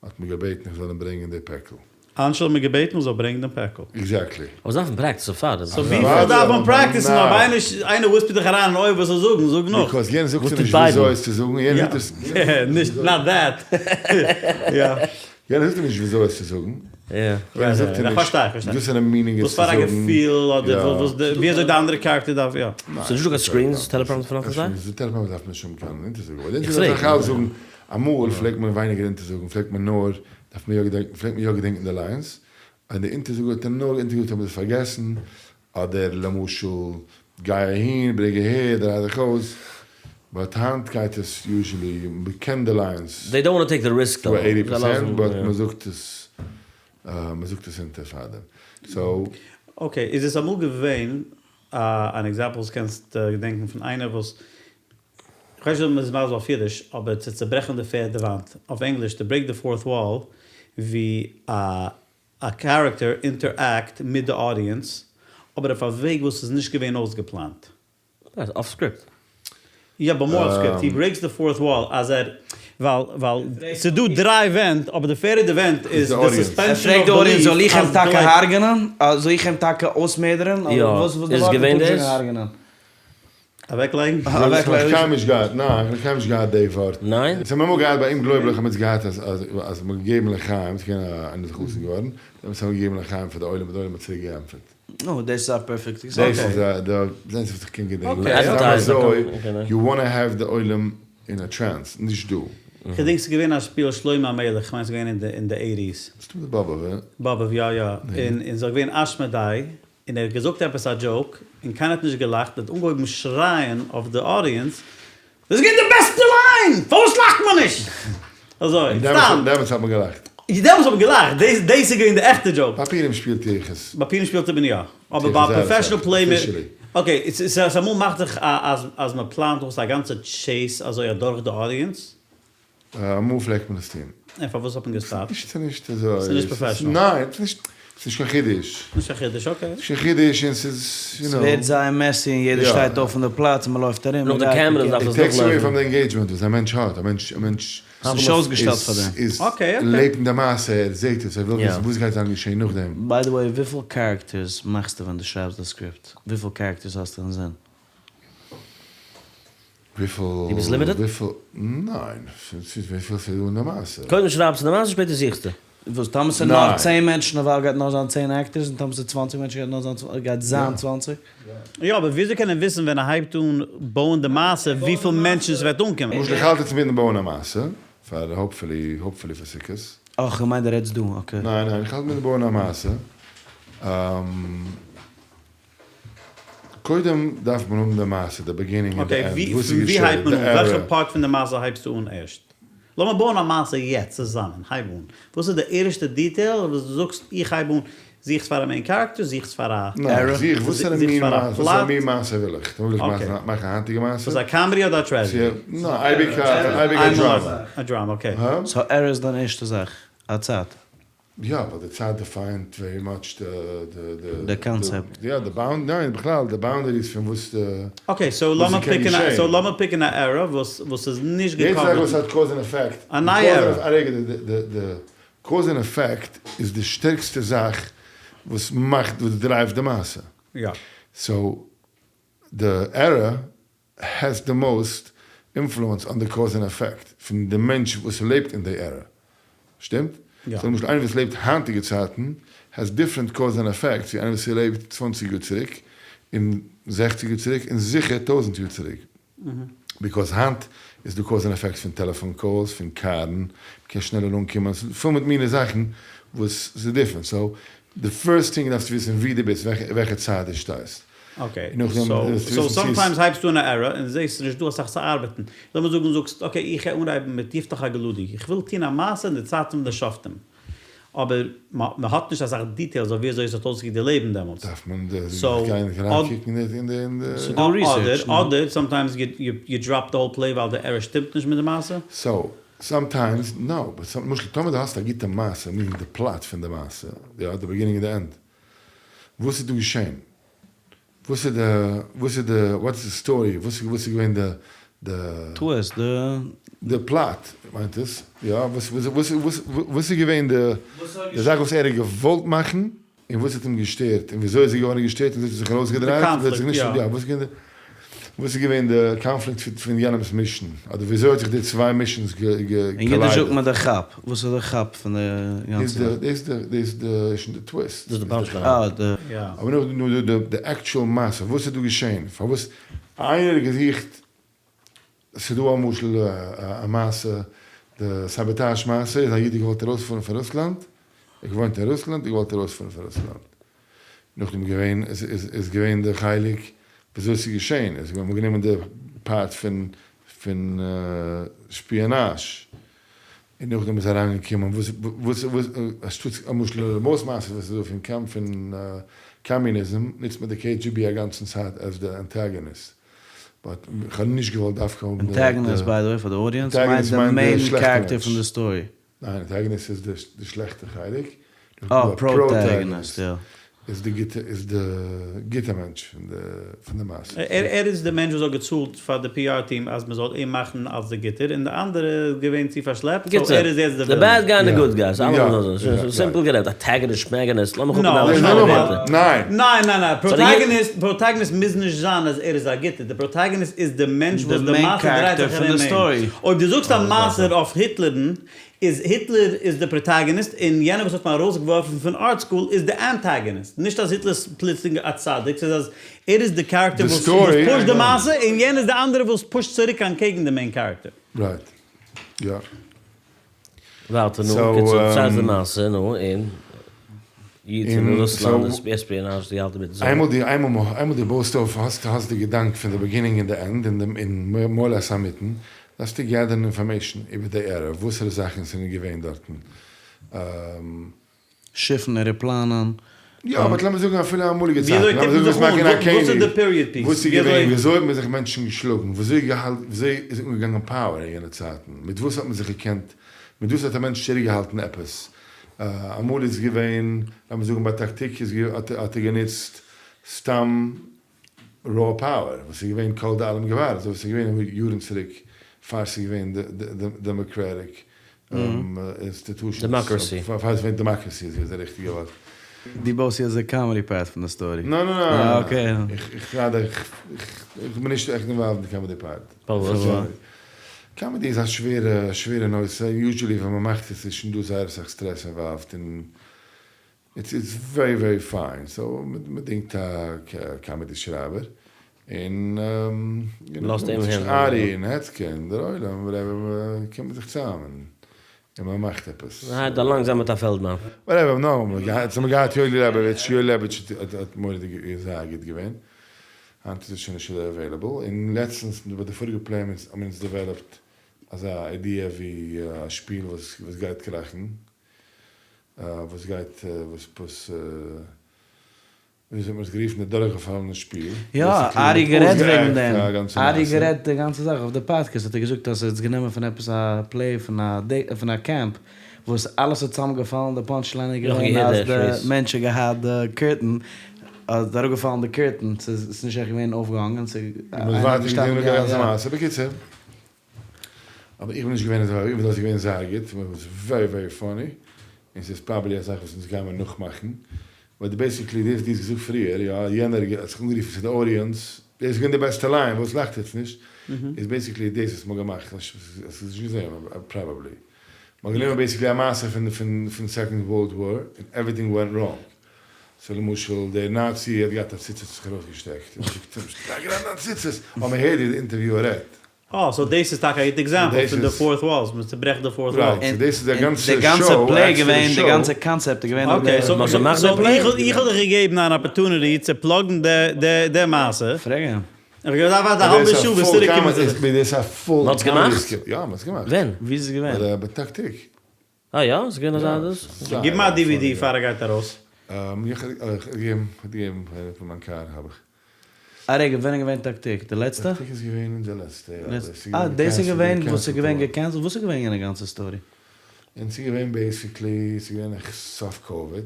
האט מיר געבעטן איך זאל אים ברענגען די פעקל. אנשל האט מיר געבעטן איך זאל ברענגען דעם פעקל. exactly. אבער זיי דארפן practice אויף פאר דעם. so וויפיל דארף מען practice ן אויב איינער איינער whisper ט דיך אריין אין אויער וואס זאל זאגן, זאג נאך. because יענער זאגט דיר נישט וויאזוי עס צו זאגן, יענער זאגט עס. נישט, not that. יא. יענער זאגט דיר נישט וויאזוי עס צו זאגן. יענער זאגט דיר נישט וואס פאר א meaning עס צו זאגן. וואס פאר א געפיל אדער ווי אזוי די אנדערע character דארף יא. ס'איז נישטא קיין screens, teleprompter פון אויף די זייט? Teleprompter דארף מען נישט האבן קיין אונטערזאגן. אבער די אונטערזאגן דארף איך זאגן, אמאל פלעגט מען ווייניגער אונטערזאגן, פלעגט מען נאר, דארף מען יא געדענקן, פלעגט מען יא געדענקן די lines, און די אונטערזאגער האט ער נאר אונטערגעזאגט האט מען עס פארגעסן, אדער למשל גיי אהין ברענג אהער דריי דיך אויס, but היינט גייט עס usually מ'קען די lines They don't wanna take the risk to eighty percent but מ'זאגט עס מ'זאגט עס אונטער פארדעם so. Okay איז עס אמאל געווען אן example וואס קענסט געדענקן פון איינער וואס כ'ווייס נישט אויב מ'איז מסביר אויף אידיש אבער צו צוברעכן די פערדע וואנט אויף ענגליש to break the fourth wall ווי א א character interact מיט די audience, אבער אויף א וועג וואס איז נישט געווען אויסגעפלאנט. Off script. יא, but more off script, he breaks the fourth wall אז ער, ווייל ווייל ס'איז דא דריי ווענט, אבער די פערדע ווענט איז די suspension of belief. זאל איך אים טאקע הרג'נען? זאל איך אים טאקע אויסמערדערען? יא, איז געווען דאס? אוועקלייגן? אוועקלייגן. איך האב קיינמאל נישט געהאט, ניין, איך האב קיינמאל נישט געהאט די ווארט. ניין? עס האט מען אמאל געהאט ביי אומגלויבליך האט מען עס געהאט אז אז אז מען האט געגעבן לחיים, עס איז געווען א איינער איז חתן געווארן, דעמאלטס האט מען געגעבן לחיים פאר די עולם און די עולם האט צוריק געענטפערט. נו, דאס איז א perfect example. דאס איז א די איינציגסטע וואס איך קען געדענקען. סתם אזוי, you wanna have די עולם אין א trance, נישט דא. כ'געדענק ס'איז געווען א שפיל שלמה המלך, כ'מיין ס'איז געווען אין די אין די eighties. מסתמא די באבוב, באבוב, יא יא, און און ס'איז געווען אשמדאי, און ער האט געזאגט עפעס א joke, און קיינער האט נישט געלאכט, ער האט אנגעהויבן שרייען אויף די audience, דאס איז געווען די בעסטע line! פארוואס לאכט מען נישט? אזוי, סתם. דעמאלטס האט מען געלאכט. דעמאלטס האט מען געלאכט, דאס דאס איז געווען די עכטע joke. ביי פורים שפילט איך עס. ביי פורים שפילט מען יא, אבער ביי א professional play מען, okay, ס'איז אמאל מאכט זיך אז אז מען פלאנט אויס א גאנצע chase אזוי אדורך די audience. אמאל פלעגט מען עס טון. און פארוואס האט מען געסטאפט? נישט ס'נישט אזוי. ס'איז נישט professional. ניין, ס'נישט, ס'נישט קיין חידוש. נישט קיין חידוש, okay. ס'נישט קיין חידוש און ס'איז, יו נאו. ס'ווערט זייער messy און יעדער שטייט אויף פון די פלאץ און מ'לויפט ארום. נאך די cameras דארף עס It takes away נאכלויפן. from the engagement וואס א מענטש האט, א מענטש, א מענטש. ס'איז נישט אויסגעשטעלט פאר דעם. איז, okay, okay. לעבט אין די מעשה, ער זעהט עס, ער וויל וויסן וואס גייט זיין געשעהן נאכדעם. By the way, וויפיל characters מאכסטו ווען דו שרייבסט די script? וויפיל characters האסטו אינזין? וויפיל, דו ביסט limited? וויפיל, ניין, ס'איז וויפיל ס'איז דא אין די מעשה. קודם שרייבסטו די מעשה שפעטער זוכסטו. וואס טאמער ס'איז נאר צען מענטשן דערווייל גייט נאר זיין צען actors און טאמער ס'איז צוואנציג מענטשן גייט נאר זיין גייט זיין צוואנציג? יא אבער וויאזוי קען ער וויסן ווען ער הייבט אן בויען די מעשה וויפיל מענטשן ס'וועט אנקומען? למשל איך האלט יעצט אינמיטן בויען א מעשה פאר hopefully hopefully פאר סוכות. אה כ'מיין דו רעדסט דא, okay. ניין ניין איך האלט אינמיטן בויען א מעשה. קודם דארף מען האבן די מעשה, די beginning און די end, וואס איז געשען, די ערע. וועלכע part פון די מעשה הייבסטו אן ערשט? לאמיר בויען א מעשה יעצט צוזאמען, הייב אן. וואס איז די ערשטע detail וואס דו זאגסט איך הייב אן, זוכסט פאר א main character, זוכסט פאר א. ניין, איך זוך וואסערע מין מעשה, וואסערע מין מעשה וויל איך? וויל איך מאכן א היינטיגע מעשה? וואס א comedy אדער א tragedy? ניין, אייביג א דראמא. א דראמא, okay. So era איז דיין ערשטע זאך, א צייט. יא, ווייל די צייט defined very much די די די קאנצעפט. יא, די bound, ניין, בכלל די boundaries פון וואס די okay, so לאמיר pick ן א, so לאמיר pick ן א era וואס וואס איז נישט יעדע זאך גע cover ט. וואס האט cause און effect. א נייע era. א רגע, די די די cause און effect איז די שטערקסטע זאך וואס מאכט, וואס drive ט די מעשה. יא. So די era has the most influence on the cause and effect פון די מענטש וואס לעבט אין די era. שטימט? יא. So למשל איינער וואס לעבט היינטיגע צייטן has different cause and effect ווי איינער וואס לעבט צוואנציג יאר צוריק און זעכציג יאר צוריק און זיכער טויזענט יאר צוריק. Because היינט איז דא cause and effects פון טעלעפאן calls, פון קארן, מ'קען שנעלער אנקומען, ס'איז פול מיט מיני זאכן וואס ס'איז different. So די first thing דארפסטו וויסן ווי דו ביסט, וועלכע צייט דו שטייסט. Okay, so sometimes הייבסטו אן א era און זעסט ס'איז נישט דא אסאך צו ארבעטן. לאמיר זאגן זאגסט okay איך גיי אנהייבן מיט יפתח הגלעדי, איך וויל טון א מעשה אין די צייט פון די שופטים, אבער מ'האט נישט אסאך details אויף ווי אזוי עס האט אויסגעקוקט די לעבן דעמאלטס. דארף מען גיין אריינקוקן אין די. אדער אדער sometimes you drop the whole play ווייל די era שטימט נישט מיט די מעשה. So sometimes no, but למשל טאמער דו האסט א גוטע מעשה, meaning די plot פון די מעשה, יא, די beginning און די end, וואס איז דא געשען? וואס איז די, וואס איז די, what איז די story? וואס איז געווען די, די. טוויסט, די. די plot מיינט עס, יא, וואס, וואס, וואס, וואס איז געווען די, די זאך וואס ער האט געוואלט מאכן, און וואס האט אים געשטערט, און וויאזוי איז ער געווארן געשטערט, און וויאזוי האט ער זיך ארויסגעדרייט, און וויאזוי האט זיך נישט, יא, וואס איז געווען די. וואס איז געווען די קאנפליקט פון יענעמ'ס mission? אדער וויאזוי האט זיך די צוויי missions אין אידיש געקאליידעט? זאגט מען די כאפ. וואס איז די כאפ פון די גאנצע זאך? דאס איז שוין די twist. דאס איז די punch line. אה, די. אבער נאכדעם דא די actual מעשה, וואס איז דא געשען? פארוואס איינער האט געזוכט, ס'איז דא א משל א מעשה, די סאבאטאזש מעשה איז א איד האט געוואלט ארויספארן פון רוסלאנד, ער האט געוואוינט אין רוסלאנד, ער האט געוואלט ארויספארן פון רוסלאנד, נאכדעם געווען איז געווען די חלק וויאזוי ס'איז געשען, איז געווען מ'האט גענומען די part פון פון שפיאנאזש, און נאכדעם איז אריינגעקומען וואס וואס וואס אנשטאטס למשל די most מעשות וואס איז דא פון קאמף פון קאמיוניזם נוצט מען די KGB א גאנצן צייט as די antagonist, but כ'האב נישט געוואלט דווקא האבן די. antagonist by the way פאר די audience מיינט די main character פון די story. ניין, antagonist איז די שלעכטע חלק. אה, protagonist, יא. איז די גוטע, איז די גוטע מענטש פון די מעשה. ער איז די מענטש וואס האט געצאלט פאר די PR team אז מען זאל אים מאכן אלס די גוטער, און די אנדערע איז געווען צו פארשלעפט, so ער איז יעצט די villain. די bad guy און די good guy, ס'איז אלעמאל אזוי, simple גערעדט, antagonist שמעגעניסט, לאמיך אפ אלע שיינע ווערטער. ניין. ניין ניין ניין, protagonist, protagonist מוז נישט זיין אז ער איז א גוטער, די protagonist איז די מענטש וואס די מעשה דרייט זיך ארום אים. אויב דו זאגסט א מעשה אויף היטלער'ן, איז היטלער איז די protagonist און יענער וואס האט אים ארויסגעווארפן פון art school איז די antagonist. נישט אז היטלער איז פלוצלינג א צדיק, ס'איז אז ער איז די character וואס push ט די מעשה און יענער איז די אנדערע וואס push ט צוריק אנטקעגן די main character. Right. יא. ווייטער נו, קיצור, דערצייל די מעשה, נו, און איד פון רוסלאנד איז עספיאנאזש די אלטע מיט זאגן. איינמאל די איינמאל די בויסט אויף האסט האסט די געדאנק פון די beginning און די end און די און more or less א מיטן, דארפסטו gather ן information איבער די era, וואסערע זאכן ס'זענען געווען דארטן. שיפן, עראפלאנען. יא, but לאמיר זאגן אפילו אמאליגע צייטן, וויאזוי לאמיר טוט זאגן מען וואס זיך אן? מאכן א וואס איז די period piece? וואס איז געווען, וויאזוי האט מען זיך מענטשן געשלאגן, וויאזוי וויאזוי איז אנגעגאנגען power אין יענע צייטן, מיט וואס האט מען זיך געקענט, מיט וואס האט א מענטש צוריקגעהאלטן עפעס, אמאל איז געווען, לאמיר זאגן ביי טאקטיק איז האט ער גענוצט סתם raw power, וואס איז געווען כל דאלים גבר, אזוי ווי ס'איז געווען יארן צוריק פאר ס'איז געווען די democratic institutions. Democracy. פאר ס'איז געווען democracy איז די ריכטיגע ווארט. דו בויסט יעצט די comedy part פון די story? ניין ניין ניין. Okay. איך גראדע איך בין נישט עכט involved אין די comedy part. פארוואס? Comedy איז א שווערע שווערע נושא, usually ווען מ'מאכט עס איז שוין דא זייער אסאך stress involved און it's it's very very fine, so מ'דינגט א comedy שרייבער און לאזט אים צווישן handle ן. ארי און העצקע און דער עולם whatever קומט מען זיך צוזאם און מ'מאכט עפעס. מ'הייבט אן לאנגזאם מיט א פעלדמאן. Whatever, no, מ'האט געהאט יואלי לעבאוויטש, יואלי לעבאוויטש האט מורא'דיג זייער גוט געווען, היינט איז ער שוין נישט אזוי available, און לעצטנס ביי די פאריגע play האבן אונז developed אזא idea ווי א שפיל וואס גייט קראכן, וואס גייט וואס וואס וויאזוי האט מען עס גערופן די דורכגעפאלענע שפיל. יא, ארי גערעדט וועגן דעם, ארי גערעדט די גאנצע זאך אויף די פאדקעסט האט ער געזאגט אז ער האט עס גענומען פון עפעס א play פון א פון א קעמפ וואס אלעס האט צוזאם געפאלן די punch line איז געווען אז די מענטש האט געהאט די curtain אז אראפגעפאלן די curtain ס'איז נישט עכט געווען אויפגעהאנגען ס'איז איינער געשטאנען יא יא. בקיצור. אבער איך בין נישט געווען אזוי, איך בין דאס געווען זייער גוט, it was very very funny, און ס'איז probably א זאך וואס אונז גיימער נאכמאכן, but basically דאס וואס דו האסט געזאגט פריער, יא, יענער האט זיך אנגערופן צו די audience, דאס איז געווען די בעסטע line, וואס לאכט עטס נישט, איז basically דאס וואס מ'האט געמאכט, האסט עס נישט געזען probably, מ'האט גענומען basically א מעשה פון פון Second World War, און everything went wrong, so למשל דער נאצי האט געהאט א ציצית זיך ארויסגעשטעקט, און מ'זאגט אים שטעק אריין דיין ציצית, אבער מ'הערט ווי די interviewer רעדט. אה, so דאס איז טאקע א גוטע example פון די fourth walls, מען צוברעכט די fourth wall. Right, so דאס איז די גאנצע די גאנצע show, play actually געווען, די show. גאנצע קאנצעפט איז געווען אויף Okay, די. So מ'האט געמאכט די so play? איך האב דיך געגעבן אן opportunity צו plug ן די מעשה. פרעג אים. איך האב געדארפט ווארטן א האלבע שעה ביז צוריק קומען צו דיך. דאס איז א full מ'האט עס געמאכט? יא, מ'האט עס געמאכט. ווען? ווי איז עס געווען? ביי טאקטיק. אה יא? ס'איז געווען אזא דאס? גיב אים א DVD פאר ער גייט ארויס. איך האב געגעבן, געגעבן פון מיין קאר האב איך. א רגע, ווען איז געווען טאקטיק? די לעצטע? טאקטיק איז געווען די לעצטע, יא. אה, דאס איז געווען וואס איז געווען גע cancel ט? וואס איז געווען יענע גאנצע story? און ס'איז געווען basically, ס'איז געווען סוף קאוויד,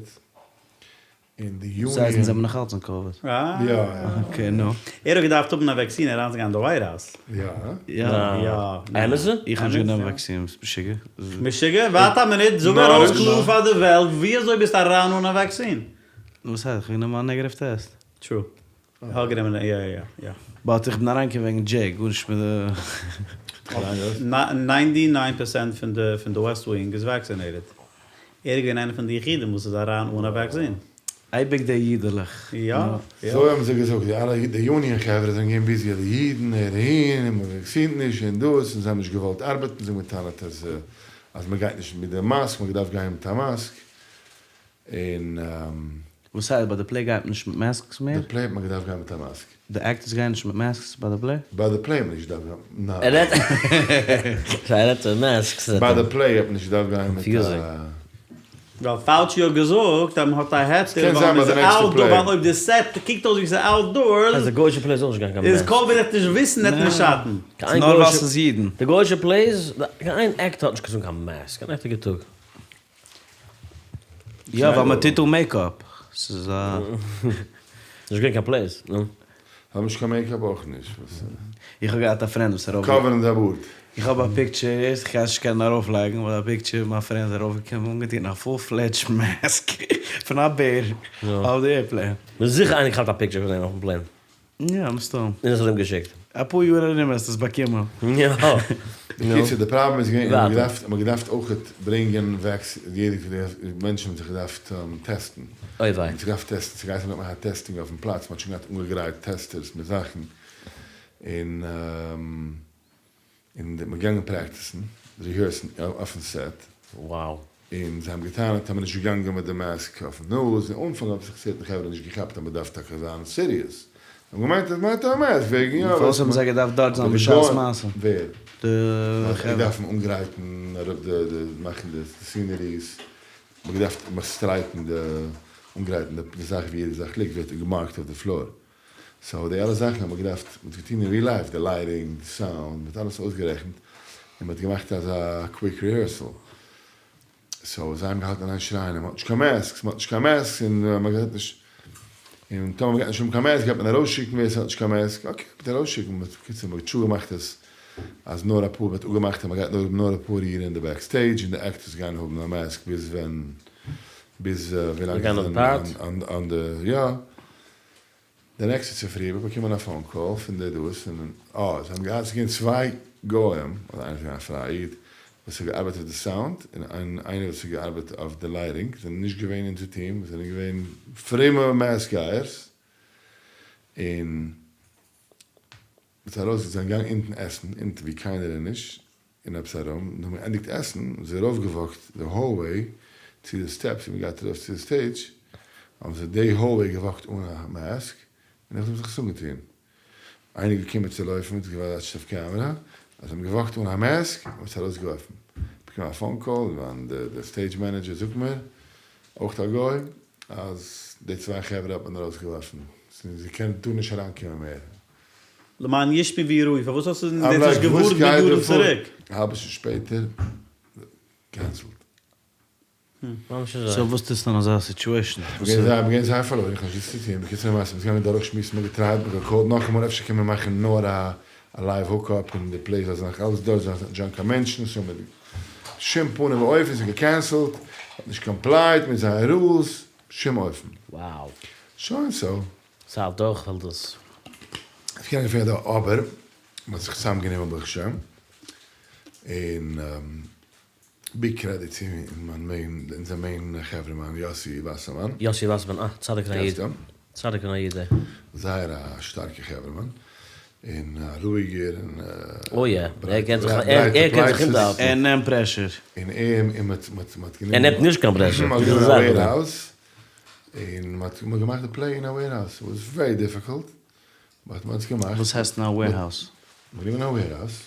און די union. וואס הייסט אונז זעמיר נאך אלץ אין קאוויד? יא יא. Okay נו. ער האט געדארפט האבן א vaccine אריינצוגיין אין די White House. יא. יא. יא. אמת'ע? איך האב נישט גענומען vaccine, ביסט משוגע? משוגע? ווארט א מינוט, זאג ארויס קלאר פאר די וועלט, ווי אזוי ביסטו אריין אן א vaccine? וואס הייסט? איך האב גענומען א negative test. True. איך האב גענומען א יא יא יא. But איך בין אריינגעקומען וועגן דזשעי, גארנישט מיט די. Ninety nine percent פון די פון די West Wing איז vaccinated. ער איז געווען איינער פון די יחידים וואס איז אריין אן א vaccine. אייביג די אידעלעך. יא יא. אזוי האבן זיי געזאגט, די אלע די union חברה זענען געווען busy די אידן אהער אהין און מען וואקסינט נישט און דאס און זיי האבן נישט געוואלט ארבעטן זיי האבן געטענה'ט אז אז מען גייט נישט מיט די mask מען האט געדארפט גיין מיט א mask און. וואס הייסט ביי די play גייט מען נישט מיט masks מער? די play האט מען געדארפט גיין מיט א mask. די actors גייען נישט מיט masks ביי די play? ביי די play האט מען נישט געדארפט גיין, ניין. ער רעדט ער רעדט פון masks. ביי די play האט מען נישט געדארפט גיין מיט א. ווייל Fauci האט געזאגט אז מען האט א היתר ס'קען ווייל זיין מען ביי איז די נעקסטע outdoor play. ווייל אויב די set קוקט אויס ווי ס'איז outdoors אז די גוישע plays אויך נישט גיין קיין איז mask. קאוויד וועט נישט וויסן וועט נישט שאטן. קיין איין נאר ווייל גוישע ס'איז אידן. די גוישע plays קיין איין actor האט נישט געטראגן קיין mask קיין עכטיגע טאג. יא ווייל מען טוט אן makeup. ס'איז א. נישט געווען קיין plays, נו. האב נישט קיין makeup אויך נישט. איך האב געהאט א friend וואס איז ארויף. Cover ן די בארד. איך האב א picture, איך גיי עס נישט קענען ארויף לייגן, אבער א picture מיין friend איז ארויף געקומען אנגעטון א full fledged mask פון א בער אויף די airplane. מ'איז זיכער איינער געכאפט א picture פון אים אויפן plane. יא, מסתם. און עס האט אים געשיקט. אפאר יאר ארום וועסטו עס באקומען. יא. בקיצור, די פראבלעם איז געווען, מ'האט געדארפט, מ'האט געדארפט אויכעט ברענגען vac, יעדע מענטשן האבן זיך געדארפט טעסטן. אוי וויי. מ'האט זיך געדארפט טעסטן, ס'איז געהייסן מ'האט געמאכט א testing אויפן פלאץ, מ'האט שוין געהאט אנגעגרייט testers מיט זאכן, און און מ'איז געגאנגען practice ן, rehearse ן אויפן set. Wow. און זיי האבן געטענה'ט אז מ'איז נישט געגאנגען מיט די mask אויפן נאז, אין אנפאנג האבן זיך certain חברה נישט געכאפט אז מ'דארף טאקע זיין serious, זיי האבן געמיינט אז מ'האט א mask וועגן יא. פארוואס האבן זיי געדארפט דארט זיין בשעת מעשה? ווער? די חברה. געדארפן אנגרייטן אראפ די די מאכן די sceneries, מ'האט געדארפט סטרייפן די אנגרייטן די זאך ווי יעדע זאך ליגט ווערט געמארקט אויף די floor. So די אלע זאכן האט מען געדארפט, מען האט געטון אין real life, די lighting, די סאונד, מען האט אלעס אויסגערעכנט, און מען האט געמאכט אזא quick rehearsal. So זיי האבן געהאלטן אין איין שרייען אז מען האט נישט קיין masks, מען האט נישט קיין masks, און מען גייט נישט, און טאמער מען גייט נישט האבן קיין mask גייט מען ארויסשיקן ווער ס'האט נישט קיין mask, okay, מען וועט ארויסשיקן, מען האט בקיצור מען האט sure געמאכט אז אז נאר אפאר, מען האט אפגעמאכט אז מען גייט נאר האבן נאר אפאר אידן אין די backstage און די actors גייען האבן א mask ביז ווען, ביז ווילאנג זיי זענען אן די, יא. די נעקסטע צופרי האב איך באקומען א phone call פון די דאס און אה זיי האבן געהאט ס'איז געווען צוויי גוים אדער איינער איז געווען א פרייע איד וואס האט געארבעט אויף די סאונד און איינער וואס האט געארבעט אויף די lighting זענען נישט געווען אונזער טיעם זענען געווען פרומע mask גייערס און מ'איז ארויס זיי זענען געגאנגען אונטן עסן אונטן ווי קיינער איז נישט אין עפעס א room, נאך מ'ענדיגט עסן האבן זיי ארויפגעוואקט די hallway צו די steps ווי מ'גייט ארויף צו די stage, האבן זיי די hallway געוואקט אן א mask, און נאכדעם זיך עס אנגעטון. איינער געקומען צו לויפן האט געוואטשט אויף קעמערע אז זיי האבן געוואקט אן א mask און עס ארויסגעווארפן. באקומען א phone call ווען די stage manager זאגט מיר, אויך א גוי, אז די צוויי חברה האט מען ארויסגעווארפן, זיי קענען טאר נישט אריינקומען מער. למען ישמעו ויראו, פארוואס האסטו דאס נישט געווארנט מיט יארן צוריק? א האלבע שעה שפעטער, cancelled. So וואס טוסטו אין אזא situation? מ'גייט זייער פארלוירן, איך האב נישט וואס צו טון, בקיצור המעשה, מ'איז געגאנגען דורכשמועסן, מ'האט געטרייט, מ'האט געקאלט נאכאמאל אפשר קען מען מאכן נאר א live hookup אין די place זאל זיין נאך אלץ דארט, זאל נישט זיין קיין מענטשן, so מיט שום פנים ואופן, ס'איז געקענסלט, האט נישט complied מיט זייער rules, בשום אופן. Wow. שוין so. ס'האלט דורך ווייל דאס. ס'קען געפערליך דא אבער מ'האט זיך צוזאם גענומען ברוך השם און big credit צו מיין main אונזער main חברה מאן יאסי וואסערמאן. יאסי וואסערמאן אה צדיק און א איד צדיק און א איד ער. זייער א שטארקע חברה מאן און א רואיגער און אוי יא ער קען זיך ער קען זיך אונטערהאלטן. ער נעמט pressure. און ער און מ'האט מ'האט גענומען. ער נעמט נישט קיין pressure. מ'האט גענומען א warehouse און מ'האט געמאכט די play אין א warehouse, איט וואס very difficult, but מ'האט עס געמאכט. וואס הייסט אין א warehouse? מ'האט גענומען א warehouse,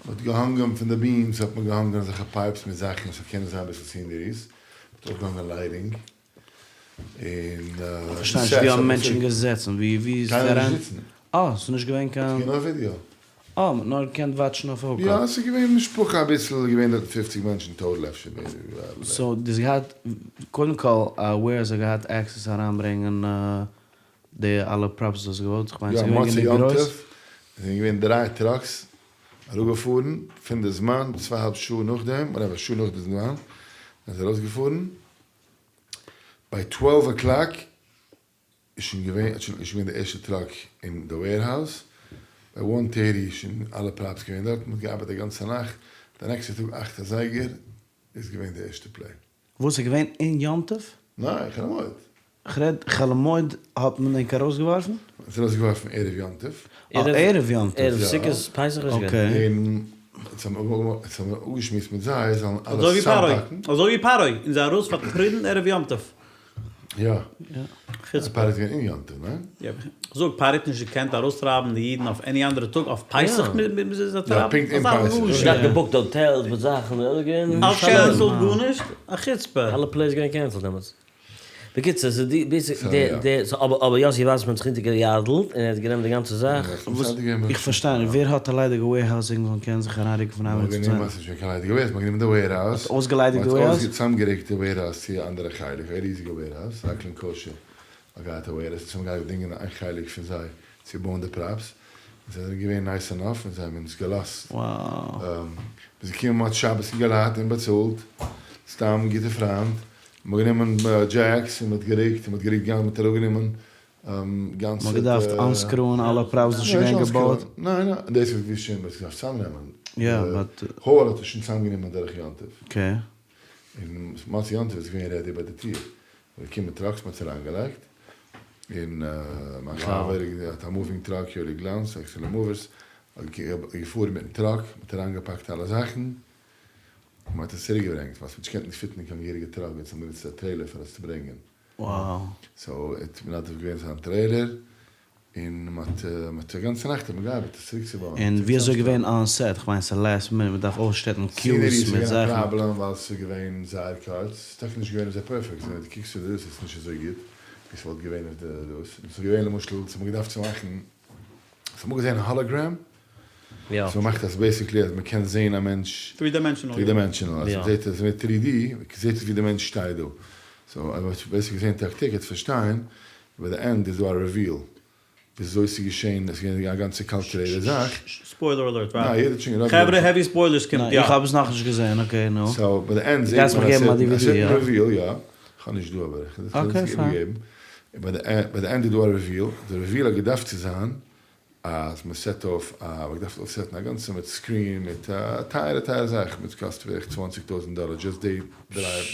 מ'האט געהאנגען פון די beams האט מען געהאנגען אזעלכע pipes מיט זאכן ס'זאל קענען זיין אביסל sceneries, מ'האט אויך געהאנגען lighting, און כ'פארשטיי נישט, ווי האבן מענטשן געזעצן? ווי ווי איז קיינער נישט זיצן. אה, ס'איז נישט געווען קיין. ס'איז געווען נאר ווידיאו. אה, מ'האט נאר געקענט וואטשן אויף hookup. יא, ס'איז געווען משפחה אביסל, איז געווען דארט פופציג מענטשן total אפשר מער. So דו האסט געהאט, קודם כל א warehouse האט געהאט access אריינברענגען די אלע props וואס האסט געוואלט, כ'מיין ס'איז געווען מוצאי גענוג יום גרויס. טוב זענען געווען דריי trucks אראפגעפארן פון די זמן, צוויי האלב שעה נאכדעם, אדער א שעה נאך די זמן, זענען זיי ארויסגעפארן, ביי twelve o'clock. איז שוין געווען, איז שוין געווען די ערשטע טראק אין די וועירהאוז, ביי וואן טערטי איז שוין אלע פראפס געווען דארט, מען האט געארבעט די גאנצע נאכט, די נעקסטע טאג אכט אזייגער איז געווען די ערשטע פלעי. וואס איז געווען אין יום טוב? ניין, חול המועד. כ'רעד חול המועד האט מען ענק ארויסגעווארפן? מען האט ארויסגעווארפן ערב יום טוב. אה ערב יום טוב. ערב סוכות פסח איז געווען. אקעי. און אונז האבן אפגעשמועסט מיט זיי זאלן אזוי אלעס ווי פרעה, צוזאמפאקן. אזוי ווי פרעה, און זיי ארויס פארטריבן ערב יום טוב. יא. חוצפה. פרעה איז געווען אין יום טוב, ניין? יא. כ'זאג, פרעה האט נישט געקענט ארויסטרייבן די אידן אויף עני אנדערע טאג, אויף פסח מוז ער זיי טרייבן? יא, פונקט אין אזא פסח. רשע. געהאט געבוקט האטעלס מיט זאכן, אלעס געווען אלס קענסעלד גארנישט? א חוצפה. אלע פלעיס געווען קענסעלד דעמאלטס. בקיצור, ס'איז די בעיסיק די די סאו אבער אבער יאסי וואסערמאן האט זיך אונטערגעיאדלט און ער האט גענומען די גאנצע זאך. וואס? איך פארשטיי נישט, ווער האט א ליידיגע וועירהאוז און מען קען זיך אריינרוקן פון איין מינוט צום צווייטן? ס'איז נישט געווען קיין ליידיגע וועירהאוז, מ'האט גענומען די וועירהאוז, מ'האט אויסגעליידיגט די וועירהאוז? מ'האט צוזאמגערוקט די וועירהאוז צו א אנדערע חלק, א ריזיגע וועירהאוז, ראקלענד קאושער האט געהאט א וועירהאוז, אונז האבן געהאט געדינגען איין חלק פון זיי צו בויען די פראפס, און זיי זענען געווען נייס ענאף און זיי האבן אונז געלאזט, מ'איז געקומען מוצאי שבת אינגעלייט אומבאצאלט, סתם גוטע פריינד, מ'האט גענומען דזשעקס און מ'האט גערוקט און מ'האט גערוקט גאנץ מ'האט אראפגענומען גאנצע. מ'האט געדארפט אנסקרוען אלע פראפס וואס איז שוין געווען געבויט? ניין ניין, דאס איז ווי שוין מ'האט געדארפט צוזאמנעמען. יא באט. האל האט עס שוין צוזאמגענומען דורך יום טוב. אקעי. און מוצאי יום טוב איז געווען רעדי ביי די טיר. מ'איז געקומען מיט טראקס מ'האט עס אריינגעלייגט. און מיין חבר האט א מואווינג טראק יואלי גלאנץ, עקסעלענט מואווערס, האט געפארן מיטן טראק, מ'האט אריינגעפאקט אלע זאכן. און מ'האט עס צוריק געברענגט, ווייל ס'האט נישט געקענט פיטן אין קיין געהעריגע טראק, אונז האבן גענוצט א טרעילער פאר עס צו ברענגען. סאו האט מנדב געווען זיין טרעילער, און מ'האט מ'האט א גאנצע נאכט האט מען געארבעט עס צוריק צו בויען. און ווי אזוי געווען אן סעט? כ'מיין ס'איז לעסט מינוט, מ'דארף אויסשטעלן קיוס סינערי איז מיט געווען א זאכן. פראבלעם ווייל ס'איז געווען זייער קורץ, ס'איז טאקע נישט געווען אזוי פערפעקט, ווען דו קוקסט אויף די דאס איז נישט אזוי גוט ווי ס'וואלט געווען אויף די דאס, און ס'איז געווען למשל ס'האט מען געדארפט צו מאכן, האסט אמאל געזען א האלאגרעם? יא. סאו מ'מאכט אז בעסיקלי אז מ'קען זעהן א מענטש. טרי דיימענשאנעל. טרי דיימענשאנעל, אז מ'זעהט אז מיט טרי די זעהט עס ווי די מענטש שטייט דא. סאו אז מ'האט בעסיקלי געזעהן טאקטיק צו פארשטיין, ביי די ענד איז דא א ריוויל וויאזוי ס'איז געשעהן, עס איז געווען א גאנצע קאלקולעיטעד זאך. ספוילער אלערט, ניין, יעדער האט שוין גערעדט. חברה העווי ספוילערס קומט יא. איך האב עס נאכנישט געזעהן, אקעי נו. סאו ביי די ענד זעהט מען א סערטען ריוויל, יא. כ'האב נישט דא אבער איך וועל עס איבערגעבן. ביי די ענד איז דא א ריוויל, די ריוויל האט געדארפט צו זיין אז מען סעט אויף א, מען האט געדארפט אויפסעטן א גאנצע מיט סקרין מיט א טייערע טייערע זאך, מיט קאסט בערך צוואנציג טויזענט דאלער דזשאסט די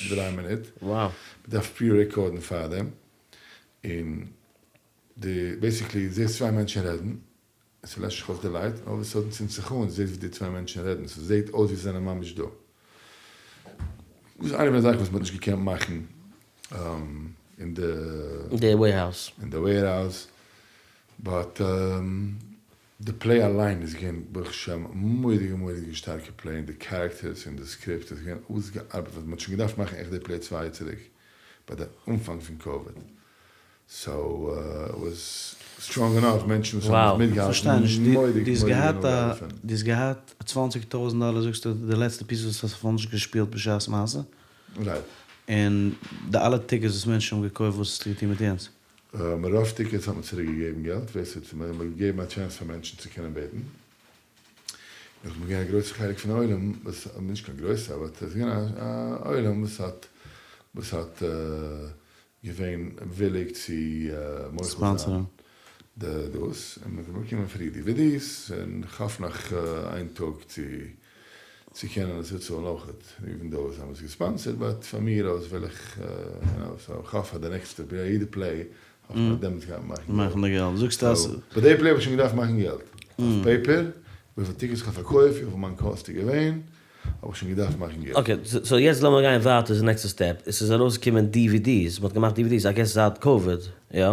דריי מינוט, מען דארף פרי רעקארדן פארדעם, און די בעסיקלי זעסט צוויי מענטשן רעדן, און ס'לעשט זיך אויס די לייט, און אלל אוו א סאדען צינדט זיך אן, זעסט ווי די צוויי מענטשן רעדן, ס'זעט אויס ווי זיי זענען ממש דא. דאס איז איינע פון די זאכן וואס מען האט נישט געקענט מאכן אין די. אין די וועירהאוז. אין די וועירהאוז. באט די פלעי אליין איז געווען ברוך השם א מורא'דיגע מורא'דיגע שטארקע פלעי און די קערעקטערס און די סקריפט איז געווען אויסגעארבעט וואס מ'האט שוין געדארפט מאכן עכט די פלעי צוויי יאר צוריק ביי די אנפאנג פון קאוויד סאו איט וואס סטראנג ענאף מענטשן וואס האבן עס מיטגעהאלטן מורא'דיג מורא'דיג הנאה געהאט דערפון. דו האסט געהאט צוואנציג טויזנט דאלער זאגסטו די לעצטע פיס וואס האסט נאכנישט געשפילט בשעת מעשה? רייט. און די אלע טיקעטס וואס מענטשן האבן געקויפט וואס האסטו געטון מיט יענץ? רוב טיקעטס האט מען צוריק געגעבן געלט, ווער ס'האט, מען האט געגעבן א טשענס פאר מענטשן צו קענען בעטן, נאכדעם איז געווען א גרויסע חלק פון עולם וואס, נישט קיין גרויסע אבער עס איז געווען א עולם וואס האט, וואס האט געווען וויליג צו מוחל זיין די דאס, און מען האט באקומען פרי די ווי די'ס, און כ'האף נאך איין טאג צו צו קענען עס אפצאלן אויכעט, איווען דאו זיי האבן עס געספאנסערט, באט פאר מיר אויס וויל איך, יו נאו, סאו כ'האף אז די נעקסטע פלעי, יעדע פלעי, האף איך אז דעמאלטס גייט מען מאכן געלט. מאכן די געלט, זאגסטו אז. ביי די פלעי האב איך שוין געדארפט מאכן געלט. אויף פעיפער, וויפיל טיקעטס כ'האב פארקויפט, וויפיל מיין קאסט איז געווען, האב איך שוין געדארפט מאכן געלט. אקעי, סאו יעצט לאמיר גיין ווייטער צו די נעקסטע סטעפ, עס איז ארויסגעקומען די ווי די'ס, מען האט געמאכט די ווי די'ס איי געס זייט קאוויד, יא?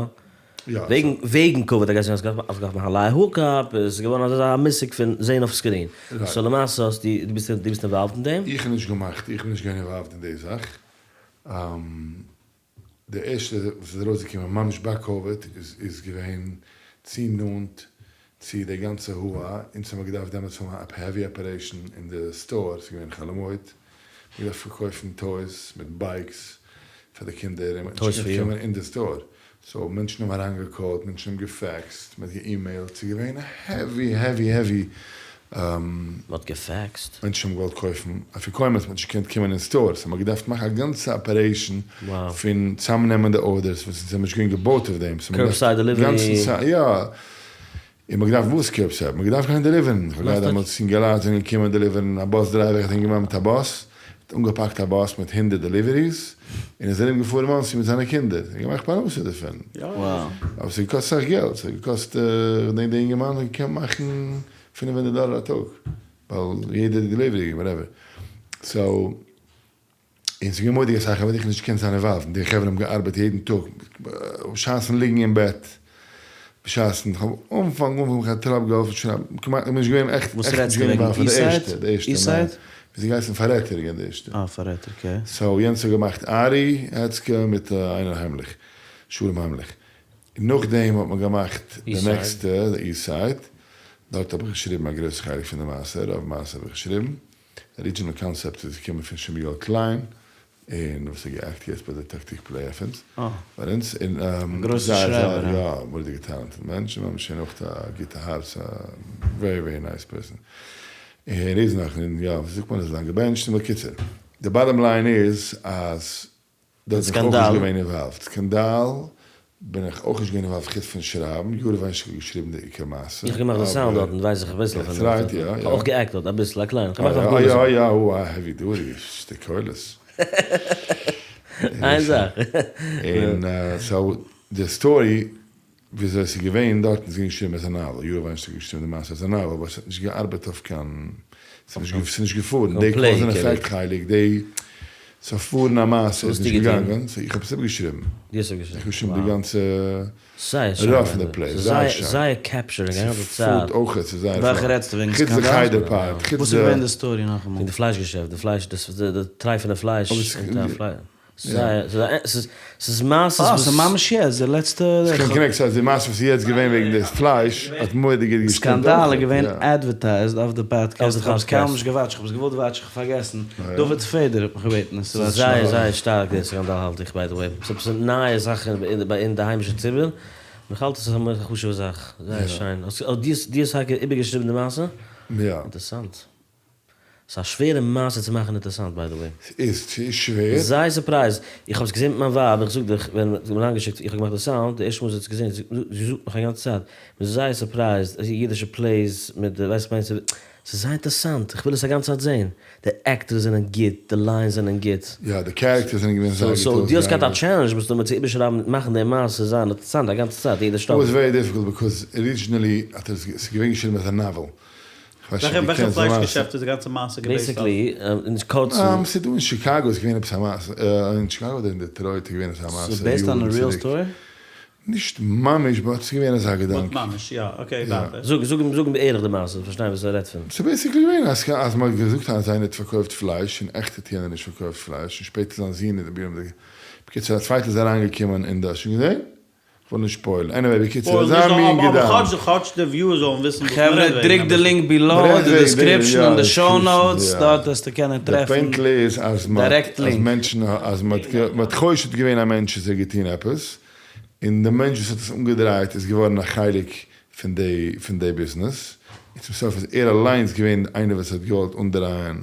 וועגן וועגן קאוויד איי געס האסט געדארפט מאכן א לייוו הוקאפ, עס איז געווארן אזא מושג פון זעהן אויף סקרין, סאו למעשה האסטו, דו ביסט דו ביסט אינוואלווד אין דעם? איך האב נישט געמאכט, איך בין נישט געווען אינוואלווד אין די זאך, די ערשטע וואס איז ארויסגעקומען ממש ביי קאוויד איז איז געווען צו נאנט צו די גאנצע הו-הא, אונז האמיר געדארפט דעמאלטס האבן א העווי אפערעישן אין די סטאר, ס'איז געווען חול המועד, מ'האט געדארפט פארקויפן טויס מיט בייקס פאר די קינדער און מ'האט נישט געקענט קומען אין די סטאר, סאו מענטשן האבן אריינגעקאלט, מענטשן האבן געפעקסט, מ'האט געאימעילט, ס'איז געווען העווי העווי העווי. מ'האט געפעקסט? מענטשן האבן געוואלט קויפן אפיקומן, מ'האט נישט געקענט קומען אין סטאר, סאו מ'האט געדארפט מאכן א גאנצע אפערעישן פון צאמנעמען די ארדערס וואס אונז זעמיר נישט געווען געבויט אויף דעם, סאו מ'האט קורבסייד געדארפט דעליווערי. גאנצן יא, און מ'האט געדארפט וואס קורבסייד? מ'האט געדארפט גיין דעליווערן, כ'האב געהאט דעמאלטס אינגעלייט זענען געקומען דעליווערן, א באס דרייווער, איך האט אינגערמאן מיט א באס, האט אנגעפאקט א באס מיט הונדרעט דעליוועריס, און איז ארום געפארן מאנסי מיט זיינע קינדער, און געמאכט פרנסה דערפון. אבער ס'האט געקאסט אסאך געלט, ס'האט געקאסט, כ'דענק די אינגערמאן האט געקענט מאכן 500 דאלער א טאג, ווייל יעדע דעליווערי וואטעווער, סאו, און ס'איז געווען מורא'דיג אסאך, אבער איך נישט געקענט זיין אינוואלווד, און די חברה האבן געארבעט יעדן טאג, בשעת'ן ליגן אין בעט, בשעת'ן, כ'האב אנפאנג אנפאנג מיך א טראפ געהאלפן שרייבן, כמעט, כ'בין נישט געווען עכט, וואס עכט נישט רעדסטו געווען וועגן אינוואלווד פון די איסט ערשטע, סייד? די ערשטע, איסט ניין, סייד? ווי ס'איז געהייסן פאררעטער איז געווען די ערשטע. אה פאררעטער okay. so יענץ האט געמאכט ארי העצקע מיט איינער היימליך, שלום היימליך. נאכדעם האט מען געמאכט די נעקסטע, די איסט סייד, דארט האב איך געשריבן א גרויס חלק פון די מעשה, רוב מעשה האב איך געשריבן, די original concept איז געקומען פון שמואל קליין, און וואס האט גע'עקט יעצט ביי די טאקטיק play עפענס ביי אונז, און זייער זייער יא מורא'דיגע talented מענטש, און ממש אויך א גוטע הארץ, א very very nice person, און ער איז נאך, און יא ווי זאגט מען, איז לאנג געבענטשט, און בקיצור, די bottom line איז אז דארט בין איך אויך נישט געווען involved. סקאנדאל בין איך אויך נישט געווען involved חוץ פון שרייבן, יאיר וויינשטאק האט געשריבן די עיקר מעשה. איך האב געמאכט די סאונד דארטן ווייס איך אביסל פון דעם. That's right, יא יא. כ'האב אויך גע'עקט דארט אביסל, א קליין. כ'האב געמאכט יא יא יא, או א heavy duty, שתי קולות. איין זאך. און so די story וויאזוי עס איז געווען דארטן איז געווען געשריבן as א novel, יאיר וויינשטאק האט געשריבן די מעשה as א novel, אבער עס האט נישט געארבעט אויף קיין, ס'איז נישט געפארן, די cause and effect חלק, די ס'זאל פארן א מעשה איז נישט געגאנגען, so איך האב עס איבערגעשריבן, דו האסט איבערגעשריבן? איך האב געשריבן די גאנצע רוב פון די play, זייער שיין. זייער capturing א גאנצע צייט. ס'פארט אויך, ס'איז זייער וועלכע רעדסטו וועגן חוץ די סקאנדאל? חדר part, חוץ וואס איז די. געווען די story נאכאמאל? פון די פלייש געשעפט, די פלייש, די טרייפענע פלייש, ס'איז מעשות אה, וואס. ס'איז ממש יעצט, די לעצטע. ס'קען connect, ס'הייסט די מעשה וואס איז יעצט געווען וועגן דאס פלייש האט מורא'דיג גוט געשטימט. סקאנדאל איז געווען advertised אויף די פאדקעסט, איך האב עס קיינמאל נישט געוואטשט, איך האב עס געוואלט וואטשן, איך האב פארגעסן, דוד פעדער האט מיך געבעטן עס צו וואטשן. זייער זייער שטארק די סקאנדאל האלט איך by the way, ס'איז עפעס א נייע זאך אין די היימישע ציבור, און איך האלט עס איז א חשוב'ע זאך, זייער שיין. דו האסט טאקע איבערגעשריבן די מעשה? יא. אינטערסאנט. ס'איז א שווערע מעשה צו מאכן אינטערסאנט by the way. ס'איז צו שווער? זייער surprised, איך האב עס געזען מיט מיין ווייב, איך זאג דיך, ווען מ'האט מיר אריינגעשיקט, איך האב געמאכט די sound, די ערשטע מאל זי האט עס געזען, זי זאגט מיך א גאנצע צייט, מ'איז זייער surprised, אז אידישע plays מיט די, ווייסט איך מיין, ס'איז זייער אינטערסאנט, איך וויל עס א גאנצע צייט זען, די actors זענען גוט, די lines זענען גוט. יא, די characters זענען געווען זייער גוט so דו האסט געהאט א אויסגעארבעט. challenge מסתמא צו איבערשרייבן, מאכן די מעשה זיין אינטערסאנט א גאנצע צייט, יעדע It שטאפל. was very difficult because originally האט ער עס, ס'איז געווען געשריבן as א novel. וועלכע פלייש געשעפט איז די גאנצע מעשה געבעיסט אויף? Basically, אין קורצן. ס'איז דא אין שיקאגא איז געווען עפעס א מעשה, אין שיקאגא אדער אין דעטרויט איז געווען אזא מעשה ס'איז based on a real story? נישט ממש but ס'איז געווען אזא געדאנק. But ממש יא, okay ווייטער. זאג זאג אים זאג אים בערך די מעשה, זאל פארשטיין וואס ער רעדט פון. ס'איז basically געווען אז אז מ'האט געזאגט אז איינער האט פארקויפט פלייש און עכט האט יענער נישט פארקויפט פלייש און שפעטער זיין זון איז בקיצור א צווייטער איז אריינגעקומען אין די האסט שוין געזען? כ'וויל נישט spoil ן. Anyway, בקיצור, אזא מין געדאנק. אבער כאטש די viewers זאלן וויסן וואס מ'רעדט וועגן. חברה, דריקט די link below אין די description און די show notes, דארט וועסטו קענען טרעפן די פוינט איז אז direct link. מענטשן, אז מ'האט חושד געווען א מענטש אז ער האט געטון עפעס, און די מענטש וואס האט עס אנגעדרייט איז געווארן א חלק פון די ביזנעס, און צום סוף איז ער אליינס געווען איינער וואס האט געוואלט אנדרייען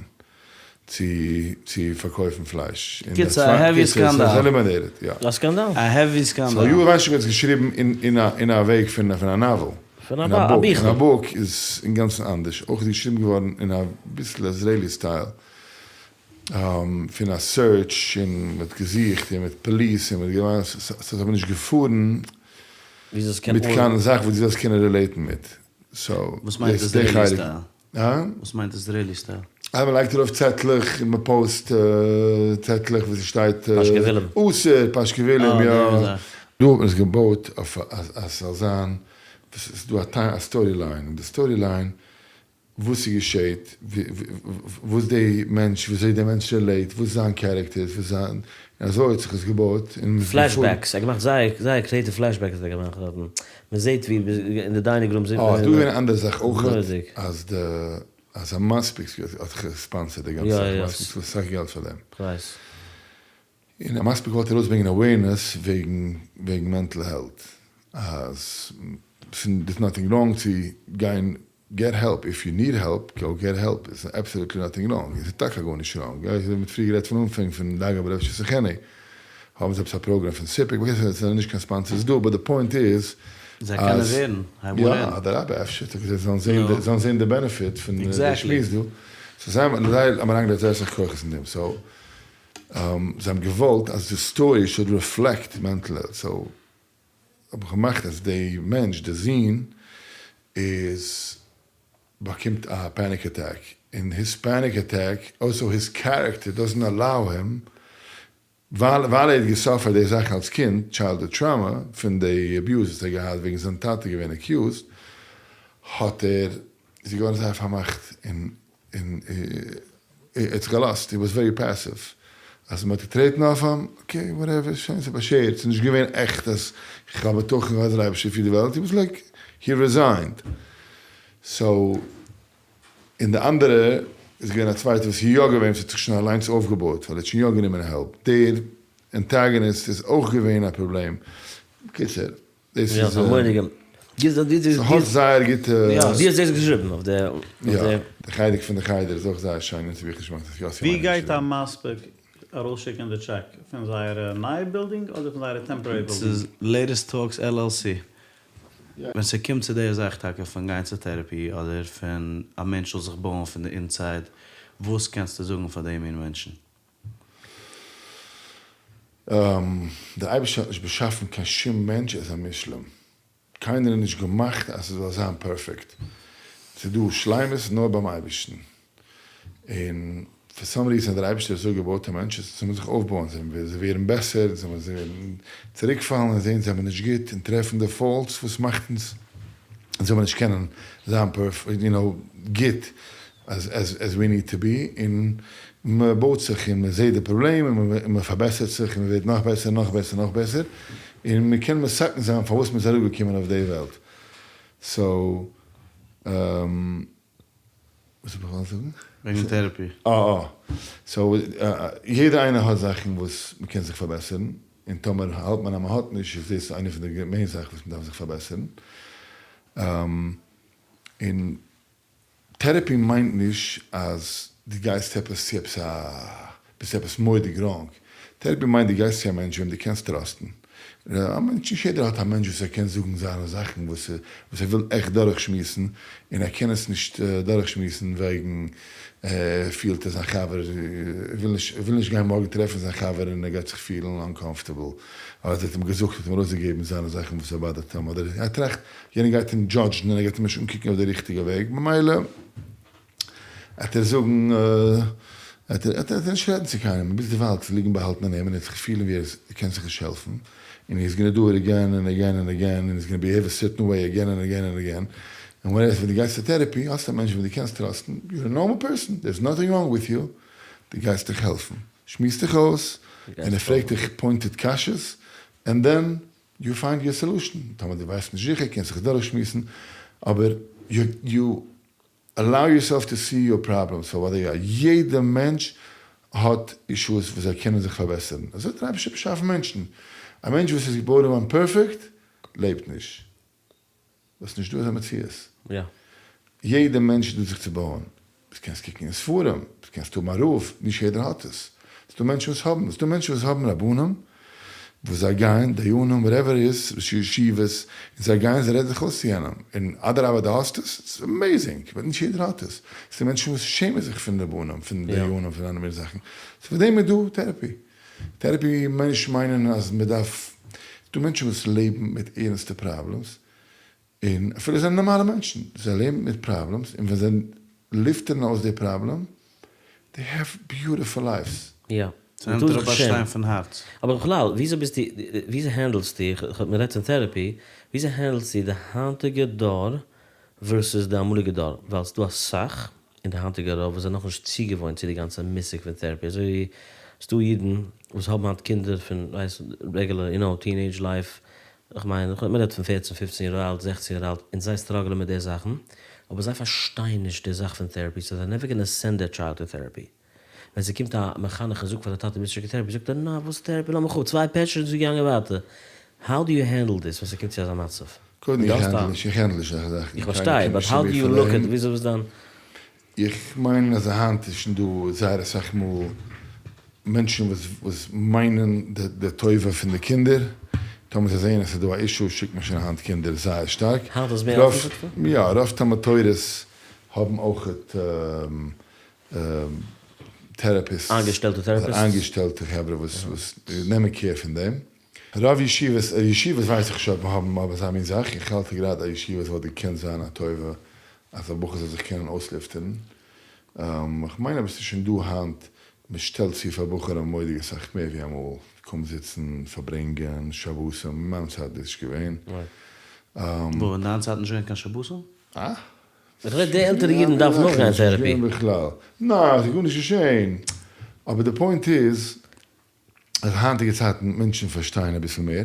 צו צו פארקויפן פלייש. קיצור א heavy סקאנדאל. יא. א סקאנדאל. א heavy סקאנדאל. So יאיר וויינשטאק האט עס געשריבן אין א אין א וועג פון פון א novel. פון א ביכל. אין א book איז אינגאנצן אנדערש. אויך איז געשריבן געווארן אין א ביסל Israeli style. פון א search און מ'האט געזוכט און מיט police און מ'האט געמיינט ס'האט אבער נישט געפארן מיט קיין זאך וואס דו זאלסט קענען relate ן מיט. So וואס מיינט דאס איז די Israeli חלק. סטייל? הא? וואס מיינט Israeli style? אז מען לייגט ארויף צעטלעך און מען post צעטלעך וואס עס שטייט פאשקעווילן. אסור פאשקעווילן יא. דא האט מען עס געבויט אויף אז עס זאל זיין וואס עס איז דא א story line און די story line וואס ס'געשעט וואס די מענטש וויאזוי די מענטש relate וואס זיין character איז וואס זיין און אזוי האט זיך עס געבויט און מ'איז געפארן. Flashbacks, ער האט געמאכט זייער זייער creative flashbacks האט ער געמאכט דארטן, מען זעט ווי אין די dining room זעט מען. אה, דא איז געווען א אנדערע זאך אויך אז די אז המספיק האט געספאנסערט די גאנצע זאך, המספיק צאלט אסאך געלט פאר דעם. כ'ווייס. און המספיק וואלט ארויסברענגען awareness וועגן וועגן mental health אז ס'איז nothing wrong צו גיין. get help, if you need help, go get help, איטס absolutely nothing wrong, עס איז טאקע גארנישט wrong, יא, אזוי ווי מ'האט פריער גערעדט פון אנפאנג פון דאגה בלב שתחנה, האבן זיי עפעס א program פון סיפוק, בקיצור עס זענען נישט קיין sponsors דא, but די point איז זיי קענען אז, ווערן, הייב אן יא, רעדן. אדרבה אפשר טאקע זיי זאלן זען די, זאלן זען די benefit פון די exactly. שמועס דא, so זיי האבן זיי האבן אריינגעלייגט זייער אסאך כוחות אין דעם, so זיי האבן געוואלט אז די story should reflect mental health, so האב איך געמאכט אז די מענטש, די זון, איז באקומט א panic attack, און his panic attack, also his character doesn't allow him, ווייל ווייל ער האט גע suffer ט די זאכן אלס קינד, childhood trauma, פון די abuse וואס ער האט געהאט וועגן זיין טאטע געווען accused, האט ער, איז ער געווארן זייער פארמאכט און און ער האט זיך געלאזט, he was very passive, אז מען האט געטרעטן אויף אים, okay whatever, שוין ס'איז באשערט, ס'איז נישט געווען עכט אז איך האב בטחון אז דער אייבערשטער פירט די וועלט, he was like, he resigned. so, און די אנדערע איז געווען א צווייטע וואס איז יא געווען וואס האט זיך שוין אליינס אויפגעבויט, ווייל ער האט שוין יא גענומען help, דער antagonist איז אויך געווען א פראבלעם, בקיצור. דאס יא, איז ס'איז א מורא'דיגע. ס'האט זייער גוטע. יא, דו האסט דאס געשריבן אויף די. יא, די חלק פון די חדר איז אויך זייער שיין און ס'איז וויכטיג שמאכט עס יאסי ווי גייט המספיק ארויסשיקען די טשעק? פון זייערע נייע בילדינג אדער פון זייערע temporary building? ס'איז Latest Talks LLC. ווען ס'קומט צו די זאך טאקע פון גיין צו therapy אדער פון א מענטש זאל זיך בויען פון די inside, וואס קענסטו זאגן פאר די מין מענטשן? דער אייבערשטער האט נישט באשאפן קיין שום מענטש ער איז א מושלם, קיינער איז נישט געמאכט אז ס'זאל זיין perfect, ס'איז דא שלימות נאר ביים אייבערשטן, און for some reason האט דער אייבערשטער אזוי געבויט א מענטש אז זאל מען זיך אויפבויען, זיי ווערן בעסער, זיי ווערן צוריקפאלן און זען זיי זענען נישט גוט און טרעפן די faults וואס מאכט אונז זאל מען נישט קענען זיין perfect, you know, גוט as we need to be, און מען בויט זיך און מען זעט די פראבלעם און מען פארבעסערט זיך און מען ווערט נאך בעסער נאך בעסער נאך בעסער, און מען קען מתקן זיין פארוואס מען איז אראפגעקומען אויף די וועלט. so, וואס האב איך געוואלט זאגן? וועגן therapy. אה אה. so, יעדער איינער האט זאכן וואס מען קען זיך פארבעסערן, און טאמער האלט מען אז מען האט נישט איז דאס איינע פון די main זאכן וואס מען דארף זיך פארבעסערן. און therapy מיינט נישט אז דו גייסט עפעס צו עפעס א, ביסט עפעס מורא'דיג wrong. therapy מיינט דו גייסט צו א מענטש וועם דו קענסט trust ן. א מענטש, נישט יעדער האט א מענטש וואס ער קען זאגן זיינע זאכן וואס ער וויל עכט דורכשמועסן, און ער קען עס נישט דורכשמועסן וועגן ער פילט אז זיין חבר וויל נישט, ער וויל נישט גיין מארגן טרעפן זיין חבר און ער גייט זיך פילן uncomfortable, אדער ער האט אים געזאגט, האט אים ארויסגעגעבן זיינע זאכן וואס ער bother ט אים, אדער ער טראכט יענער גייט אים judge ן און ער גייט אים נישט אנקוקן אויף די ריכטיגע וועג, ממילא וועט ער זאגן, וועט ער נישט רעדן צו קיינעם, ביז דערווייל צו ליגן באהאלטן אין אים און ער וועט זיך פילן ווי ער קען זיך נישט העלפן, און he's gonna do it again and again and again, און he's gonna behave a certain way again and again and again, און ווען דו גייסט צו therapy האסטו א מענטש וועם דו קענסט trust ן, you're a normal person, there is nothing wrong with you, דו גייסט דיך העלפן, שמועסט דיך אויס, און ער פרעגט דיך pointed קשיות, and then you find your solution, טאמער דו ווייסט נישט זיכער קענסט זיך דורכשמועסן, אבער you allow yourself to see your problems for what they are, יעדע מענטש האט issues וואס זיי קענען זיך פארבעסערן, אזוי האט דער אייבערשטער באשאפן מענטשן, א מענטש וואס איז געבוירן געווארן perfect לעבט נישט, דאס איז נישט דא אזא מציאות. יא. יעדע מענטש איז דא זיך צו בויען. דו קענסט קוקן אין ספרים, דו קענסט האבן א רב, נישט יעדער האט עס. ס'דא מענטשן וואס האבן, ס'דא מענטשן וואס האבן רבנים, וואס זיי גייען, דיינים, whatever איז, ראשי ישיבות, און זיי גייען, זיי רעדן זיך אויס צו יענעם, און אדרבה דו האסט עס, ס'איז amazing, but נישט יעדער האט עס. ס'דא מענטשן וואס שעמען זיך פון רבנים, פון דיינים, פון אלע מיני זאכן. so פאר דעם איז דא therapy. therapy מיינט נישט מיינען אז מען דארף, ס'דא מענטשן וואס לעבן מיט ערנסטע problems, און אפילו זיי זענען נארמאלע מענטשן, זיי לעבן מיט problems, און ווען זיי לופטערן אויס די פראבלעם, they have beautiful lives. יא. ס'נעמט אראפ א שטיין פון הארץ. אבער בכלל, וויאזוי ביסטו, וויאזוי handle סטו, מען רעדט פון therapy, וויאזוי handle סטו די היינטיגע דור versus די אמאליגע דור, ווייל ס'דא אסאך אין די היינטיגע דור וואס זענען נאכנישט צוגעוואוינט צו די גאנצע מושג פון therapy, אזוי ווי ס'דא אידן וואס האבן היינט קינדער פון ווייסט regular you know teenage life, כ'מיין מ'רעדט פון פערצן פופצן יאר אלט זעכצן יאר אלט און זיי struggle ען מיט די זאכן, אבער זיי פארשטייען נישט די זאך פון therapy so they never gonna send their child to therapy. ווען ס'קומט א מחנך און זאגט פאר די טאטע ביסט נישט קיין therapy זאגט ער נא וואס therapy לאז מיך אפ צוויי פעטשעס און זי געגאנגען ווייטער. How do you handle this ווען ס'קומט צו אזא מצב? קודם איך handle נישט, איך handle נישט אזעלכע זאכן. איך פארשטיי, but how do you look at, וויאזוי איז דיין. איך מיין אז היינט איז שוין דא זייער אסאך מאל מענטשן וואס וואס מיינען די טובה פון די קינדער, טאמער זיי זעען אז ס'איז דא א issue שיקט מען שוין היינט קינדער זייער שטארק. היינט איז מער אפן? יא, רוב תלמוד תורה'ס האבן אויכעט therapists, איינגעשטעלטע therapists, איינגעשטעלטע חברה וואס וואס נעמען care פון דעם. רוב ישיבות, ישיבות ווייס איך נישט אויב האבן אבער אזא מין זאך, איך האלט גראדע אז ישיבות וואלט געקענט זיין א טובה אז א בחור זאל זיך קענען אויסלופטערן, איך מיין אבער ס'איז שוין דא היינט, מען שטעלט צו פאר בחורים מורא'דיג אסאך מער ווי אמאל, קום זיצן, פארברענגען, שבתים, אין מיין צייט איז דאס נישט געווען. וואו, אין דיין צייט איז נישט געווען קיין שבתים? אה? איך רעד די עלטערע אידן דארפן אויך גיין therapy. בכלל. ניין, ס'איז גארנישט געשען. אבער די point איז אז היינטיגע צייטן מענטשן פארשטייען אביסל מער,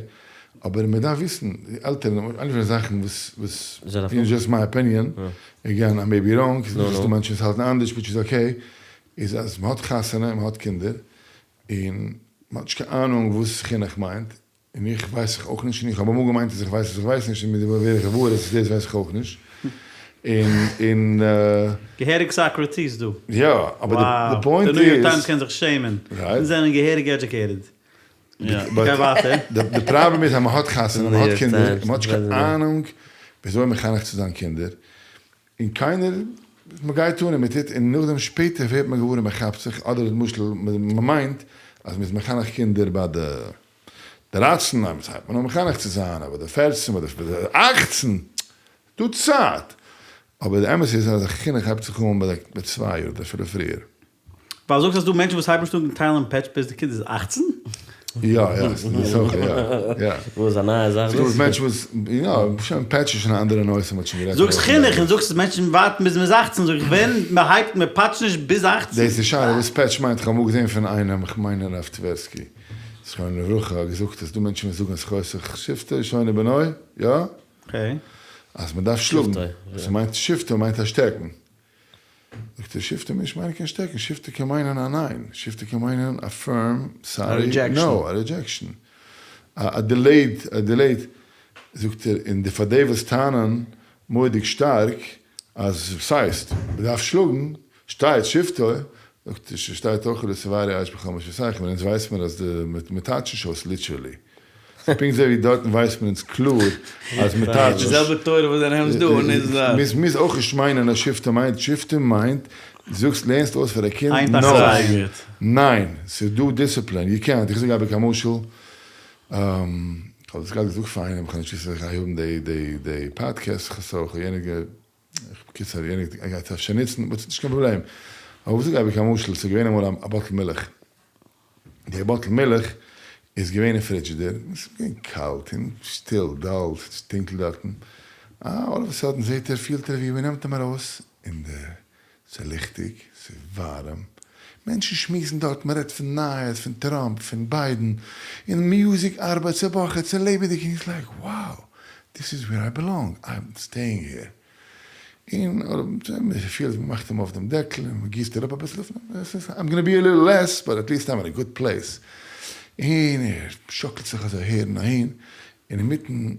אבער מען דארף וויסן, די עלטערן, איינע פון די זאכן וואס וואס, it's just my opinion, again I may be wrong, ס'איז דא מענטשן וואס האלטן אנדערש which is okay, איז אז מען האט חתונה און מען האט קינדער, און מען האט נישט קיין אהנונג וואס חינוך מיינט, און איך ווייס איך אויך נישט, און איך האב אמאל געמיינט אז איך ווייס אז איך ווייס נישט, און מיט די ווער איך געוואר אז דאס ווייס איך אויך נישט, און און. געהעריג סאקראטיס דא. יא, אבער די point איז. די ניו יארק טיימס קען זיך שעמען. אונז זענען געהעריג educated. גיי ווייטער. די פראבלעם איז אז מען האט חתונה, מען האט קינדער, און מען האט נישט קיין אהנונג וויאזוי מחנך צו זיין קינדער, און קיינער, מען גייט אן און מען טוט, און נאכדעם שפעטער ווערט מען געוואר און מען כאפט זיך, אדער למשל מען מיינט אז מען איז מחנך קינדער ביי די 13, ניין וואס הייבט מען אן מחנך צו זיין, אבער די 14, ביי די 18, דא צייט, אבער די אמת איז אז חינוך הייבט זיך אן ביי די צוויי יאר אדער אפילו פריער. ווייל זאגסט אז דא מענטשן וואס הייבן נישט אן טיילן פעטש ביז די קינד איז 18? יא יא, ס'איז אויך יא יא. וואס איז א נייע זאך דאס? ס'דא מענטשן וואס, יא, שוין פעטש איז שוין א אנדערע נושא מ'האט שוין גערעדט. זאגסט חינוך און זאגסט אז מענטשן ווארטן ביז מ'איז 18, זאג איך ווען מ'הייבט מ'פאטשט נישט ביז 18. דאס איז שאלה וואס פעטש מיינט, כ'האב אמאל געזען פון איינעם, כ'מיין הרב טווערסקי זכרונו לברכה האט געזאגט אז ס'דא מענטשן וואס זאגן אז חוסך שבטו שונא בנו, יא? אז מ'דארף שלאגן, ס'מיינט שבטו מיינט א שטעקן. זאגט ער שבטו נישט מיינען קיין שטעקן, שבטו קען מיינען א ניין, שבטו קען מיינען א firm sorry no, א rejection, א delayed, א delayed, זאגט ער, און די פאר די וואס טענה'ן מורא'דיג שטארק אז ס'הייסט מ'דארף שלאגן, שטייט שבטו, זאגט ער ס'שטייט אויך לא תבערו אש בכל מושבותיכם, און אונז ווייס מיר אז די מ'טייטשט נישט אויס literally. ס'איז פונקט אזוי ווי דארטן ווייסט מען אונז קלאר אז מ'טייטשט די זעלבע תורה וואס דו נעמסט דא און איז דארט. מוז מוז אויך נישט מיינען אז שבטו מיינט שבטו מיינט זאגסט לערנסט אויס פאר א קינד no ניין ס'איז דא דיסציפלין יו קענט איך זאג אייביג א משל כ'האב דאס גראדע געזאגט פאר איינעם כ'האב נישט געוואוסט אז איך גיי האבן די די די פאדקעסט סאו כ'האב יענער גע בקיצור יענער גייט עס אפשר נוצן but ס'נישט קיין פראבלעם אבער כ'זאג אייביג א משל ס'איז געווען אמאל א bottle מילך די bottle מילך איז געווען אין פרידזשידער, עס איז געווען קאלט און שטיל, dull, ס'איז טונקל דארטן, אה, all of a sudden זעט ער, פילט ער ווי מ'נעמט אים ארויס, און די, ס'איז ליכטיג, ס'איז ווארעם, מענטשן שמועסן דארט, מ'רעדט פון נייעס, פון טראמפ, פון ביידן, און music ארבעט, ס'באכעט, ס'איז לעבעדיג, און he's like, wow, this is where I belong, I'm staying here. און מ'פילט מ'מאכט אים אויף דעם דעקל און מ'גיסט אראפ אביסל I'm gonna be a little less but at least I'm in a good place און ער שאקלט זיך אזוי אהער און אהין און אינמיטן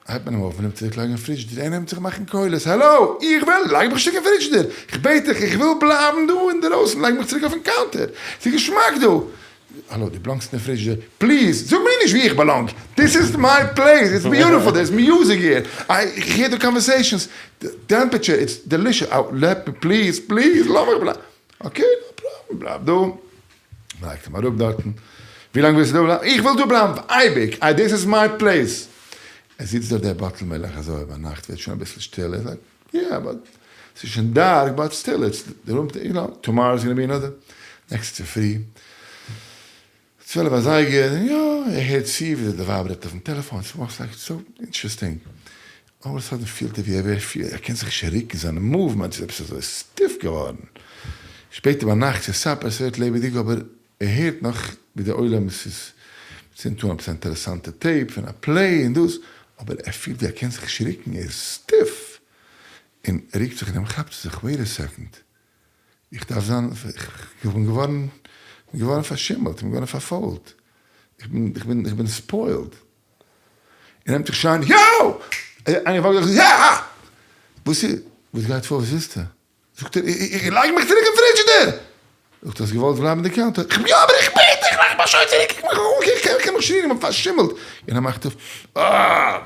הייבט מען אים אויף מ'נעמט צוריק לייגן אין פרידזשידער ער נעמט זיך מאכן קולות האלא איך וויל לייג מיך צוריק אין פרידזשידער כ'בעט דיך איך וויל בלייבן דא אינדערויסן לייג מיך צוריק אויפן counter ס'איז געשמאק דא האלא, דו באלאנגסט אין די פרידזשידער, please זאג מיר נישט ווי איך באלאנג, this is my place, it's beautiful, there is music here, איך הער די conversations, די temperature, it's delicious, let me please, please, לאז מיך בלייבן, okay, no problem, בלייב דא, מ'לייגט אים אראפ דארטן, ווי לאנג ווילסטו דא בלייבן, איך וויל דא בלייבן פאר אייביג, this is my place, ער זיצט דארט דער bottle מילך אזוי ביינאכט ווערט שוין אביסל שטיל, ער זאגט, יא but ס'איז שוין dark but still it's די room יו נאו tomorrow is gonna be another next צופרי 12 אזייגער יא ער הערט צו ווי די ווייב רעדט אויפן טעלעפאן ס'מאכט like so interesting all of a sudden פילט ער ווי ער ווערט ער קען זיך נישט ריקן זיינע movements איז עפעס אזוי stiff געווארן שפעטער ביינאכט צו supper ס'ווערט לעבעדיג אבער ער הערט נאך ווי די עולם איז צינדט אן עפעס א אינטערעסאנטע tape פון א play און דאס, אבער ער פילט ווי ער קען זיך נישט ריקן, ער איז stiff, און ער ריקט זיך און דעם כאפט ער זיך wait a second, איך דארף זיין, איך בין געווארן, איך בין געווארן פארשימלט, איך בין געווארן פארפוילט, איך בין, איך בין, איך בין spoiled. ער נעמט זיך שרייען, יאו! איינער פאלט דורך, יא! וואס איז? וואס גייט פאר? וואס ווילסטו? זאגט ער, איך לייג מיך צוריק אין פרידזשידער! זאגט ער, האסט געוואלט בלייבן אין די counter? איך יא, אבער איך בעט דיך, לייג מיך שוין צוריק, איך מיך אן, איך קען מיך שרירן, איך בין פארשימלט! און ער מאכט אויף, אה!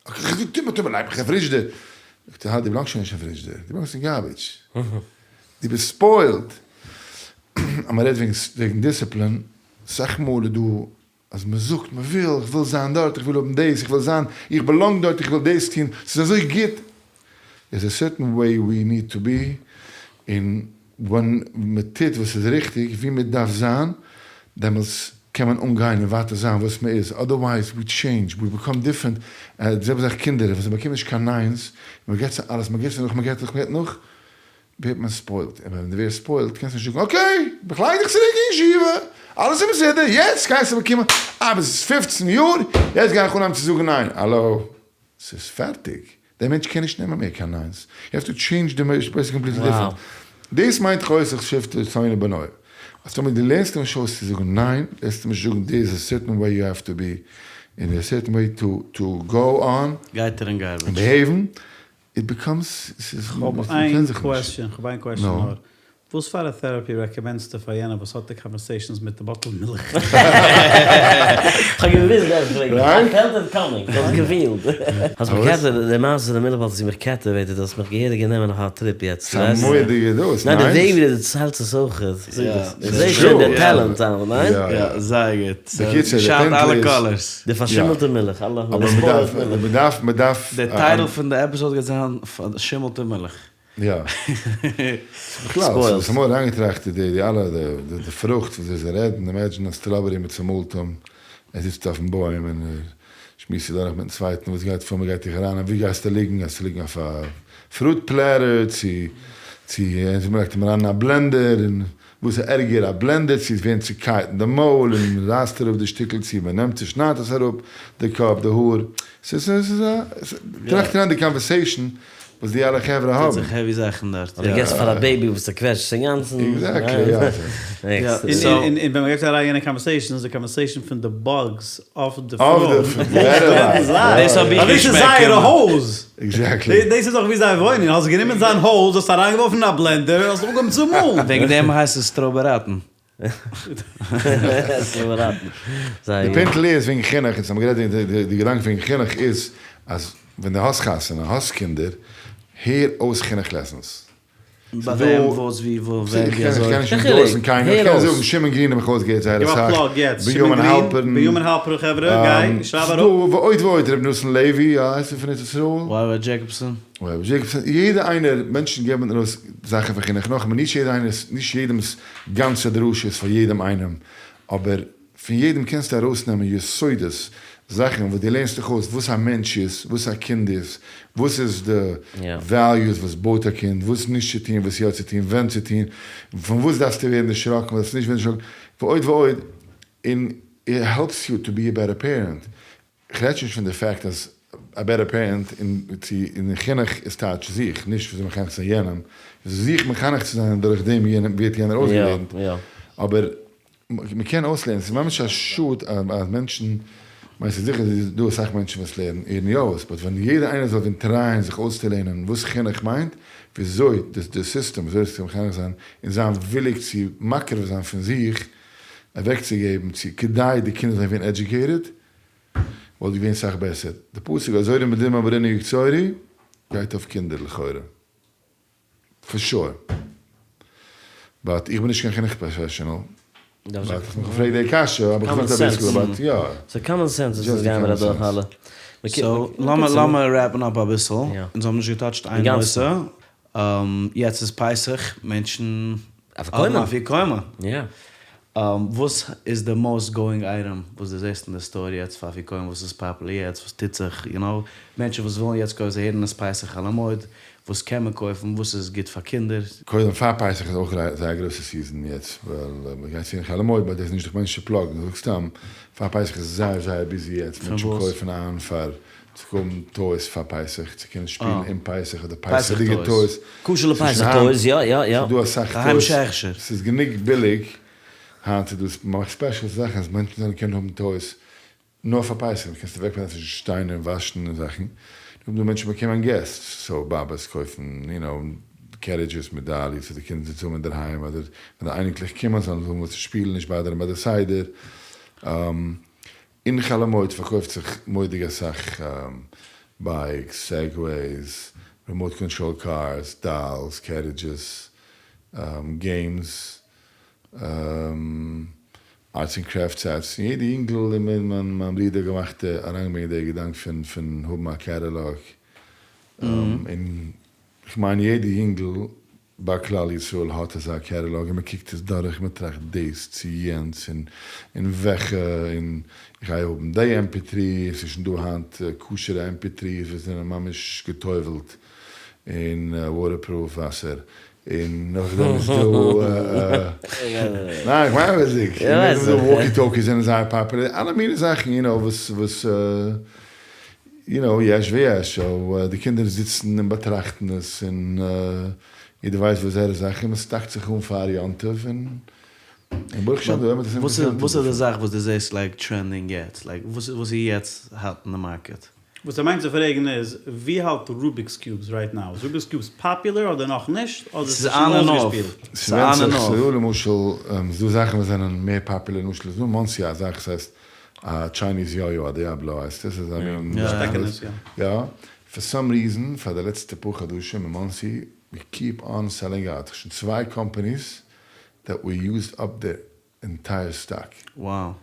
איך זאג, טו מיר, טו מיר, לייג מיך אין פרידזשידער! זאגט ער, האלט, דו באלאנגסט שוין נישט אין פרידזשידער, דו באלאנגסט אין garbage, דו ביסט spoiled! אז מען רעדט וועגן דיסציפלין, סאך מאל איז דא אז מען זאגט מען וויל, איך וויל זיין דארט, איך וויל האבן דאס, איך וויל זיין, איך belong דארט, איך וויל דאס טון, ס'איז אזוי גוט, there's a certain way we need to be, און ווען מען טוט וואס איז ריכטיג, ווי מען דארף זיין, דעמאלטס קען מען אנגיין און ווייטער זיין וואס מען איז, otherwise we change, we become different, די זעלבע זאך קינדער, ווען זיי באקומען נישט קיין ניינס, מען געבט זיי אלעס, מען געבט זיי נאך, מען געבט נאך, מען געבט נאך, ווערט מען spoiled, און ווען דו ווערסט spoiled קענסטו נישט זאגן okay, איך לייג דיך צוריק אין ישיבה, אלעס איז בסדר, יעצט גייסטו באקומען, אה ביסט פופצן יאר, יעצט גיי איך אנהייבן צו זאגן ניין, האלא, ס'איז פערטיג, דער מענטש קען נישט נעמען מער קיין ניינס, you have to change the person completely different, דאס מיינט חושך שבטו שונא בנו, אז טאמער דו לערנסט אים נישט אויס צו זאגן ניין, לערנסטו אים נישט זאגן there is a certain way you have to be, און a certain way to go on, גייט ער אין garbage. און behave ן, it becomes, ס'איז, כ'האב מ'קען איין זיך נישט. question, כ'האב איין question נו. נאר. וואס פאר א therapy recommend סטו פאר יענער וואס האט די conversations מיט די bottle מילך? כ'האב געוויסט גייסט פרעגן, Right? I felt it coming, כ'האב עס געפילט. האסט מיך captivated, די מעשה פון די מילך bottle האט מיך captivated, האסט מיך געהעריג גענומען אויף א trip יעצט, ס'איז א ווייסט? מורא'דיגע דאס, ניין, די ניין? וועג ווי דו דערציילסט עס אויך, זאג דאס, איך זעה ס'איז שוין די true. talent, ניין? יא, יא. יא, זייער גוט. בקיצור, די שיינט פינטל אלע איז. colors. די פארשימלטע מילך, אלע אבער מ'דארף, מ'דארף, מ'דארף. די title פון די episode גייט זיין פארשימלטע מילך. יא. בכלל, ס'איז אמאל אריינגעטראכט די די אלע די פרוכט וואס זיי רעדן, imagine א strawberry מיט צומאלטעם, ער זיצט אויפן בוים און ער שמועסט זיך דורך מיטן צווייטן וואס גייט פאר, מ'גייט דיך אריין, ווי גייסטו ליגן, גייסטו ליגן אויף א fruit platter צו צו מ'לייגט אים אריין אין א blender און וואס איז ערגער א blender צו עס ווערן צוקייט אין די מויל און מען רייסט אראפ די שטיקל צו מען נעמט צושניידט עס אראפ די קאפ די האר ס'איז ס'איז א טראכט אריין די conversation וואס די אלע חברה האבן. טוט זיך heavy זאכן דארט. אדער געסט פאר א baby וואס צעקוועטשט אינגאנצן. Exactly יא. און ווען מ'גייט אריין יענע conversation איז די conversation פון די bugs אויף די אויף די דאס האב איך דאס איז געשמעקט. זייער הויז. Exactly. דאס איז דאך ווי זיי וואוינען, האסט גענומען זיין הויז, האסט אריינגעווארפן אין א blender און האסט אנגעהויבן צו מאלן. וועגן דעם הייסט עס סטראבעראטן. סטראבעראטן. די פינטל איז וועגן חינוך, אונז האבן גערעדט וועגן די געדאנק וועגן חינוך איז אז ווען דו האסט חתונה, האסט קינדער, הער אויס חינוך lessons. ביי וועם, וואס, ווי, וואו, ווען, ווי אזוי. איך קען נישט endorse ן קיינעם, איך קען זאגן שמעון גרין האב איך אויסגעהערט זייער אסאך, בנימין האלפערן, בנימין האלפערן חברה, גיי, שרייב אראפ. ס'דא ועוד ועוד, ר' נתן לעווי, יא, הייסט ער פון ארץ ישראל? וויי וויי דזשעיקאבסאן. וויי וויי דזשעיקאבסאן, יעדע איינער, מענטשן געבן ארויס זאכן פון חינוך, נאכאמאל נישט יעדע איינער, נישט יעדעמ'ס גאנצע דרשה איז פאר יעדעם איינעם, אבער פון יעדעם קענסטו ארויסנעמען יסודות, זאכן וואס דו לערנסט דיך אויס וואס א מענטש איז, וואס א קינד איז, וואס איז די values וואס בויט א קינד, וואס נישט צו טון, וואס יא צו טון, ווען צו טון, פון וואס דארפסטו ווערן דערשראקן, וואס דארפסטו נישט ווערן דערשראקן, ועוד ועוד, און it helps you to be a better parent. כ'רעד שוין נישט פון די fact אז א better parent אין חינוך איז טייטש זיך, נישט וויאזוי מחנך צו זיין יענעם, זיך מחנך צו זיין און דורך דעם יענעם ווערט יענער אויסגעלערנט, אבער מ'קען אויסלערנען, ס'איז ממש א שאד אז מענטשן, כ'מיין ס'איז זיכער דא אסאך מענטשן וואס לערנען הערן יא אויס, but ווען יעדער איינער זאל ווען try ען זיך אויסצולערנען וואס חינוך מיינט, וויאזוי די סיסטעם וויאזוי עס צו מחנך זיין, און זיין וויליג צו מקריב זיין פון זיך, אוועקצוגעבן צו כדי די קינדער זאלן ווערן educated, וואלט געווען סאך בעסער. די פסוק הזורעים בדמעה ברינה יקצורו גייט אויף קינדער לכאורה. For sure. But איך בין נישט קיין חינוך professional. But איך האב מיך געפרעגט די קשיא האב איך געזאגט אביסל but יא. סאו common sense איז עס גייען מיר אדורך אלע. So לאמיר wrap ן up אביסל. אונז האבן נישט גע touch ט איין נושא. יעצט איז פסח, מענטשן האבן אפיקומן. וואס איז די most going item וואס דו זעסט אין די store יעצט פאר אפיקומן, וואס איז popular יעצט, וואס טוט זיך, you know, מענטשן וואס ווילן יעצט קויפן, זיי הערן עס פסח חול המועד, וואס קען מען קויפן, וואס איז גוט פאר קינדער? קודם פאר פסח איז אויך זייער גרויסע season יעצט, ווייל מען גייט צו אין חול המועד, but דאס איז נישט איך מיין נישט צו plug ן, איך זאג סתם, פאר פסח איז זייער זייער busy יעצט, מענטשן קויפן איין פאר צו האבן toys פאר פסח, צו קענען שפילן אום פסח אדער פסח'דיגע toys. כשר לפסח toys, יא יא יא. ס'איז דא אסאך toys, ס'איז גענוג ביליג היינט איז דא, מ'מאכט special זאכן אז מענטשן זאלן קענען האבן toys נאר פאר פסח, קענסט אוועקלייגן צווישן שטיינער און וואשן און זאכן. דא מענטשן באקומען guests, so באבעס קויפן you know carriages מיט dollies פאר די קינדער צו האבן אינדערהיים, אדער ווען די אייניקלעך קומען זאלן זיי האבן וואס צו שפילן, נישט bother ן ביי די סדר. אין חול המועד פארקויפט זיך מורא'דיג אסאך bikes, Segways, remote control cars, dolls, carriages, games, arts and craft sets, און יעדע יונגל און מיין מיין ברודער געמאכט אריינגעברענגט די געדאנק פון פון האבן א catalog, און כ'מיין יעדע יונגל ביי כלל ישראל האט אזא catalog און מען קוקט עס דורך, מען טראכט דאס צו יענץ און און וועלכע און איך גיי האבן די עם פי טרי, עס איז שוין דא היינט כשר'ע עם פי טרי'ס וואס זענען ממש גע'טובל'ט אין waterproof וואסער, און נאכדעם איז דא ניין איך מיין וויזיג, און נאכדעם איז דא walkie talkies זענען זייער פאפולער, אלע מיני זאכן you know וואס וואס you know יש ויש, so די קינדער זיצן און באטראכטן עס און יעדער ווייסט וואס זייערע זאכן און מען stock ט זיך אן פאר יום טוב און ברוך השם די עולם האט עס וואס איז די זאך וואס דו זעסט like trending יעצט? like וואס איז יעצט hot אין די market? וואס ער מיינט צו פרעגן איז, ווי האלט Rubik's Cubes right now? איז Rubik's Cubes פאפולער אדער נאך נישט? אדער ס'איז שוין אויסגעשפילט? ס'ווענדט זיך, ס'דא למשל, ס'דא זאכן וואס זענען מער פאפולער, למשל איז דא אין מאנסי א זאך וואס הייסט א Chinese yo-yo, א Diablo הייסט עס, איז א מין שטעקענעס, יא. יא, for some reason פאר די לעצטע פאר חדשים אין מאנסי, we keep on selling out, שוין צוויי companies that we used up their entire stock. Wow.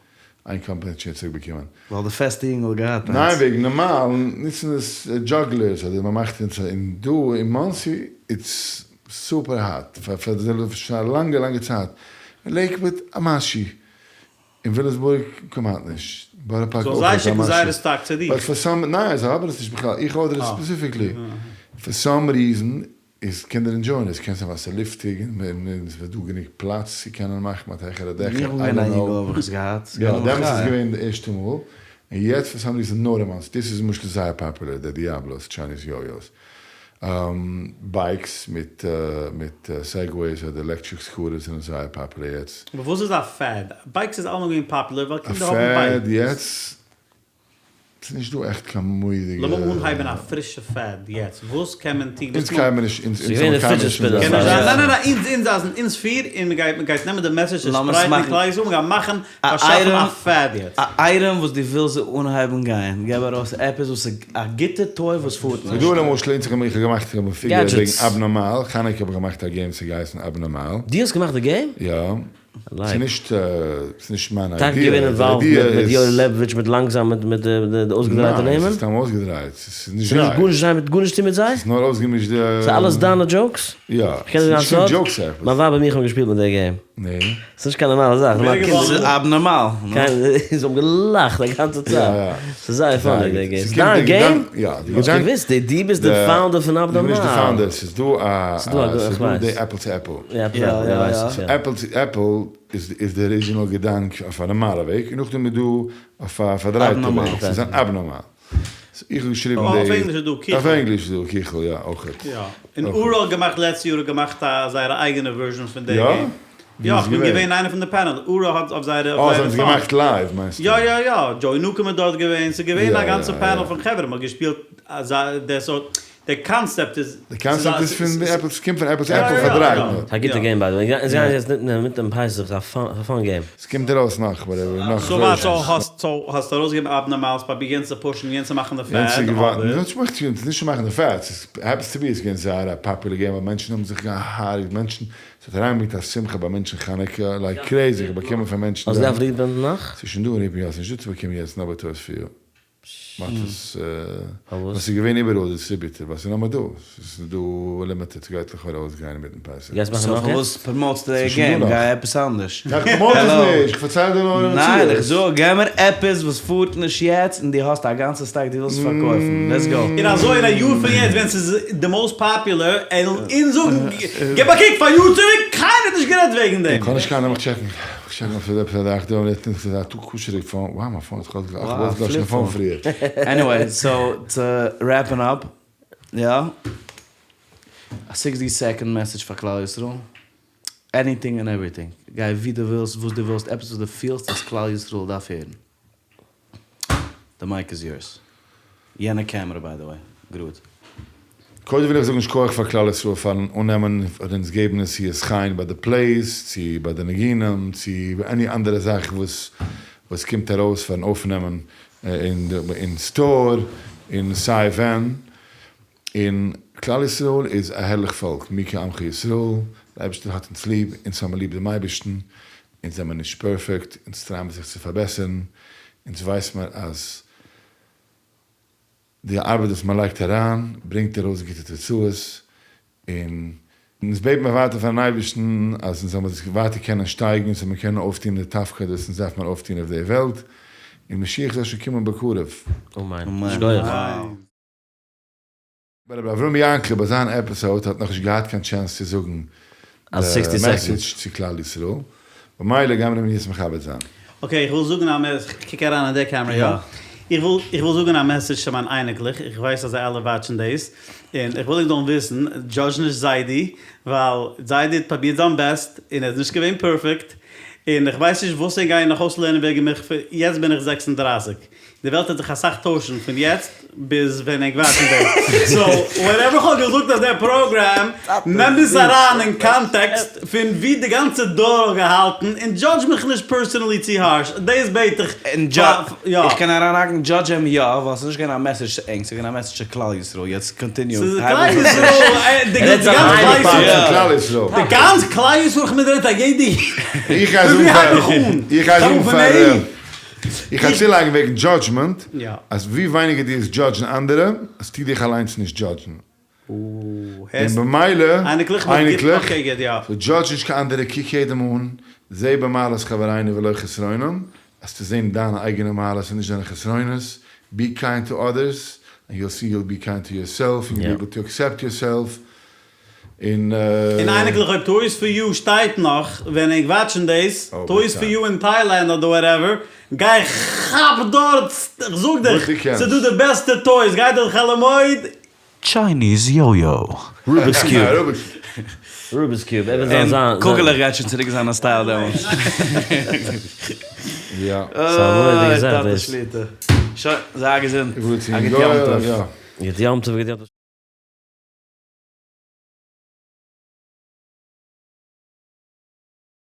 איין קאמפאני האט שוין צוריק באקומען. ווייל די פעסטע יונגל האט געהאט איינס. ניין וועגן נארמאל נוצן עס jugglers אדער מען מאכט און און דא אין מאנסי it's super hot פאר פאר שוין א לאנגע לאנגע צייט. אין לעיקוואד א משהו. אין וויליאמסבורג כמעט נישט. בארא פארק זאל אויך זיי א שיקן משהו. זייערע סטאק צו דיר. but for some ניין זיי האבן עס נישט בכלל איך order עס specifically. for some reason איז קינדער enjoy ען עס, קען זיין ווייל ס'איז לופטיג און ס'איז דא גענוג פלאץ צו קענען מאכן מיט העכערע דעכער, איך בין איי געווען א דאנט יונגל נאו. האב איך עס געהאט, ס'איז יא, געווען א דעמאלטס איז מחיה. געווען די ערשטע מאל, און יעצט for some reason נאר אין מאנסי, דאס איז למשל זייער פאפולער די Diablos, Chinese yo-yos, bikes מיט מיט Segways אדער electric scooters זענען זייער פאפולער יעצט. אבער וואס איז א fad? Bikes איז אלעמאל געווען פאפולער ווייל א קינדער האבן fad bikes. יעצט ס'איז נישט דא עכט קיין מורא'דיגע. לאמיר אנהייבן א פרישע fad יעצט, וואס קען מען טון? אונז קיימער נישט, אונז ס'איז געווען האבן די קיינמאל fidget נישט אונזער spinner. קען נישט זאך. זיין, ניין ניין ניין, אונז אונז אונז פיר, און מ'גייט מ'גייט נעמען די message און לאמיר עס שפרייטן אין מאכן. כלל ישראל, מ'גייט מאכן, א פארשאפן א item, fad יעצט. א item וואס דו ווילסט אנהייבן גיין, געב ארויס עפעס וואס איז א גוטע toy וואס פארט ס'איז נישט. דא למשל, אונז האבן איך האב געמאכט איך האב figure וועגן Gadgets. אבנארמאל, חנוכה האב איך געמאכט א game ס'האט געהייסן אבנארמאל. דו האסט געמאכט די game? יא. ס'איז נישט, ס'איז נישט מיין טאקע איידיע, געווען די involved איידיע מיט מיט יואל איז. לעבאוויטש מיט לאנגזאם מיט מיט די אויסגעדרייטע ניין, נעמען? ס'איז סתם אויסגעדרייט, ס'איז נישט ס'איז נישט זיי. גארנישט זיי מיט גארנישט טון מיט זיי? ס'איז נאר אויסגעמישט די. ס'איז אלעס דיינע jokes? יא, איך קען ס'איז דיר זאגן א נישט קיין סוד? jokes עפעס. מיין ווייב און איך האבן געשפילט מיט די game. נו? ס'איז נישט קיין נארמאלע זאך, נארמאל ווער קינדער. ס'איז אבנארמאל, נו. קיין, זיי האבן געלאכט א גאנצע צייט. יא יא. ס'איז זייער funny די game. ס'איז דיין game? יא, די האסט געדאנק. געוואוסט, דו ביסט די founder פון איך בין נישט די אבנארמאל. founder, ס'איז דא א, ס'איז דא א, ס'איז איך דא ווייס. די Apple to Apple. יא, Apple to Apple, יא ווייס איך, יא. Apple to Apple איז די original געדאנק אויף א נארמאלע וועג, און נאכדעם איז דא אויף א פארדרייטע וועג, ס'איז אן אבנארמאל. איך האב געשריבן די. אויף ענגליש איז דא קיכל. אויף ענגליש איז דא קיכל, יא, אויכעט. יא, און אורה האט געמאכט לעצטע יאר האט געמאכט א זייערע אייגענע version פון די יא? game. ווי יא, איז איך בין געווען? געווען איינער פון די panel, אורה האט אויף זייערע אה, אויף זיי האבן עס זייערע געמאכט live מיינסטו? יא יא יא, דזשוי נוקום איז דארט געווען, ס'איז געווען יא א גאנצע יא panel יא. פון חברה, מ'האט געשפילט אזא די סארט, די קאנסעפט איז. די קאנסעפט איז פון Apple, ס'קומט פון Apple, יא Apple יא יא פארדרייט יא. נאר. א גוטע game by the way, אונז גייען יעצט מיט דעם פסח, א fun game. ס'קומט ארויס נאך whatever, נאך so וואס, versions. so האסט so האסט ארויסגעגעבן אבנארמאל פראביר יענץ צו push ן יענץ צו מאכן די יענץ fad איז געווארן, אדער? נישט מאכט יענץ נישט צו מאכן די fad, ס'איז happens to be איז געווען זייער א פאפולער game ווייל מענטשן האבן זיך געהארגט, מענטשן, ס'האט אריינגעברענגט א שמחה ביי מענטשן חנוכה like crazy, איך האב באקומען פון מענטשן האסט דעם. געדארפט reprint נאך? ס'איז שוין דא אין reprint, יא ס'איז נישט דא צו באקומען יעצט נאר ביי Toys for You. מאכט עס פארוואס? ווייל ס'איז געווען איבעראל distributed, ווייל ס'איז נאר דא, ס'איז דא limited, ס'גייט לכאורה אויסגיין אינמיטן פסח. גייסט מאכן so נאך פארוואס יעצט? promote סטו די ס'איז שוין game? דא נאך. גיי עפעס אנדערש. איך promote עס העלא. נישט, איך פארצייל דיר נאר די ניין, איך מציאות. זאג, געב מיר עפעס וואס פארט נישט יעצט און דו האסט א גאנצע stock דו ווילסט פארקויפן. Let's go. און אזוי אין א יאר פון יעצט ווען ס'איז די most popular עלן אונז זאגן געב א קוק פאר א יאר צוריק קיינער האט נישט גערעדט וועגן דעם. קאן נישט קיינער מיך check ן. כ'check נאך ס'איז עפעס א זאך דא לעצטענס ס'איז א טו כשר'ע phone, wow מיין phone האט זיך אויסגעלאשן, איך האב אויסגעלאשן די phone פריער. Anyway, so to wrapping up, יא, א sixty second message פאר כלל ישראל, anything and everything, גיי ווי דו ווילסט, וואס דו ווילסט, עפעס וואס דו פילסט אז כלל ישראל דארף הערן. The mic is yours. יענע camera by the way. גראד. קודם וויל איך זאגן שכוח פאר כלל ישראל פארן אננעמען און אונז געבן נשיאות חן ביי די plays, צו ביי די ניגונים, צו any אנדערע זאך וואס וואס קומט ארויס פארן אויפנעמען אין store און סיי ווען. און כלל ישראל איז א הערליך פאלק, מי כעמך ישראל, דער אייבערשטער האט אונז ליב, אונז האבן ליב דעם אייבערשטן, אונז זעמער נישט פערפעקט, אונז try מיר זיך צו פארבעסערן, אונז ווייס מיר אז די ארבעט וואס מען לייגט אריין ברענגט ארויס גוטע תוצאות, און אונז בעט מיר ווייטער פארן אייבערשטן אז אונז זאל מיר זיך ווייטער קענען שטייגן, אונז זאל מיר קענען אויפטון די תפקיד וואס אונז דארף מיר אויפטון אויף די וועלט, און משיח זאל שוין קומען בקרוב. אמן. שכוח. רבי אברהם יענקל ביי זיין episode האט נאכנישט געהאט קיין chance צו זאגן די message צו כלל ישראל, במילא גיימיר אים יעצט מכבד זיין. okay איך וויל זאגן א mess, כ'קוק אריין אין די קעמרע יא? איך וויל איך וויל זאגן א message צו מיין אייניקלעך, איך ווייס אז זיי אלע watch ן דאס, און איך וויל ענק זאלן וויסן, judge נישט זיידי, ווייל זיידי האט פרובירט זיין best, און ער איז נישט געווען פערפעקט, און איך ווייס נישט וואס ענק גייען נאך אויסלערנען וועגן מיך, יעצט בין איך 36, די וועלט וועט זיך אסאך טוישן פון יעצט ביז ווען ענק watch ן דאס. so whatever כ'האב געזאגט אויף דער פראגראם, נעם עס אריין אין context פון ווי די גאנצע דור האט געהאלטן, און judge מיך נישט personally צו harsh, דאס בעט איך. און יא, איך קען אריינהאקן, judge אים יא, ווייל ס'איז נישט געווען א message צו ענק, ס'איז געווען א message צו כלל ישראל, יעצט continue. ס'איז כלל ישראל, די גאנץ כלל ישראל, די גאנץ כלל ישראל, כ'מיין דער רעדט א יעדע איד. איך גיי זאגן פאר, איך גיי זאגן פאר. איך גיי צולייגן וועגן judgment, אז ווי ווייניגער דו וועסט judge ן אנדערע, וועסטו דיך אליינס נישט judge ן. און במילא, אייניקלעך, so judge נישט קיין אנדערע, קוק יעדעם אן, זע במעלות חברינו ולא חסרונם, וועסטו זען דיינע אייגענע מעלות און נישט דיינע חסרונות, be kind to others, and you'll see you'll be kind to yourself, און you'll be able to accept yourself, און. און אייניקלעך אויב Toys for You שטייט נאך ווען ענק watch ן דאס, Toys for You אין טיילענד אדער whatever, גיי כאפ דארט, כ'זאג דיך, ס'דא די בעסטע toys, גיי דורך חול המועד. Chinese yo-yo. Rubik's Cube. Rubik's Cube. ער וועט זיין זיין. קוגעלעך גייט שוין צוריק זיין א style דעמאלטס. יא. ס'איז א מורא'דיגע זאך דאס. שוין, זיי געזונט. א גוט יום טוב. גוט יום טוב, גוט יום טוב.